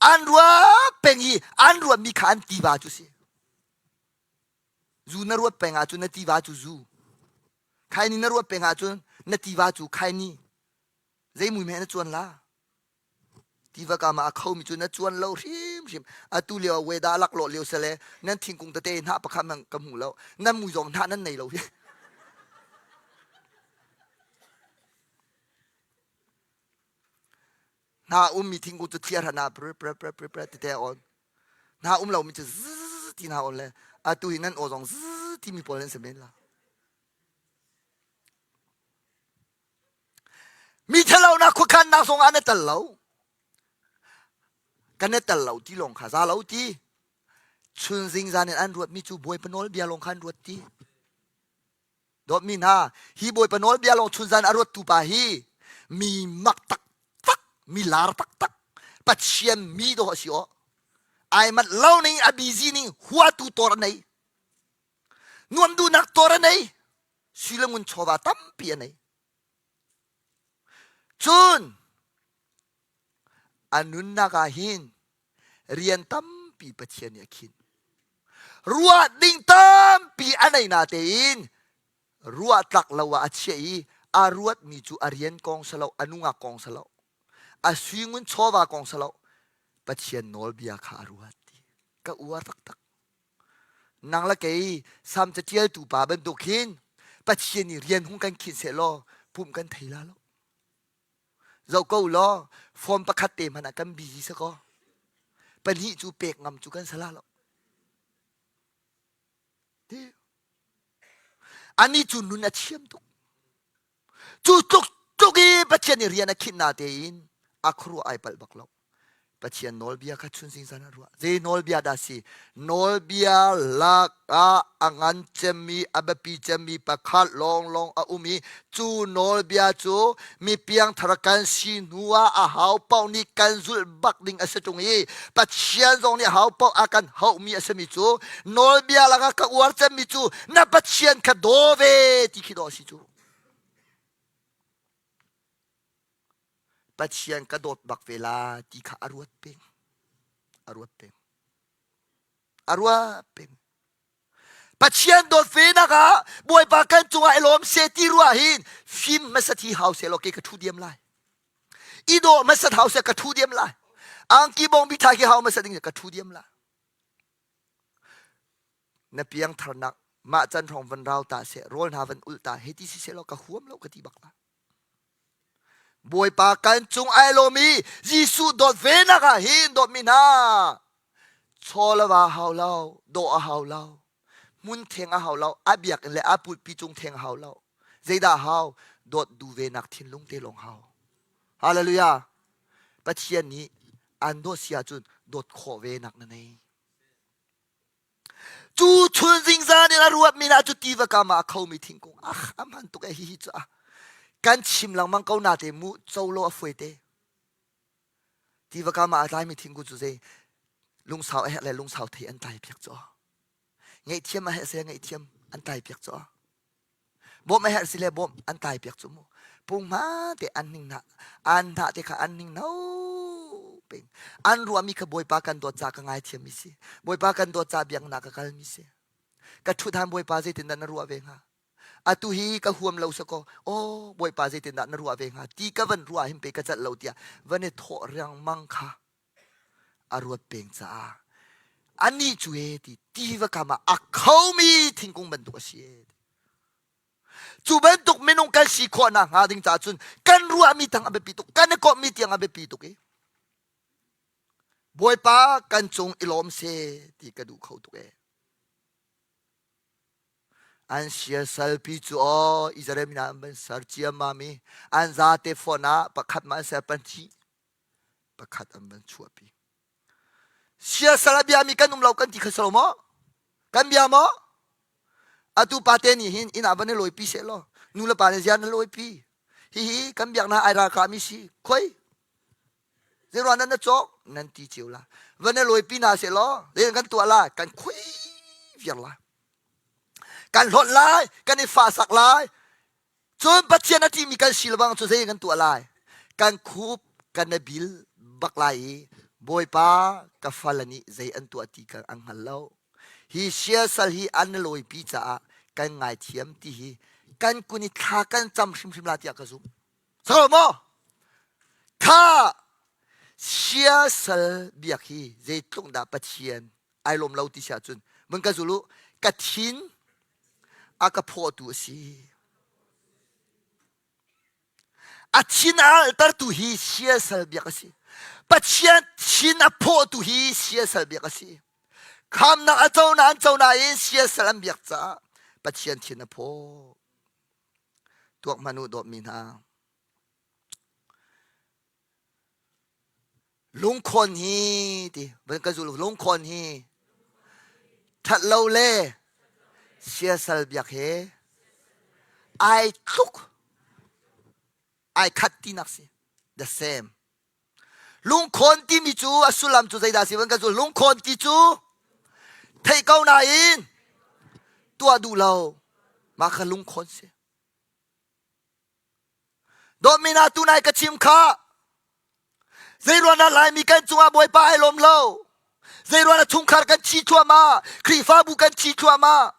An ruat peng i an ruatmi kha an tiva cu si. Zu na ruat peng ahcun na tiva cu zu. Khaini na ruat peng ahcun na tiva cu khaini. Zei mui hme na cuan la? Tiva kam ah a khomi cu na cuan lo hrimhrim. Atu lio ah weather a laklawh lio sele nan thingkung tete hnah pakhat hmanh ka hmu lo. Nan mui zong hnah nan nei lo hi. Hna ummi thingkung cu thliar hna pre pre pre pre pre tete a on. Hna um lomi cu zzz ti hna on le atu hi nan aw zong zzz timi pawl nan si men la. Mi ṭhalonak khuakhannak zongah na tel lo. Kan i tel lo ti lawng kha za lo ti. Chun zingzan in an ruatmi cu Bawipa nawlbia lawng kha an ruat ti. Dawtmi hna, hi Bawipa nawlbia lawng chunzan a ruattu pa hi mi mak taktak, mi lar taktak, Pathian mi dawh a si aw. Ai manh lo ning, a busy ning, huatu tor a nei. Nuam duhnak tor a nei. Sui le ngun chawva tampi a nei. Cun a nunnak ah hin rian tampi Pathian nih a khinh. Ruah ding tampi a nei na tein ruah tlak lo ah a chiah i a ruatmi cu a rian kong si lo, a nungak kong si lo, a suingun chawva kong si lo, Pathian nawlbia kha a ruat ti. Ka uar taktak. Nang le kei Sam caṭialtu pa bantuk hin Pathian nih rian hung kan khinh sehlaw pumh kan thei la lo. Zoh ko law form pakhat te hmanh ah kan busy si kaw pahnih cu pek ngam cu kan si la lo. Ti. Anih cu nun a thiam tuk. Cu tluk tluk i Pathian nih rian a khinh na tein a khuaruah ai palh bak lo. Pathian nawlbia kha chun zingzan a ruah. Zei nawlbia dah si? Nawlbia lak ah a ngan cemmi, a biapi cemmi pakhat lawnglawng a um i cu nawlbia cu mi piangthar kan si hnu ah a hau paoh nih kan zulh bak ding a si ṭung i Pathian zong nih hau paoh a kan hauhmi a simi cu nawlbia lakah ka uar cemmi cu na Pathian kha daw ve ti khi daw a si cu. Pathian ka dawt bak ve la ti kha a ruat peng. A ruat peng. A ruat peng. Pathian dawt ve nak ah Bawipa kan cungah i lawm se ti ruah hin fim hmasat hi hau se law ke ka thu diam lai. I dawh hmasat hau se ka thu diam lai. Angki bong bi tha ki hau hmasat ding ka thu diam lai. Na piangtharnak mah can hrawng van rau ta seh rawl hna van ulh ta hei ti si seh law ka huam lo ka ti bak la. Bawipa kan cung ai lawm i Jesuh dawt ve nak ah hin dawtmi hna chaw le va hau lo dawh a hau lo hmun theng a hau lo a biakinn le a pulpi cung theng a hau lo zeidah hau dawt du ve nak thinlung te lawng hau hallelujah Pathian nih an dawt si ahcun dawt khawh ve nak na nei Cu chun zingzan in a ruatmi hna cu tiva kam ah a khomi thingkung ah a hman tuk eh hihi cu ah kan chim lengmang ko na te mu colo a fuai te tiva kam ah a tlaimi thingkung cu zei lungsau a herh le lungsau thei an tlai piak cu ngaihthiam a herh se ngaihthiam an tlai piak cu Bawmh a herh si le bawmh an tlai piak cu mu. Punghma te an ning na an hna te kha an ning no peng. An ruahmi kha Bawipa kan dawt ca ka ngaithiam mi si. Bawipa kan dawt ca biaknak ka kal mi si. Ka ṭhut han Bawipa zeitindah na ruah ve hnga? Atu hi ka huam lo sakaw aw Bawipa zeitindah na ruah ve hnga ti ka van ruah hin pe ka celh lo tiah van i thawh riangmang kha a ruat peng caah anih cu e ti tiva kam ah a khomi thingkung bantuk a si e. Cu bantuk minung kan si khawh nakhnga ding caah cun kan ruahmi tang a biapi tuk, kan i kawmhmi tiang a biapi tuk i Bawipa kan cung i lawm seh ti ka duh kho tuk ee. An siasalpi cu aw Israel mi hna an van ser ciammam i an zate fawn ah pakhat ma an ser pahnih pakhat an van chuahpi. Siasal a biami kan um lo kan ti kha si lo maw? Kan bia maw? Atu pate nih hin inn ah van i lawipi seh law nu le pa nih ziar na lawipi. Hihi kan biaknak ai ralkahmi si. Khoi? Zeiruang nan na cawk? Nan ti cio la. Van i lawipi hna seh law zeitin kan tuah lai? Kan khui viar lai. Kan hlawt lai, kan i fahsak lai. Cun Pathian a ṭihmi kan si lebang cu zei kan tuah lai? Kan khup kan i bil bak lai i Bawipa ka fale nih zei an tuah ti kan an hngal lo. Hi siasal hi an lawipi caah kan ngaithiam ti hi kan kun i thla kan cam hrimhrim la tiah ka zumh. Sako maw? Kha siasal biak hi zeitluk dah Pathian ai lawm lo ti si ahcun mun ka zul u ka thin a ka phawtu a si. A thin a altertu hi siasal biak a si. Pathian thin a phawtu hi siasal biak a si. Khamnak a co na an co nain siasal an biak caah Pathian thin a phaw. Tuak hmanh u dawtmi hna. Lungkhawn hi ti van ka zul lungkhawn hi that lo le siasal biak he ai tluk ai khat tinak si the same lungkhawn timi cu a sullam cu zeidah si van ka zul lungkhawn ti cu theih ko nain tuah duh lo mah kha lungkhawn si Dawtmi hna tunai ka chim kha zeiruangah Laimi kan cungah Bawipa ai lawm lo zeiruangah chungkhar kan thi thluahmah Khrihfabu kan thi thluahmah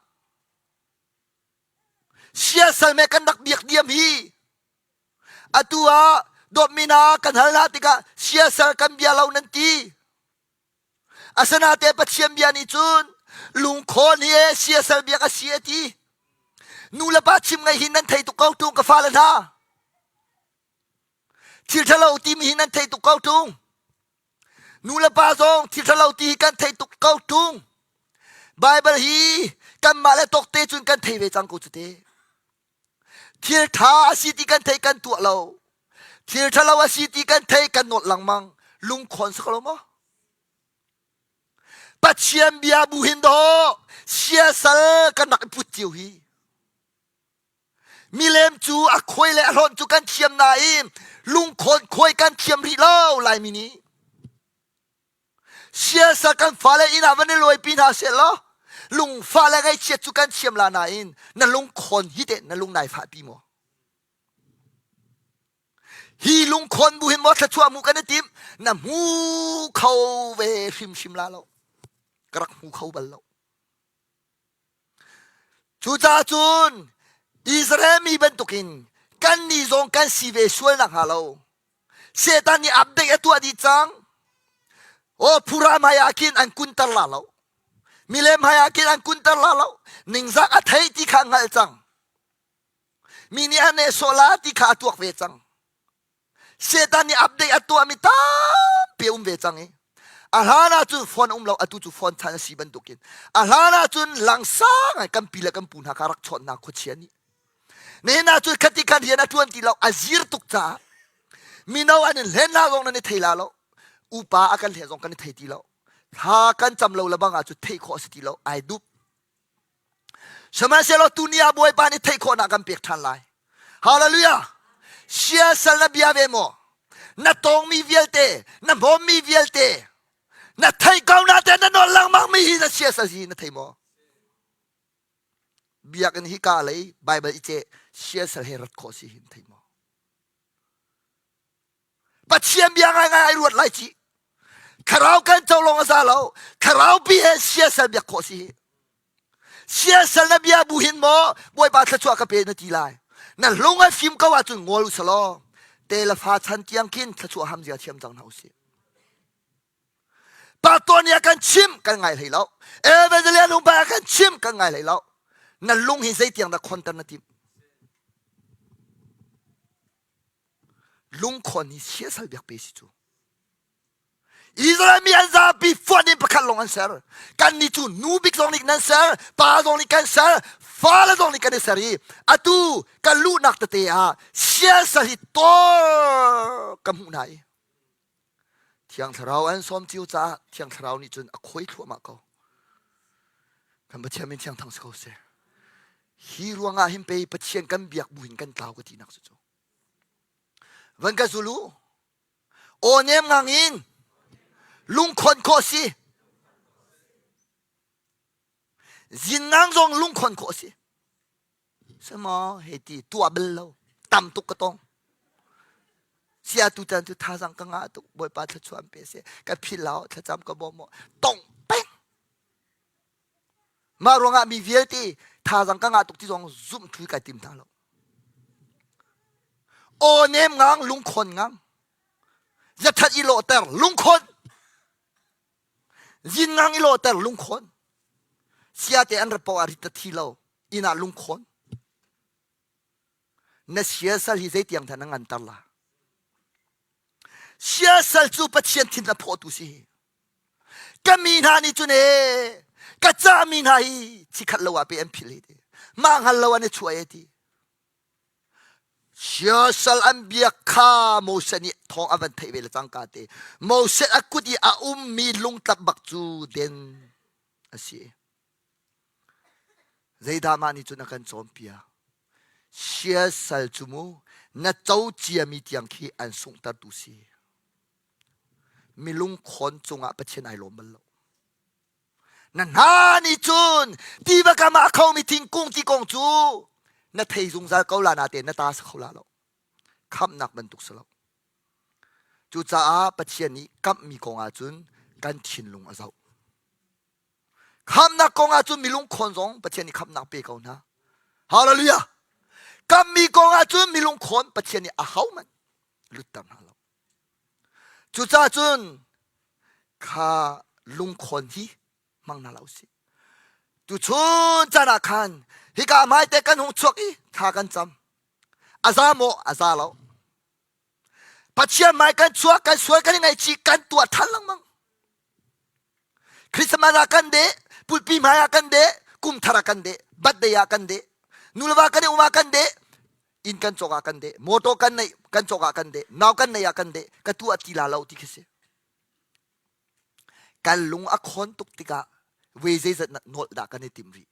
siasal me kan rak biak diam hi atu ah dawtmi hna kan hal hna tikah siasal kan bia lo nan ti Asinate Pathian bia nih cun lungkhawn hi e siasal biak a si a ti. Nu le pa chim ngaih hi nan thei tuk ko ṭung ka fale hna. Thil ṭhalo timi hi nan thei tuk ko ṭung. Nu le pa zong thil ṭhalo ti hi kan thei tuk ko ṭung. Bible hi kanmah le tawkte cun kan thei ve cang ko cu te. Thil ṭha a si ti kan thei kan tuah lo. Thil ṭhalo a si ti kan thei kan nolh lengmang. Lungkhawn si ko lo maw? Pathian bia bu hin dawh siasal kan rak i put cio hi. Milem cu a khuai le a hlawnh cu kan thiam nain lungkhawn khuai kan thiam rih lo Laimi nih. Siasa kan fale inn ah van i lawipi hna seh law lungfah le ngaihchiat cu kan thiam la nain na lungkhawn hi teh na lung nai fahpi maw? Hi lungkhawn bu hin maw thluachuah mu kan i tim na hmu kho ve hrimhrim la lo. Ka rak hmu kho bal lo. Cucaah cun Israel mi bantukin kan nih zong kan si ve sual nakhnga lo Satan nih update a tuah dih cang. Oh phura hmai ah khin an kunter la lo. Milem hmai ah khin an kunter la lo. Ningzak a thei ti kha hngalh cang. Mi nih an nehsawh la ti kha a tuak ve cang. Satan nih update a tuahmi tampi a um ve cang i a hlan ahcun phone um lo atu cu phone chan a si bantukin a hlan ahcun langsang ngai kan pi le kan pu hna kha rak chawnh hna khuachia nih Nihin ah cun khati khan rian a ṭuan ti lo a zir tuk caah mino an in hlen hna zong nan i thei la lo upa a kan hle zong kan i thei ti lo thla kan cam lo le bang ah cu theih khawh a si ti lo ai dup sihmanhsehlaw tuni ah Bawipa nih theih khawhnak kan pek ṭhan lai hallelujah siasal na bia ve maw na tawngmi vialte na hmawmmi vialte na theih ko na te na nawl lengmang mi hi na siasal hi na thei maw Biakinn hika lei Baibal i ceh siasal he rat khawh si hin thei maw? Pathian bia ngaingai ai ruat lai ci. Thlarau kan co lawng a za lo. Thlarau pi he siasal biak khawh si hi. Siasal na bia bu hin maw Bawipa thluachuah ka pe na ti lai. Na lung a fim ko ahcun ngol u selaw te le fa chan tiang khin thluachuah ham zia thiam cang hna usih. Pastor nih a kan chim kan ngai hlei lo. Evangelist lungpa a kan chim kan ngai hlei lo. Na lung hi zeitiang dah khonter na timh? Lungkhawn hi siasal biak pe si cu. Israel mi an zapi fuan in pakhat lawng an ser. Kan nih cu nu bik zong nih nan ser, pa zong nih kan ser, fale zong nih kan i ser i atu kan luhnak tete ah siasal hi tor ka hmuh hna i Thiang Thlarau an sawm cio caah Thiang Thlarau nih cun a khuai thluahmah ko. Kan Pathian min thiang thang si ko seh. Hi ruangah hin pei Pathian kan biak bu hin kan tlau ka tinak cu cu. Van ka zulu aw nem ngang in lungkhon khawh si. Zin ngang zong lungkhon khawh si. Semaw hei ti tuah bal lo tam tuk ka tong. Sia tu tan cu thazang ka ngah tuk Bawipa thluachuah an pe seh ka phil lau thlacam ka bawm maw tong peng. Mah ruangah mi vialte thazang ka ngah tuk ti zong zumh thui kai tim hna lo. Aw nem ngang lungkhon ngang. Zathat i lawhter lungkhon. Zin ngang i lawhter lungkhon. Siate an rapo ah rit ta thi lo. Inn ah lungkhawn. Na siasal hi zeitiang dah na nganter la? Siasal cu Pathian thin a phawtu si. Ka mi hna nih cun ee ka cahmi hna hi chikhat lo ah pe an philh hi ti. Mah hngal lo an i chuah e ti. Siasal an biak kha Moses nih thawng a van theih ve le cangka te. Moses a kut i a ummi lungtlap bak cu den a si. Zeidah mah nih cun a kan cawnpiak? Siasal cu mu na co ciami tiang khi an sunghtertu si. Milung khawn cungah Pathian ai lawm bal lo. Na hna nih cun tiva kam ah a khomi thingkung ti kong cu na thei zungzal ko la natein na ta si kho la lo. Khamhnak bantuk si lo. Cucaah Pathian nih kamhmi kong ahcun kan thinlung a zoh. Khamnak kong ahcun milung khawn zong Pathian nih khamnak pe ko hna. Hallelujah! Kammi kong ahcun milung khawn Pathian nih a hauhmanh lutter hna lo. Cucaah cun kha lungkhawn hi hmang hna lo sih. Tuchun caan ah khan hika hmaite kan hung chuak i thla kan cam. A za maw? A za lo. Pathian hmai kan chuak, kan sual, kan i ngaihchih, kan tuah ṭhan lengmang. Christmas ah kan deh, pulpi hmai ah kan deh, kum thar ah kan deh, birthday ah kan deh, nuleva kan i um ah kan deh, inn kan cawk ah kan deh, motor kan neih kan cawk ah kan deh, nau kan neih ah kan deh, ka tu ah ti la lo ti khi si. Kan lung a khawn tuk tikah ve zeizat nawl dah kan i tim rih.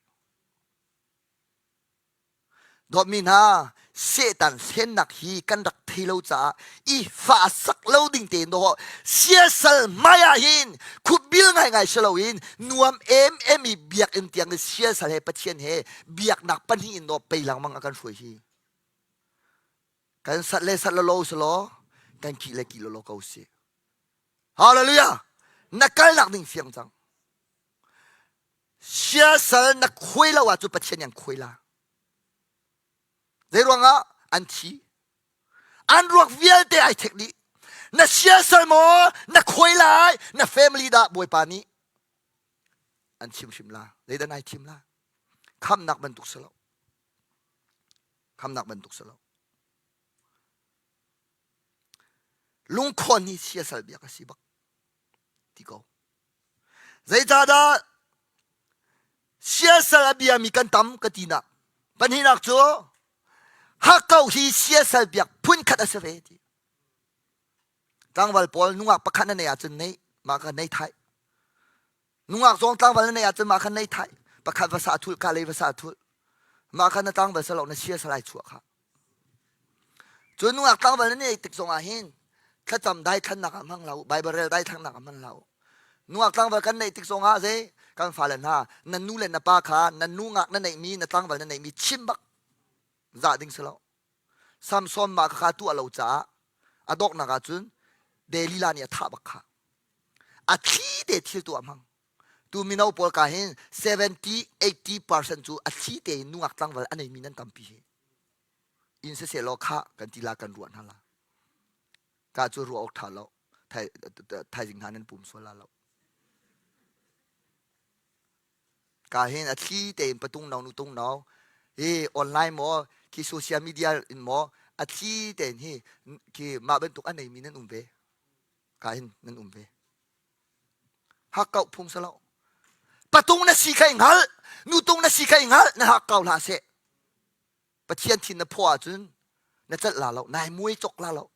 Dawtmi hna, Satan hlennak hi kan rak thei lo caah i fa sak lo ding tein dawh siasal hmai ah hin khupbil ngaingai si loin nuam em em i biakinn tiang i siasal he Pathian he biaknak pahnih in dawh pei lengmang a kan hruai hi. Kan sat le sat lo si law kan kih le kih lo ko si. Hallelujah! Na kalnak ding fiang cang. Siasal na khuai lo ahcun Pathian nih an khuai la. Zeiruangah an thi? An ruak vialte ai thek dih. Na siasal maw na khuai lai na family dah Bawipa nih an chim hrim la. Zeidah nai thim la? Khamnak bantuk si lo. Khamnak bantuk si lo. Lungkhawn hi siasal biak a si bak ti ko. Zeicahdah siasal a biami kan tam ka tinak. Pahnihnak cu hakkau hi siasal biak phunkhat a si ve ti. Tlangval pawl nungak pakhat na nei ahcun nei mah kha nei thai. Nungak zong tlangval na nei ahcun mah kha nei thai. Pakhat va sa thul ka lei va sa thul. Mah kha na tlangval salo na siasal ai chuah kha. Cun nungak tlangval na neih tik zongah hin thlacam daithlannak ah hmang hlah u, Baibal rel daithlannak ah hmang hlah u. Nungak tlangval kan neih tik zongah zei kan fale hna na nu le na pa kha na nungak na neihmi na tlangval na neihmi chim bak zah ding si lo. Samson mah kha tuah lo caah a dawknak ah cun Delilah nih a thah bak kha. A thli te thil tuah hmang. Tu mino pawl ka hin 70 80% cu a thli tein nungak tlangval a neimi nan tampi hi. Inn siseh law khah kan ti la kan ruah hna la. Ka cu ruah awk ṭha lo. Thaizing hna nan pum sual la lo. Ka hin a thli tein patung no nu tung no hi online maw khi social media in maw A thli tein hi khi mah bantuk a neimi nan um ve. Ka hin nan um ve. Hakkauh phung si lo. Patung na si kha i hngal, nutung na si kha i hngal, na hakkau hlah seh. Pathian thin na phaw ahcun na celh la lo, nai muai cok la lo.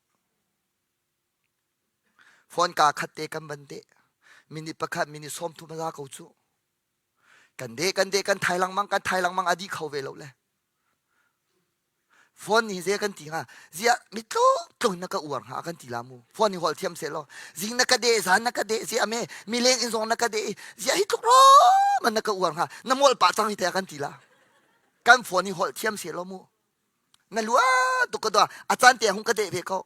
Phone ka khat te kan van deh. Minute pakhat, minute 30 a za ko cu. Kan deh, kan deh, kan thai langmang, kan thai langmang a dih kho ve lo le. Phone nih zei kan ti hnga? Ziah mitluk tlung na ka uar hnga kan ti la mu. Phone nih holh thiam seh law. Zing na ka deh, zan na ka deh, ziah me mileng in zong na ka deh. Ziah hi tluk ro man na ka uar hnga. Na mual pah cang hi te kan ti la. Kan phone nih holh thiam seh law mu. Na lua tuk ka dua. A caan te hung ka deh ve ko.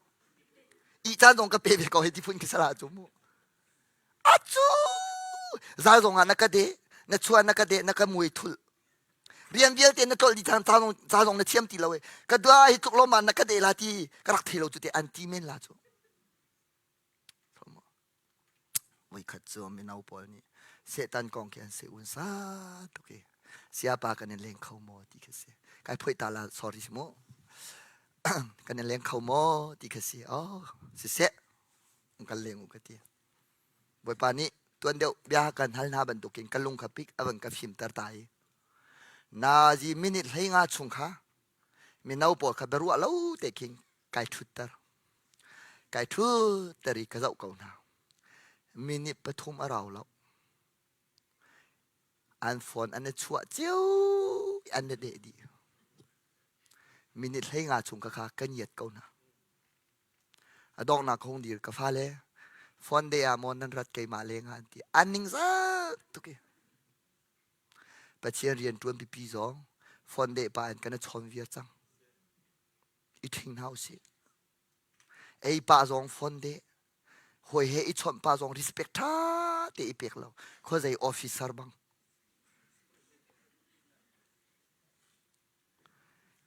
I caan zong ka pe ve ko hei ti phun khi sala cu mu. Acu zal zong ah na ka deh, na chuah na ka deh, na ka muai thul. Rian vialte na tlolh dih cang ca zong na thiam ti lo e. Ka dua hi tluk lawmman na ka deh la ti ka rak thei lo cu te an ti men la cu. Voikhat cu mino pawl nih Satan kong khi an se un sa tuk i siapa kan in leng kho maw ti khi si. Kai phoih ta la sorry si mu. kan in leng kho maw ti khi si. Oh siseh kan leng u ka ti. Bawipa nih tuan deuh bia kan hal hna bantukin ka lung kha pik a van ka fimter ta i nazi minute 15 chung kha mino pawl kha biaruah lo te khin kai ṭhutter. Kai ṭhutter i ka zoh ko hna. Minute pathum a rau lo. An phone an i chuah cio i an i deh dih. Minute 15 chung ka kha ka ngiat ko hna. A donghnak hung dir ka fale phone de ah maw nan rat keimah leng ah an ti. An ningzak tuk i Pathian rian ṭuan pipi zong phone deh pa in kan i chawn viar cang. I ṭhing hna usih. Ei pah zong phone deh. Hawi he i chawnh pah zong respect ṭha te i pek lo. Khuazei officer bang.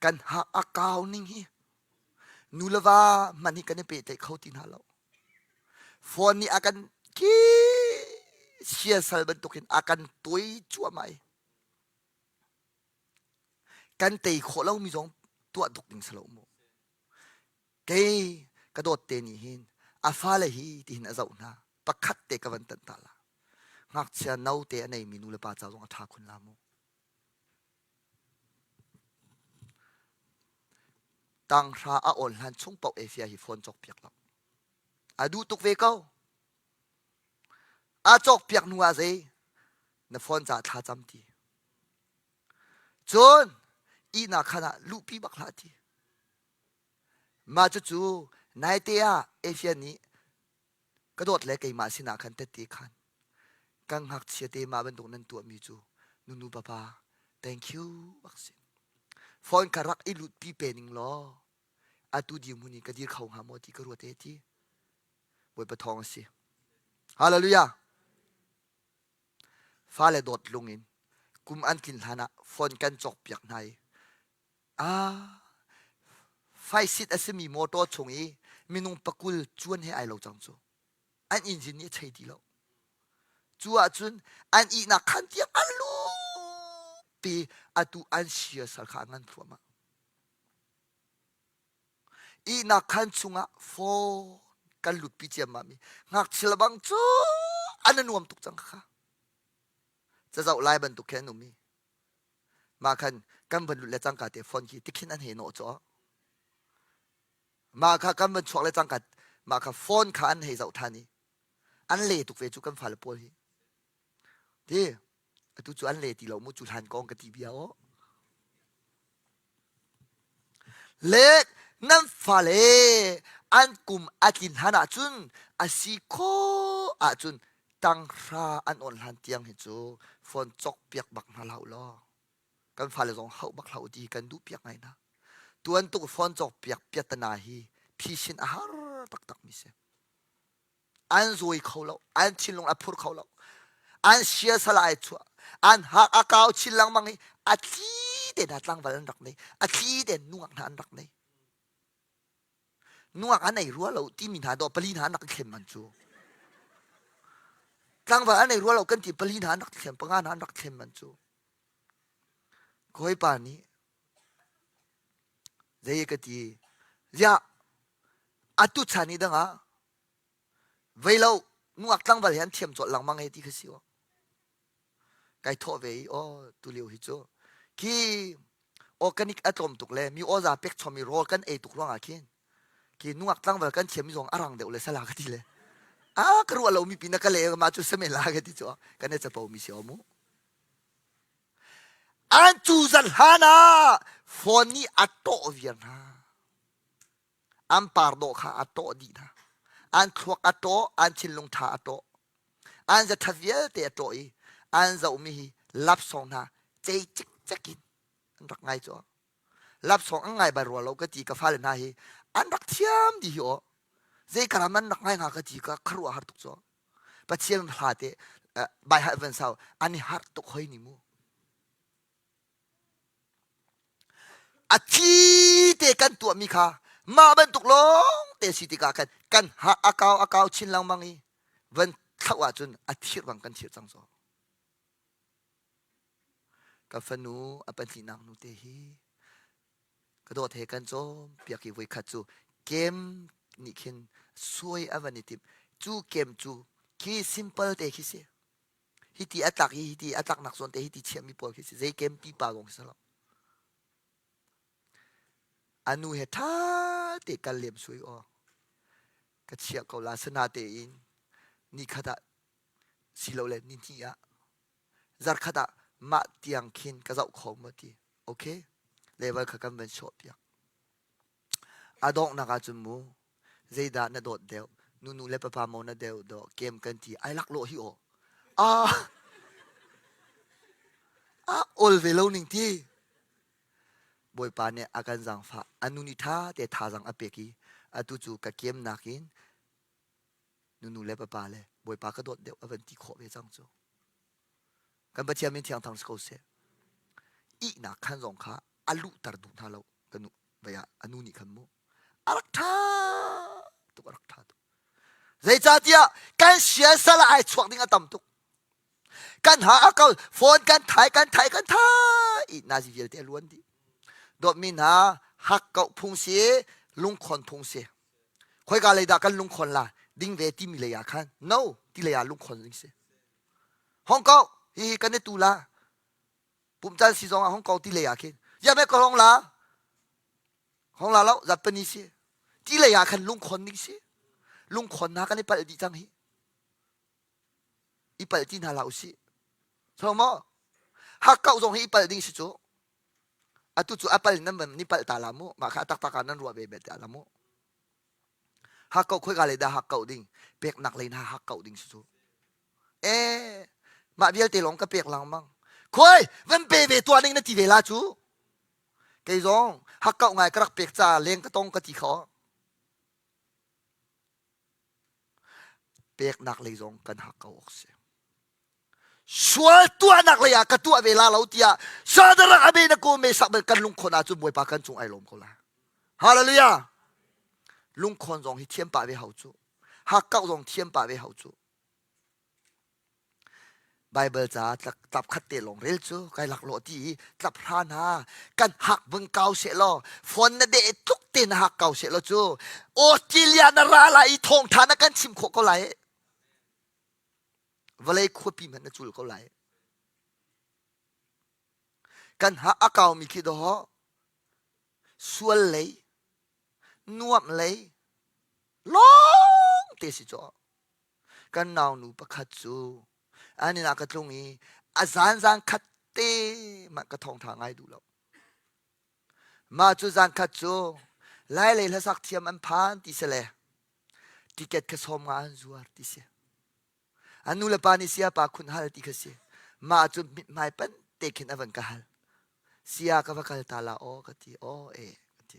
Kan hak a kau ning hi nu le va hmanh hi kan i pehtlaih kho ti hna lo. Phone nih a kan ki siasal bantukin a kan tuai cuahmah i kan tei khawh lomi zong tuah tuk ding si lo mu. Kei ka dawt te nih hin a fale hi tihin a zoh hna pakhat te ka van tanh ta la. Ngakchia no te a neimi nu le pa ca zong a ṭha khun la mu. Tanghra a awn hlan chung paoh Efia hi phone cawkpiak lo. A duh tuk ve ko. A cawkpiak hnu ah zei na phone ca thla cam ti. Cun ihnak khan ah luhpi bak hlah ti. Mah cucu naite ah Efia nih ka dawt le keimah sinah khan tette khan kan ngakchia te mah bantuk nan tuahmi cu nunu papa thank you bak si phone ka rak i lut pi pe ning law atu dirhmun in ka dir kho hnga maw ti ka ruat e ti Bawipa thawng a si hallelujah fale dawt lung in kum an tlin hlan ah phone kan cawk piak hna i Ah, faisit a simi motor chung i minung pakul cuan he ai lo cang cu. An engine nih a chei ti lo. Cu ahcun an ihnak khan tiang an lupi atu an siasal kha a ngan thluahmah. Ihnak khan chungah phone kan lutpi ciammam i ngakchia bang cu an a nuam tuk cang kha. Cazoh lai bantuk khi an um i Mah khan kan van lut le cangka te phone khi tikhin an hei nawh cawh. Mah kha kan van chuak le cangka mah kha phone kha an hei zoh than i an le tuk ve cu kan fale pawl hi. Ti atu cu an le ti lo mu cu hlan kong ka ti bia aw. Le nan fale an kum a tlin hlan ahcun a si khawh ahcun tanghra an awn hlan tiang hi cu phone cawk piak bak hna hlah u law kan fale zong hauh bak hlah u ti kan duh piak ngai hna. Tuan tuk phone cawk piak piatana hi phisin a har taktak mi si. An zawi kho lo an thinlung a phur kho lo an siasal ai chuah an hak a kau chin lengmang i a thli te hna tlangval an rak nei a thli te nungak hna an rak nei nungak an ei rua lo timi hna dawh pali hna an rak thlem man cu tlangval an ei rua lo kan ti pali hna an rak thlem panga hna an rak thlem man cu kawipa nih zei ka ti? Ziah atu chan i dangah vei lo nungak tlangval he an thiam cawlh lengmang he ti kha si aw. Kai thawh ve i aw tulio hi cu khi organic a tlawm tuk le mi awza pek chom i rawl kan ei tuk ruangah khin khi nungak tlangval kan thiam mi zong a rang deuh le sala ka ti le a ka ruah lo mi pin a ka le ma cu semen la ka ti cu kan e capo mi si mu an cu zan hlan ah phone nih a tawh viar hna an par dawh kha a tawh dih hna an thluak a tawh an thinlung tha a tawh an zatha vialte a tawh i an zohmi hi lapsong hna cei cikcek in an rak ngai cu lapsong an ngai bal rua lo ka ti ka fale hna hi an rak thiam dih hi aw zei karam an rak ngai hnga ka ti ka kharuah har tuk cu Pathian hla te bai ha van sau an i harh tuk hoi ni mu a thi te kan tuahmi kha mah bantuk lawng te si tikah khan kan ha a kau a kau chin lengmang i van thlauh ahcun a thir bang kan thir cang zaw ka fanu a pahnihnak nu te hi ka dawt he kan cawm piak i voikhat cu kem nih khin suai a van i timh cu kem cu khi simple te khi si hiti a tlak hi hiti a tlaknak zawn te hiti chiahmi pawl khi si zei kem pipa kong si lo a nu he ṭha te kal lem sui aw ka chiah ko la sana tein ni khat ah silole ni hnih ah zarkhat ah mah tiang khin ka zoh kho maw ti okay level kha kan van sawh piak a donghnak ah cun mu zeidah na dawt deuh nunu le papa maw na deuh dawh kem kan ti ai laklawh hi aw ah a ol ve lo ning ti Bawipa nih a kan zaangfah a nu nih ṭha te thazaang a pek i atu cu ka kem nakin nunu le papa le Bawipa ka dawt deuh a van ti khawh ve cang cu kan Pathian min thiang thang si ko seh ihnak khan zong kha a luhter duh hna lo ka nu vei ah a nu nih khan mu a rak ṭha tuk a rak ṭha tuk zeicahtiah kan siasal ah ai chuak ding a tam tuk kan ha a ko phone kan thai kan thai kan thai nazi vialte a luan dih dawtmi hna hak koh phung si lungkhon phung si khoika lei dah kan lungkhon la ding ve timi lei ah khan no ti lei ah lungkhon ding si Hong Kong hi hi kan i tu la pumcan si zong ah Hong Kong ti lei ah khin ya me ka hong la hong la lo Japanese si ti lei ah khan lungkhon ding si lungkhon hna kan i palh dih cang hi i palh ti hna hlah usih so maw hakkauh zong hi i palh ding si cu atu cu a pal nan ni palh ta la mu mah kha taktak ah nan ruah ve bet la mu hakkauh khoika lei dah hakkauh ding peknak lei na hakkauh ding si cu eh mah vialte lawng ka pek langmang khoi van pe ve tuah ning na ti ve la cu kei zong hakkauh ngai ka rak pek ca leng ka tong ka ti kho Peknak lei zong kan hak ko awk si. Sual tuahnak lei ah ka tuah ve la lo tiah Sadarak Abednego Mesak bel kan lungkhon ahcun Bawipa kan cung ai lawm ko la. Hallelujah. Lungkhon zong hi thiam pah ve hau cu. Hakkauh zong thiam pah ve hau cu. Baibal ca tlap khat te lawng rel cu kai laklawh ti i tlap hra hna kan hak vung kau seh law phone na deh tluk te na hak kau seh law cu Australia na ra lai i thawngtha na kan chim khawh ko lai vawlei khuapi hmanh na cul ko lai kan ha a kaumi khi dawh sual lei nuamh lei lawng te si caw Kan naunu pakhat cu an inn ah ka tlung i a zanzan khat te mah ka thawngṭha ngai duh lo. Mah cu zan khat cu Lailei hlasak thiam an phan ti si le ticket kha sawm nga an zuar ti si. An nu le pa nih saya pa khun hal ti kha si. Mah cu mithmai pan te khin a van ka hal. Sia ka va kal ta la aw ka ti aw e ka ti.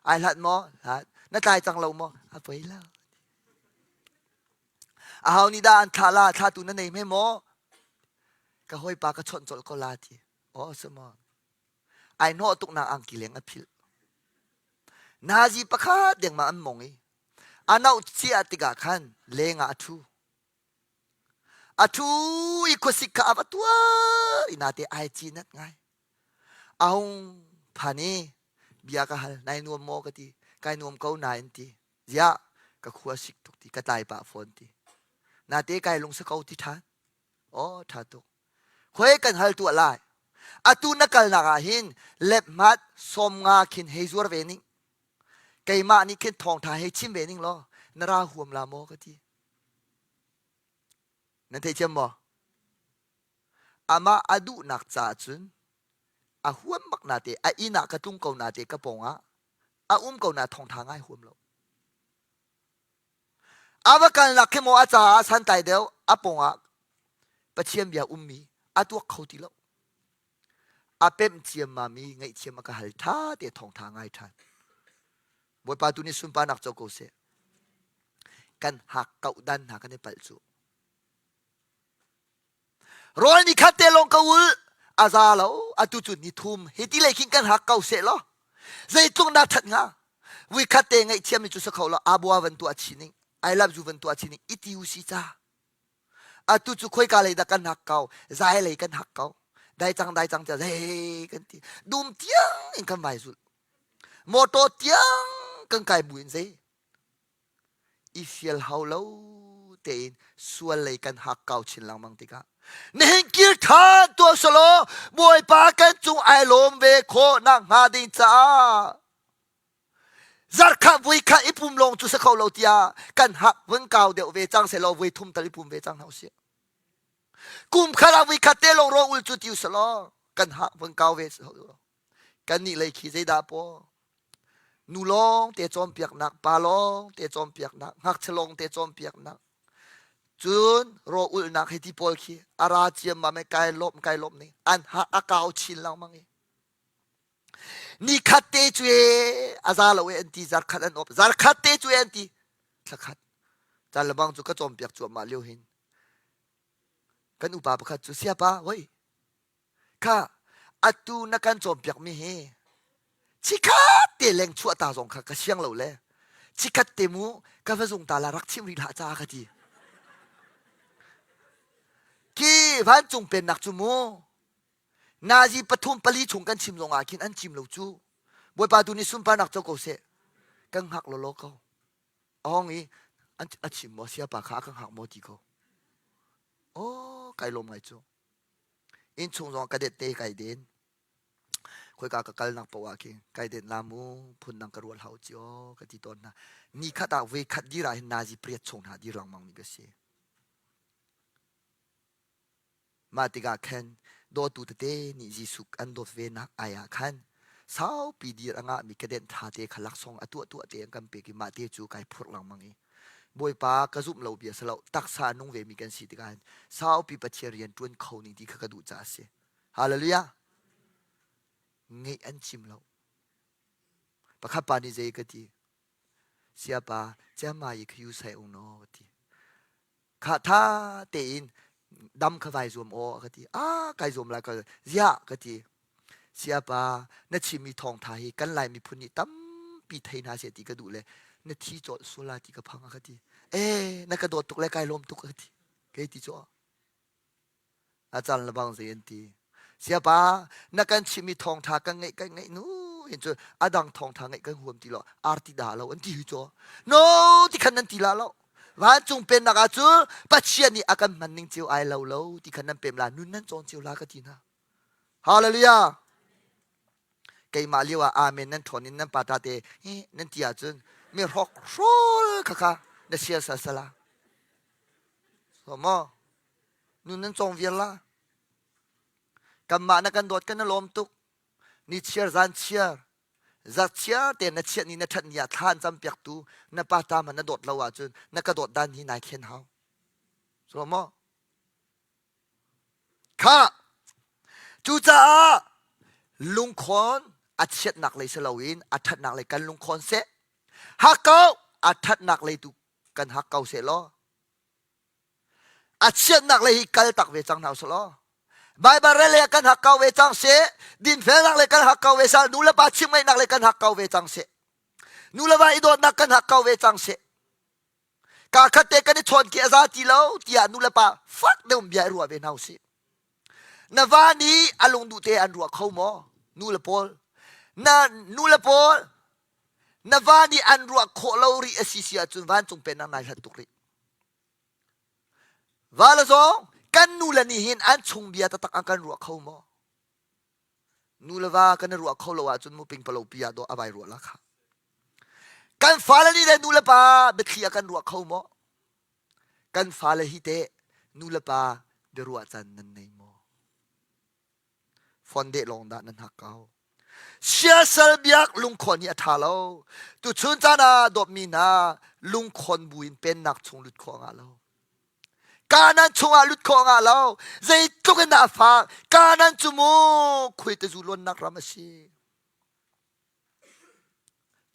Ai hlat maw? Hlat. Na tlai cang lo maw? A poi lo. A hau nih dah an thlah la? Thlatu na nei hme maw? Ka hawipa ka chawnh colh ko la ti. Aw si maw? Ai hnawh tuk nak angki leng a philh. Nazi pakhat dengmang an mong i a nauh cia tikah khan leng ah a ṭhu. A ṭhu i khuasik kha a va tuar i nate ai cinat ngai. A hung phan i bia ka hal, nai nuam maw ka ti. Kai nuam ko nain ti. Ziah ka khua sik tuk ti ka tlai pah fawn ti. Nate kai lung sa ko ti ṭhan. Oh ṭha tuk. Khoi kan hal tuah lai. Atu na kalnak ah hin lethmat 50 khin hei zuar ve ning. Keimah nih khin thawngṭha hei chim ve ning law na ra huam la maw ka ti. Nan theithiam maw? Amah a duhnak caah cun a huam bak nate a inn ah ka tlung ko nate ka pawng ah a um ko na thawngṭha ngai huam lo. A va kalnak khi maw a caah santlai deuh a pawng ah Pathian bia ummi a tuak kho ti lo. A pemh ciammam i ngaihthiam a ka hal ṭha te thawngṭha ngai ṭhan. Bawipa tu nih sunparnak co ko seh. Kan hak kauh dan hna kan i palh cu. Rawl ni khat te lawng ka ul a za lo atu cu ni thum hi ti lei khin kan hak ko seh law zeitluk na that hnga vui khat te ngaihthiam mi cu sa kho lo abua van tuah chi ning I love you van tuah chi ning iti u si ca atu cu khoika lei dah kan hak ko zai lei kan hak ko dai cang dai cang tia zei kan ti dum tiang in kan vai zul motor tiang kan kai bu in zei i fial hau lo tein sual lei kan hakkau chin lengmang tikah nihin kir ṭhan tuah selaw Bawipa kan cung ai lawm ve khawh nak hnga ding caah zarkhat vui khat i pum lawng cu si kho lo tiah kan hak vun kau deuh ve cang selaw voi thum tal i pum ve cang hna usih kum khat ah vui khat te lawng rawl ul cu ti uselaw kan hak vun kau ve Kannih lei khi zeidah paw? Nu lawng te cawnpiaknak, pa lawng te cawnpiaknak, ngakchia lawng te cawnpiaknak. Cun raw ulhnak hei ti pawl khi a ra ciammam i kai lawm kai lawm ning an ha a kau chin lengmang i ni khat te cu e a za lo e an ti zarkhat an op zarkhat te cu e an ti thlakhat caan lebang cu ka cawnpiak cuahmah lio hin kan upa pakhat cu siapa hoi Kha atu na kan cawnpiakmi hi chikhat te leng chuah ta zong kha ka siang lo le chikhat te mu ka va zung ta la rak chim rih hlah ca ka ti. Ki vancung pennak cu mu nazi pathum pali chung kan chim zong ah khin an chim lo cu Bawipa tu nih sunparnak co ko seh kan hngak lawlaw ko a hong i a chim maw siapa kha a kan hngak maw ti ko oh kai lawm ngai cu Innchung zong ka det te kai den. Khoika ka kalnak paoh ah khin kai det la mu phundang ka rual hau cio ka ti tawn hna. Ni khat ah voi khat dir ah hin nazi pariat chung hna dir lengmang mi ka si. Mah tikah khan dawtu tete nih Jesuh an dawt ve nak ai ah khan saupi dir a ngahmi kadenh ṭha te kha laksawng a tuah tuah te an kan pek i mah te cu kai phurh lengmang i Bawipa ka zumh lo bia si lo taksa nung ve mi kan si tikah hin saupi Pathian rian ṭuan kho ning ti kha ka duh caah a si. Hallelujah. Ngeih an cim lo. Pakhat pa nih zei ka ti? Siapa ciama i kha yu sai ung no ka ti. Kha tha tein dam kha vai zuam aw ka ti. Ah kai zuam lai ka ziah ka ti. Siapa na chimmi thawngtha hi kan Lai miphun nih tampi thei hna seh ti ka duh le na thi cawlh sual la ti ka phang a ka ti. Eh na ka dawt tuk le kai lawm tuk a ka ti. Kei ti cu a caan le bang zei an ti. Siapa na kan chimmi thawngtha kan ngeih kan ngeih nu hin cu a dang thawngtha ngeih kan huam ti lo arti dah lo an ti hi cu no ti khan nan ti la lo vancung pennak ah cu Pathian nih a kan hman ning cio ai lo lo ti khan nan pem la nun nan cawn cio la ka ti hna Hallelujah. Keimah lio ah amen nan ṭhawn in nan pa ta te nan ti ahcun mi hrawk hrawl kha kha na sial sal sala. So maw? Nun nan cawng viar la. Kanmah na kan dawt kan na lawm tuk. Ni chiar zan chiar. Zat chiar te na chiat ni na ṭhat ni ah thla an cam piak tu na pa ta man na dawt lo ahcun na ka dawt dan hi nai thlen hau. So maw? Khah! Cucaah lungkhawn a chiatnak lei si loin a ṭhatnak lei kan lungkhawn seh. Hakkau a ṭhatnak lei tu kan hakkau seh law a chiatnak lei hi kal tak ve cang hna usih law Baibal rel le kan hakkau ve cang seh dinfelnak le kan hakkau ve seh nu le pa chim ngaihnak le kan hakkau ve cang seh nu le va i dawtnak kan hakkau ve cang seh Kaa khat te kan i chawn khi a za ti lo tiah nu le pa fak deuh bia i ruah ve hna usih. Na va nih a lungduh te an ruah kho maw? Nu le pawl. Na nu le pawl. Na va nih an ruah khawh lo rih a si si ahcun vancung pennak nai hlat tuk rih. Va le zong kan nu le nih hin an chung bia taktak an kan ruah kho maw? Nu le va kan i ruah kho lo ahcun mu pingpalo pi ah dawh a vai ruah la kha. Kan fale nih le nu le pa biathli a kan ruah kho maw? Kan fale hi teh nu le pa biaruah can nan nei maw? Phone deh lawng dah nan hak ko. Siasal biak lungkhawn hi a ṭha lo. Tuchun caan ah dawtmi hna lungkhawn buin pennak chung lut khawh ngah lo. Kanan chungah lut khawh ngah lo. Zeitluk in dah a fak. Kanan cu mu khuaitazu luannak ram a si.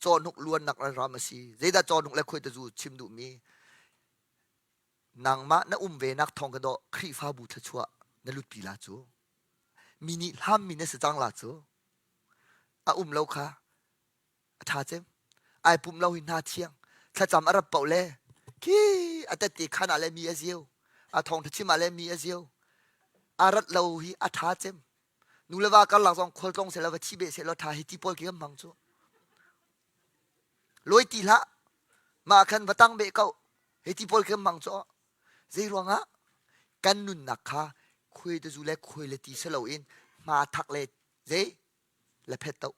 Cawhnuk luannak ram a si. Zeidah cawhnuk le khuaitazu chim duhmi? Nangmah na um ve nak thawng ka dawh Khrihfabu thluachuah na lutpi la cu. Mi nih hlammi na si cang la cu. A um lo kha a ṭha cem. Ai pum lo hi hna thiang. Thlacam a rat paoh le khi a tette khan ah le mi a ziu. A thawngṭha chim ah le mi a ziu. A rat lo hi a ṭha cem. Nu le va karlak zong khualtlawng seh law va thi beh seh law ṭha hi ti pawl khi kan hmang cu. Lawi ti hlah. Mah khan va tang beh ko. Hi ti pawl khi kan hmang cu. Zei ruangah kan nunnak kha khuai te zu le khuai le ti si loin hma thak le zei le phet to.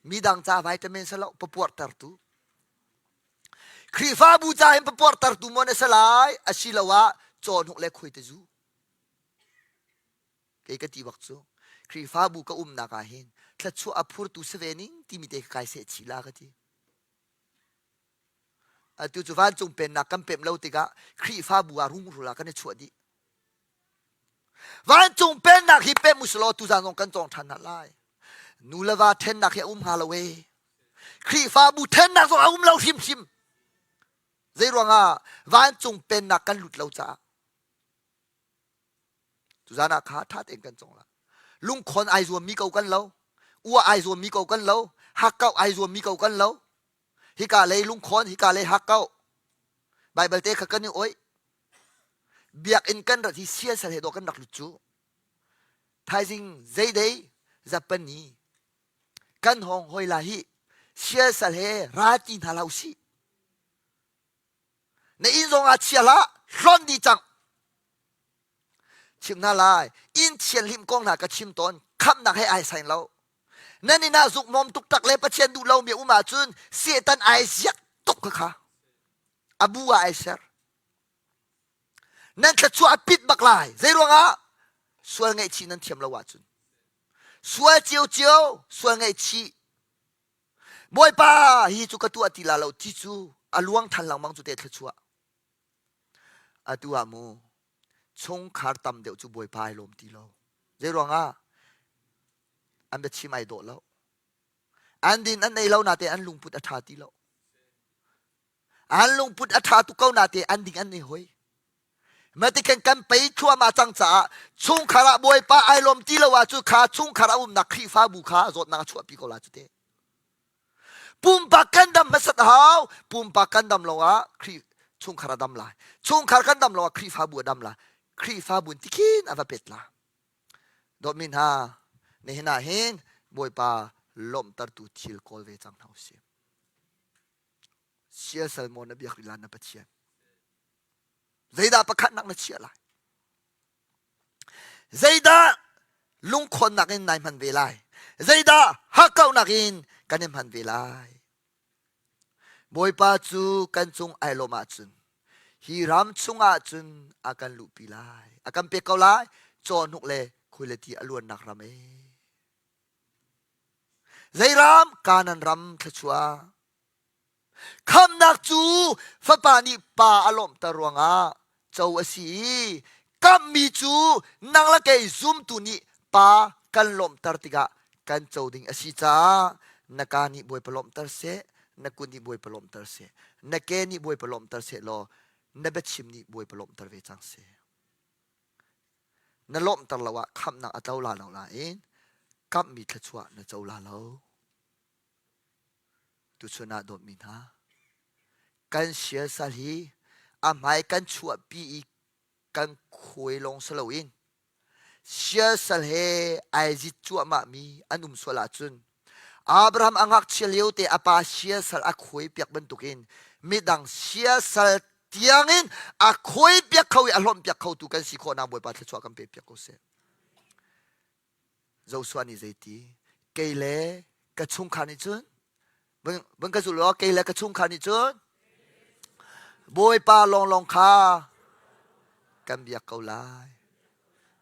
Midang ca vitamin si lo papuartertu. Khrihfabu ca hin papuartertu maw na si lai asiloah cawhnuk le khuai te zu. Kei ka ti bak cu Khrihfabu ka umnak ah hin thluachuah a phurtu si ve ning timi te ka kai seh chih la ka ti. Atu cu vancung pennak kan pemh lo tikah Khrihfabu ah rungrul ah kan i chuah dih. Vancung pennak hi pemh usulaw tuzaan zong kan cawng ṭhan hna lai. Nu le va ṭhennak hi a um hnga lo ee. Khrihfabu ṭhennak zong a um lo hrimhrim. Zei ruangah vancung pennak kan lut lo caah. Tuzaan ah kha ṭha tein kan cawng la. Lungkhon ai zuammi ko kan lo. Ua ai zuammi ko kan lo. Hakkauh ai zuammi ko kan lo. Hika lei lungkhon, hika lei hakkauh. Baibal te kha kan i oih. Biakinn kan rat hi siasal he dawh kan rak lut cu. Thaizing zeidei zapani kan hong hoi la hi siasal he ra ti hna hlah usih. Na inn zong ah chia hlah, hlon dih cang. Chim hna lai, inn thianhlim kong hna ka chim tawn, khamhnak he ai sain lo. Nan inn ah zukmawm tuktak le Pathian duh lomi um ahcun Satan ai ziak tuk kha kha. A bu ah ai ser. Nan thluachuah a pit bak lai. Zei ruangah? Sual ngaihchih nan thiam lo ahcun. Sual ciocio, sual ngaihchih Bawipa hi cu ka tuah ti la lo ti cu a luang than lengmang cu te thluachuah. Atu ah mu chungkhar tam deuh cu Bawipa ai lawm ti lo. Zei ruangah? An biachim ai dawh lo. An din an ei lo nate an lungput a ṭha ti lo. An lungput a ṭha tuk ko nate an ding an ei hoi. Matikan kan pei thluahmah cang caah chungkhar ah Bawipa ai lawm ti lo ahcun kha chungkhar a umnak Khrihfabu kha zawtnak a chuahpi ko la cu te. Pumpak kan dam hmasat a hau. Pumpak kan dam lo ah Khrih chungkhar a dam lai. Chungkhar kan dam lo ah Khrihfabu a dam lai. Khrihfabu in tikhin a va pet la. Dawtmi hna, nihin ah hin Bawipa lawmhtertu thil kawl ve cang hna usih. Siasal maw na biak rih la na Pathian? Zeidah pakhatnak na chiah lai? Zeidah lungkhawnnak in nai hman ve lai? Zeidah hakkauhnak in kan i hman ve lai? Bawipa cu kan cung ai lawm ahcun hi ram chungah cun a kan luhpi lai. A kan pek ko lai. Cawhnuk le khuailati a luannak ram e. Zei ram? Kanan ram thluachuah. Khamhnak cu Fapa nih Pa a lawmhter ruangah co a si i kamhmi cu nang le kei zumtu nih Pa kan lawmhter tikah kan co ding a si caah na ka nih Bawipa lawmhter seh, na kut nih Bawipa lawmhter seh, na ke nih Bawipa lawmhter seh law na biachim nih Bawipa lawmhter ve cang seh. Na lawmhter lo ah khamhnak a tlo la lo nain kamhmi thluachuah na co la lo. Tuchun ah dawtmi hna, kan siasal hi a hmai kan chuahpi i kan khuai lawng si loin siasal he ai zit cuahmahmi an um sual ahcun. Abraham a ngakchia lio te a pa siasal a khuai piak bantukin midang siasal tiangin a khuai piak kho i a hlawmh piak khotu kan si khawhnak Bawipa thluachuah kan pe piak ko seh. Joshua nih zeiti kei le ka chungkhar nih cun vun ka zul law kei le ka chungkhar nih cun Bawipa lawnglawng kha kan biak ko lai.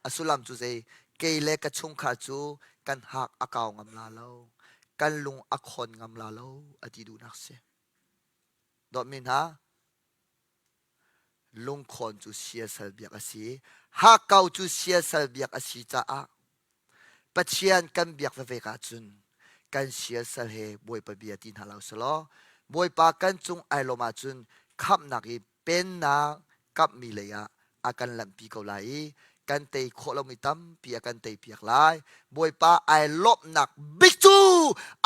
A sullam cu zei kei le ka chungkhar cu kan hak a kau ngam la lo kan lung a khon ngam la lo a ti duhnak si. Dawtmi hna lungkhawn cu siasal biak a si i hakkau cu siasal biak a si caah Pathian kan biak veve ahcun kan siasal he Bawipa bia ti hna lo selaw Bawipa kan cung ai lawm ahcun khamhnak i pennak kamhmi lei ah a kan lamhpi ko lai i kan tei khawh lomi tampi a kan teipiak lai. Bawipa ai lawmhnak bik cu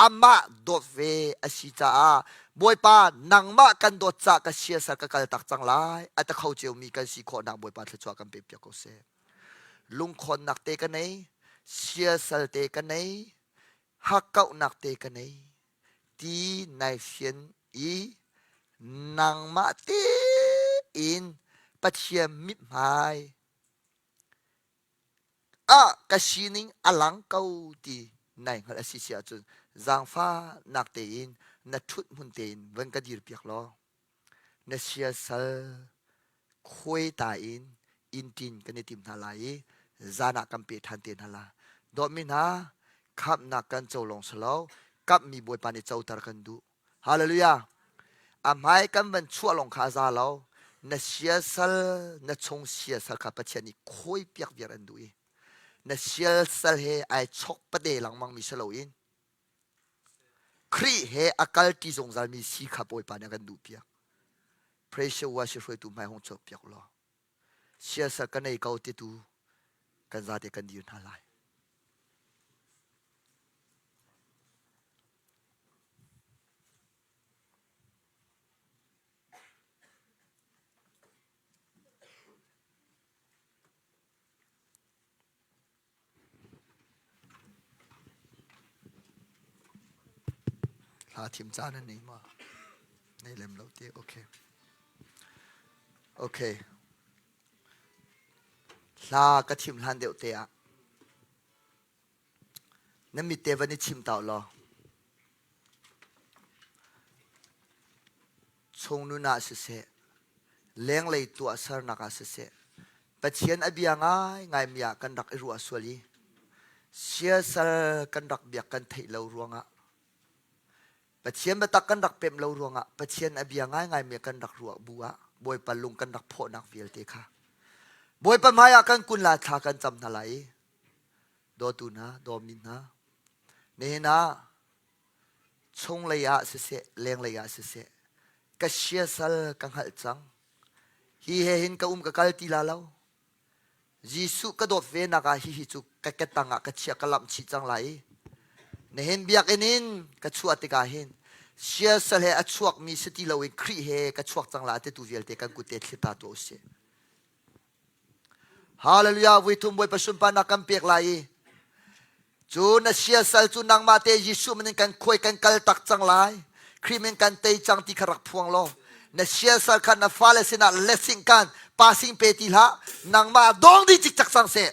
amah dawt ve a si caah Bawipa nangmah kan dawt cah ka siasal ka kal tak cang lai a ta kho ciomi kan si khawhnak Bawipa thluachuah kan pe piak ko seh. Lungkhawnnak te ka nei, siasal te ka nei, hakkauhnak te ka nei ti nai fian i nangmah tein Pathian mithmai ah ka sining a lang ko ti nai hngalh a si si ahcun zaangfahnak tein na ṭhut hmun tein van ka dir piak law na siasal khuai ta in inn ṭin kan i tim hna lai i zan ah kan pe ṭhan te hna la. Dawtmi hna, khamhnak kan co lawng si lo, kamhmi Bawipa nih coter kan duh. Hallelujah! A hmai kan van chuah lawng kha a za lo. Na siasal, na chung siasal kha Pathian nih khawi piak viar an duh i na siasal he ai chok pate lengmang mi si loin Khrih he a kalṭi zungzalmi si kha Bawipa nih a kan duhpiak. Pressure washer hruaitu hmai hung chuakpiak law siasal ka nei ko titu kan zate kan dir hna lai. Hla thim caan an nei ma? Nei lem lo te. Okay. Okay. Hla ka thim hlan deuh te ah na mit te van i chim tau law chung nun ah siseh lenglei tuahsernak ah siseh Pathian a bia ngaingaimi ah kan rak i ruah sual i siasal kan rak biak kan theih lo ruangah Pathian biatak kan rak pemh lo ruangah Pathian a bia ngaingaimi kan rak ruah bu ah Bawipa lung kan rak phawhnak vialte kha Bawipa hmai ah kan kun la thla kan cam hna lai i dawtu hna dawmi hna nihin ah chunglei ah siseh lenglei ah siseh ka siasal ka hngalh cang Hi he hin ka um ka kal ti la lo. Jesuh ka dawt ve nak ah hihi cu ka ketang ah ka chia ka lamh chih cang lai i nihin biakinn in ka chuah tikah hin siasal he a chuakmi si ti loin Khrih he ka chuak cang la titu vialte kan kut te thlita tuah usih. Hallelujah vui thum Bawipa sunparnak kan pek lai i cu na siasal cu nangmah te Jesuh min in kan khuai kan kal tak cang lai Khrih min kan tei cang ti kha rak phuang law na siasal kha na fale sinah lesing kan passing pe ti hlah nangmah dong dih cikcak cang seh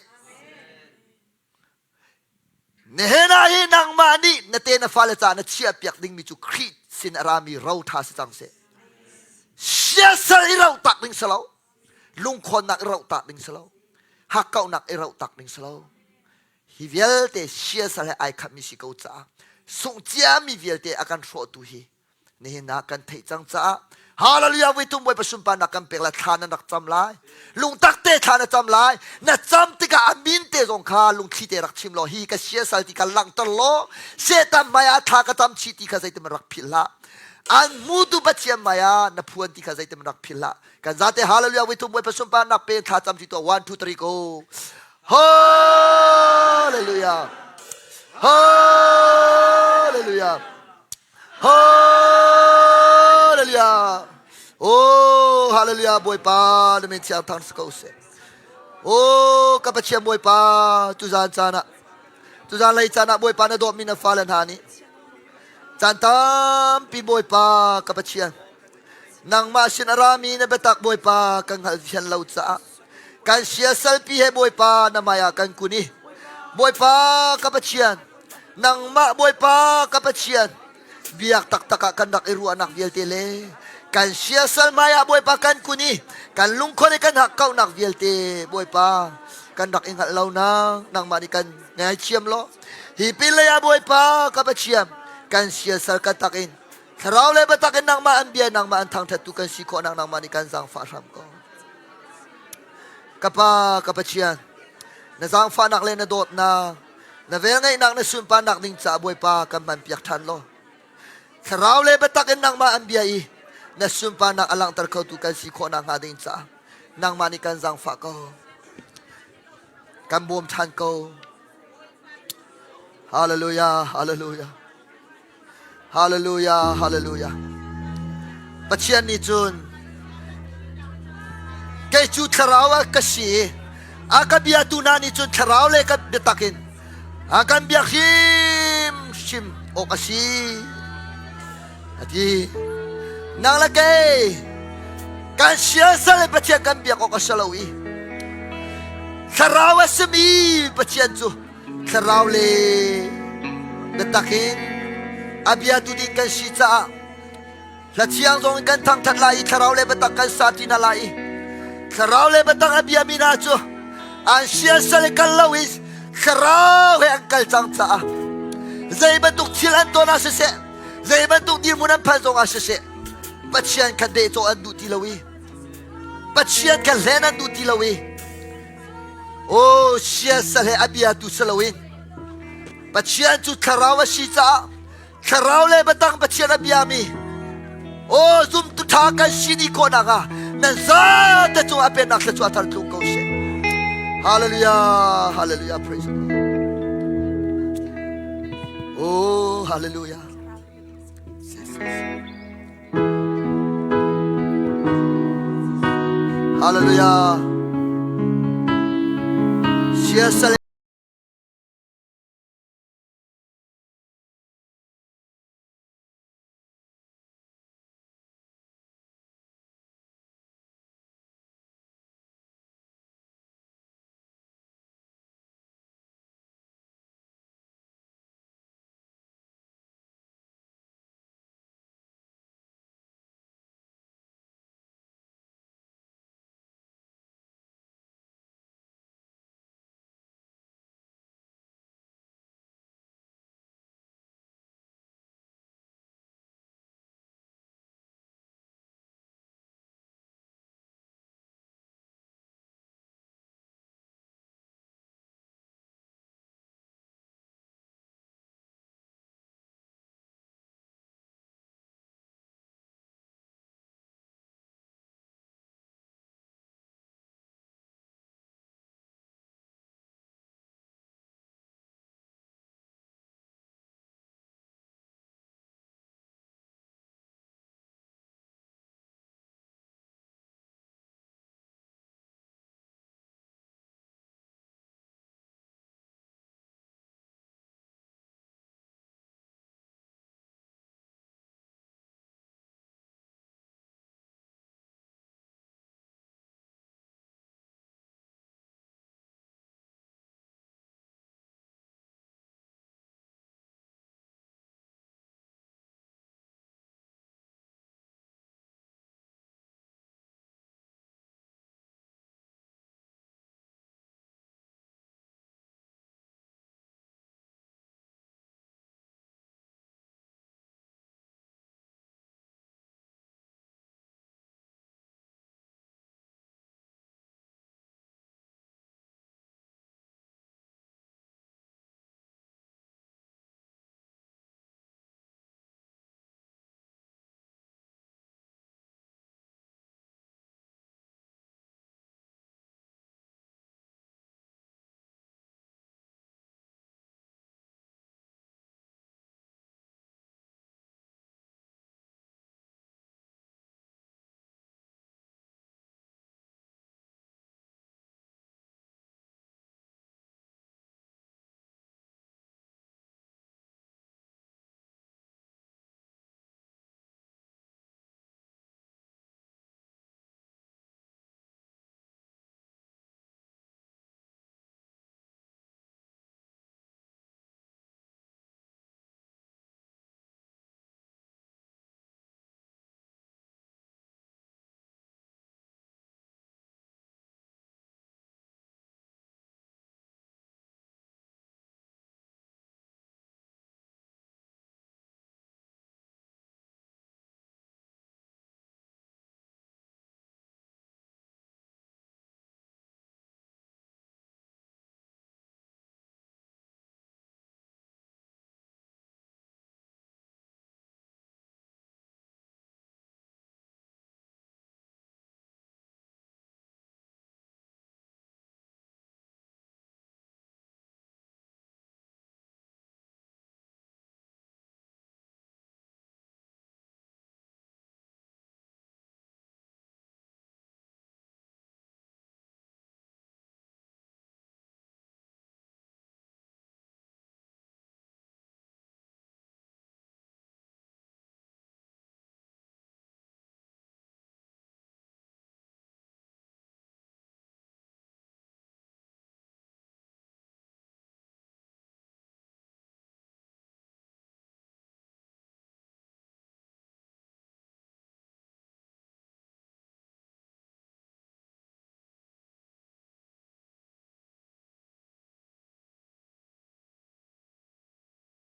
Nihin ah hi nangmah nih na te na fale caah na chiah piak dingmi cu Khrih sin a rami ro ṭha si cang seh. Siasal i roh tak ding si lo. Lungkhawnnak i roh tak ding si lo. Hakkauhnak i roh tak ding si lo. Hi vialte siasal he ai khatmi si ko caah sungh ciami vialte a kan hrawhtu hi nihin ah kan theih cang caah Hallelujah vui tum Bawipa sunparnak kan pek lai thla nan rak cam lai lungtak te thla na cam lai na cam tikah a min te zong kha lungthli te rak chim law hi ka siasal ti kha langhter law Satan hmai ah thla ka cam chih ti kha zeitin rak philh hlah an hmutu Pathian hmai ah na phuan ti kha zeitin rak philh hlah kan zate hallelujah vui tum Bawipa sunparnak pe thla cam ti to 1 2 3 go Hallelujah Hallelujah Hallelujah. Oh, hallelujah Bawipa na min thiang thang si ko seh. Oh, ka Pathian Bawipa tuzan caan ah tuzan lei caan ah Bawipa na dawtmi na fale hna nih. Caan tampi Bawipa ka Pathian, nangmah sin a rami na biatak Bawipa kan hngalh fian lo caah kan siasalpi he Bawipa na hmaiah kan kun i Bawipa ka Pathian, nangmah Bawipa ka Pathian, biak taktak ah kan rak i ruahnak vialte le kan siasal hmaiah Bawipa kan kun i kan lungkhon i kan hakkauhnak vialte Bawipa kan rak i hngalh lo nang nangmah nih kan ngaithiam law hi pinlei ah Bawipa ka Pathian kan siasal ka tak in thlarau le biatak in nangmah an bia nangmah an thangṭhattu kan si khawhnak nangmah nih kan zaangfah hram ko. Ka Pa, ka Pathian, na zaangfahnak le na dawtnak, na velngeihnak na sunparnak ding caah Bawipa kan hmanpiak ṭhan law. Thlarau le biatak in nangmah an bia i na sunparnak a langhter khotu kan si khawhnak hnga ding caah nangmah nih kan zaangfah ko. Kan bawm ṭhan ko. Hallelujah, hallelujah. Hallelujah, hallelujah. Pathian nih cun kei cu thlarau ah ka si i a ka biatu hna nih cun thlarau le ka biatak in a kan biak hrimhrim awk a si a ti. Nang le kei kan siasal le Pathian kan biak awk a si lo i thlarau a simi Pathian cu thlarau le biatak in a biatu ding kan si caah hla thiang zong in kan thangthat lai i thlarau le biatak kan sa ti hna lai i thlarau le biatak a biami hna cu an siasal i kal lo i thlarau he an kal cang caah zei bantuk thil an ton ah siseh zei bantuk dirhmun an phanh zong ah siseh Pathian kha dehcawh an duh ti lo i Pathian kha hlen an duh ti lo i Aw siasal he a bia tu si loin Pathian cu thlarau a si caah thlarau le biatak Pathian a biami aw zumtu ṭha kan si dih khawhnak ah nan zate cung a pennak thluachuah thar tlung ko seh. Hallelujah, hallelujah, praise the Lord. Oh, hallelujah. Hallelujah. Siasal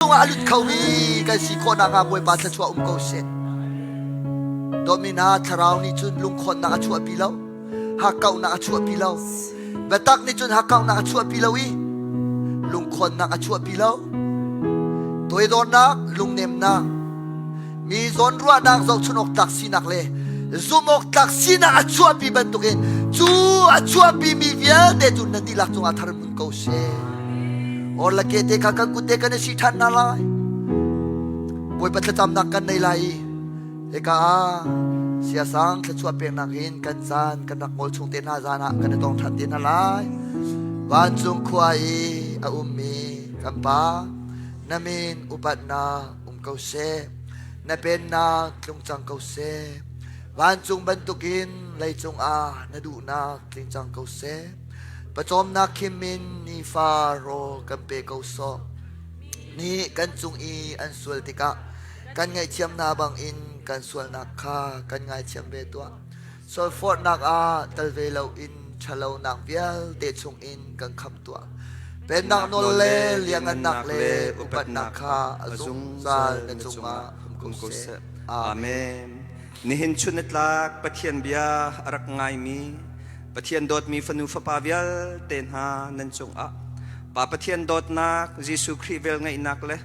Chungah a lut khomi kan si khawh nakhnga Bawipa thluachuah um ko seh. Dawtmi hna thlarau nih cun lungkhonnak a chuahpi lo, hakkauhnak a chuahpi lo. Biatak nih cun hakkauhnak a chuahpi lo i lungkhonnak a chuahpi lo. Toidornak, lungnemnak, mi zawnruahnak zohchun awk tlak sinak le zumh awk tlak sinak a chuahpi bantukin cu a chuahpimi vialte cu nan dihlak cungah thar hmun ko seh. Or la ke te kha kan kut te kan i si ṭhan hna lai. Bawipa thlacamnak kan nei lai i hika ah siasang thluachuah peknak in kan caan kan rak ngol chung te hna zan ah kan i tong ṭhan te hna lai. Vancung khua i a ummi kan Pa, na min upatnak um ko seh. Na pennak tlung cang ko seh. Vancung bantukin leicung ah na duhnak tling cang ko seh. Pawcawmnak khim in nifa rawl kan pe ko sawh. Nih kan cung i an sual tikah kan ngaihthiam hna bangin kan sualnak kha kan ngaithiam ve tuah. Sualforhnak ah tel ve loin ṭhalonak vialte chungin kan khamh tuah. Pennak nawl le liangngannak le upatnak kha a zungzal na cungah um ko seh. Amen. Nihin chun na tlak Pathian bia a rak ngaimi Pathian dawtmi fanu fapa vialte hna nan cungah Pa Pathian dawtnak, Jesuh Khrih velngeihnak le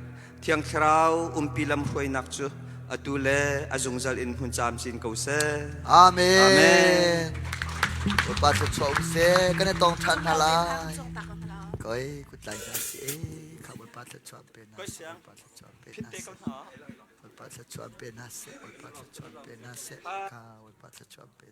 Thiang Thlarau umpi lamhruainak cu atu le a zungzal in hmun camcin ko seh. Amen. Amen. Bawipa thluachuah um seh. Kan i tong ṭhan hna lai. Koi kutlai hna si e. Kha Bawipa thluachuah pe hna seh. Bawipa thluachuah pe hna seh. Bawipa thluachuah pe hna seh. Bawipa thluachuah pe hna seh. Kha Bawipa thluachuah pe.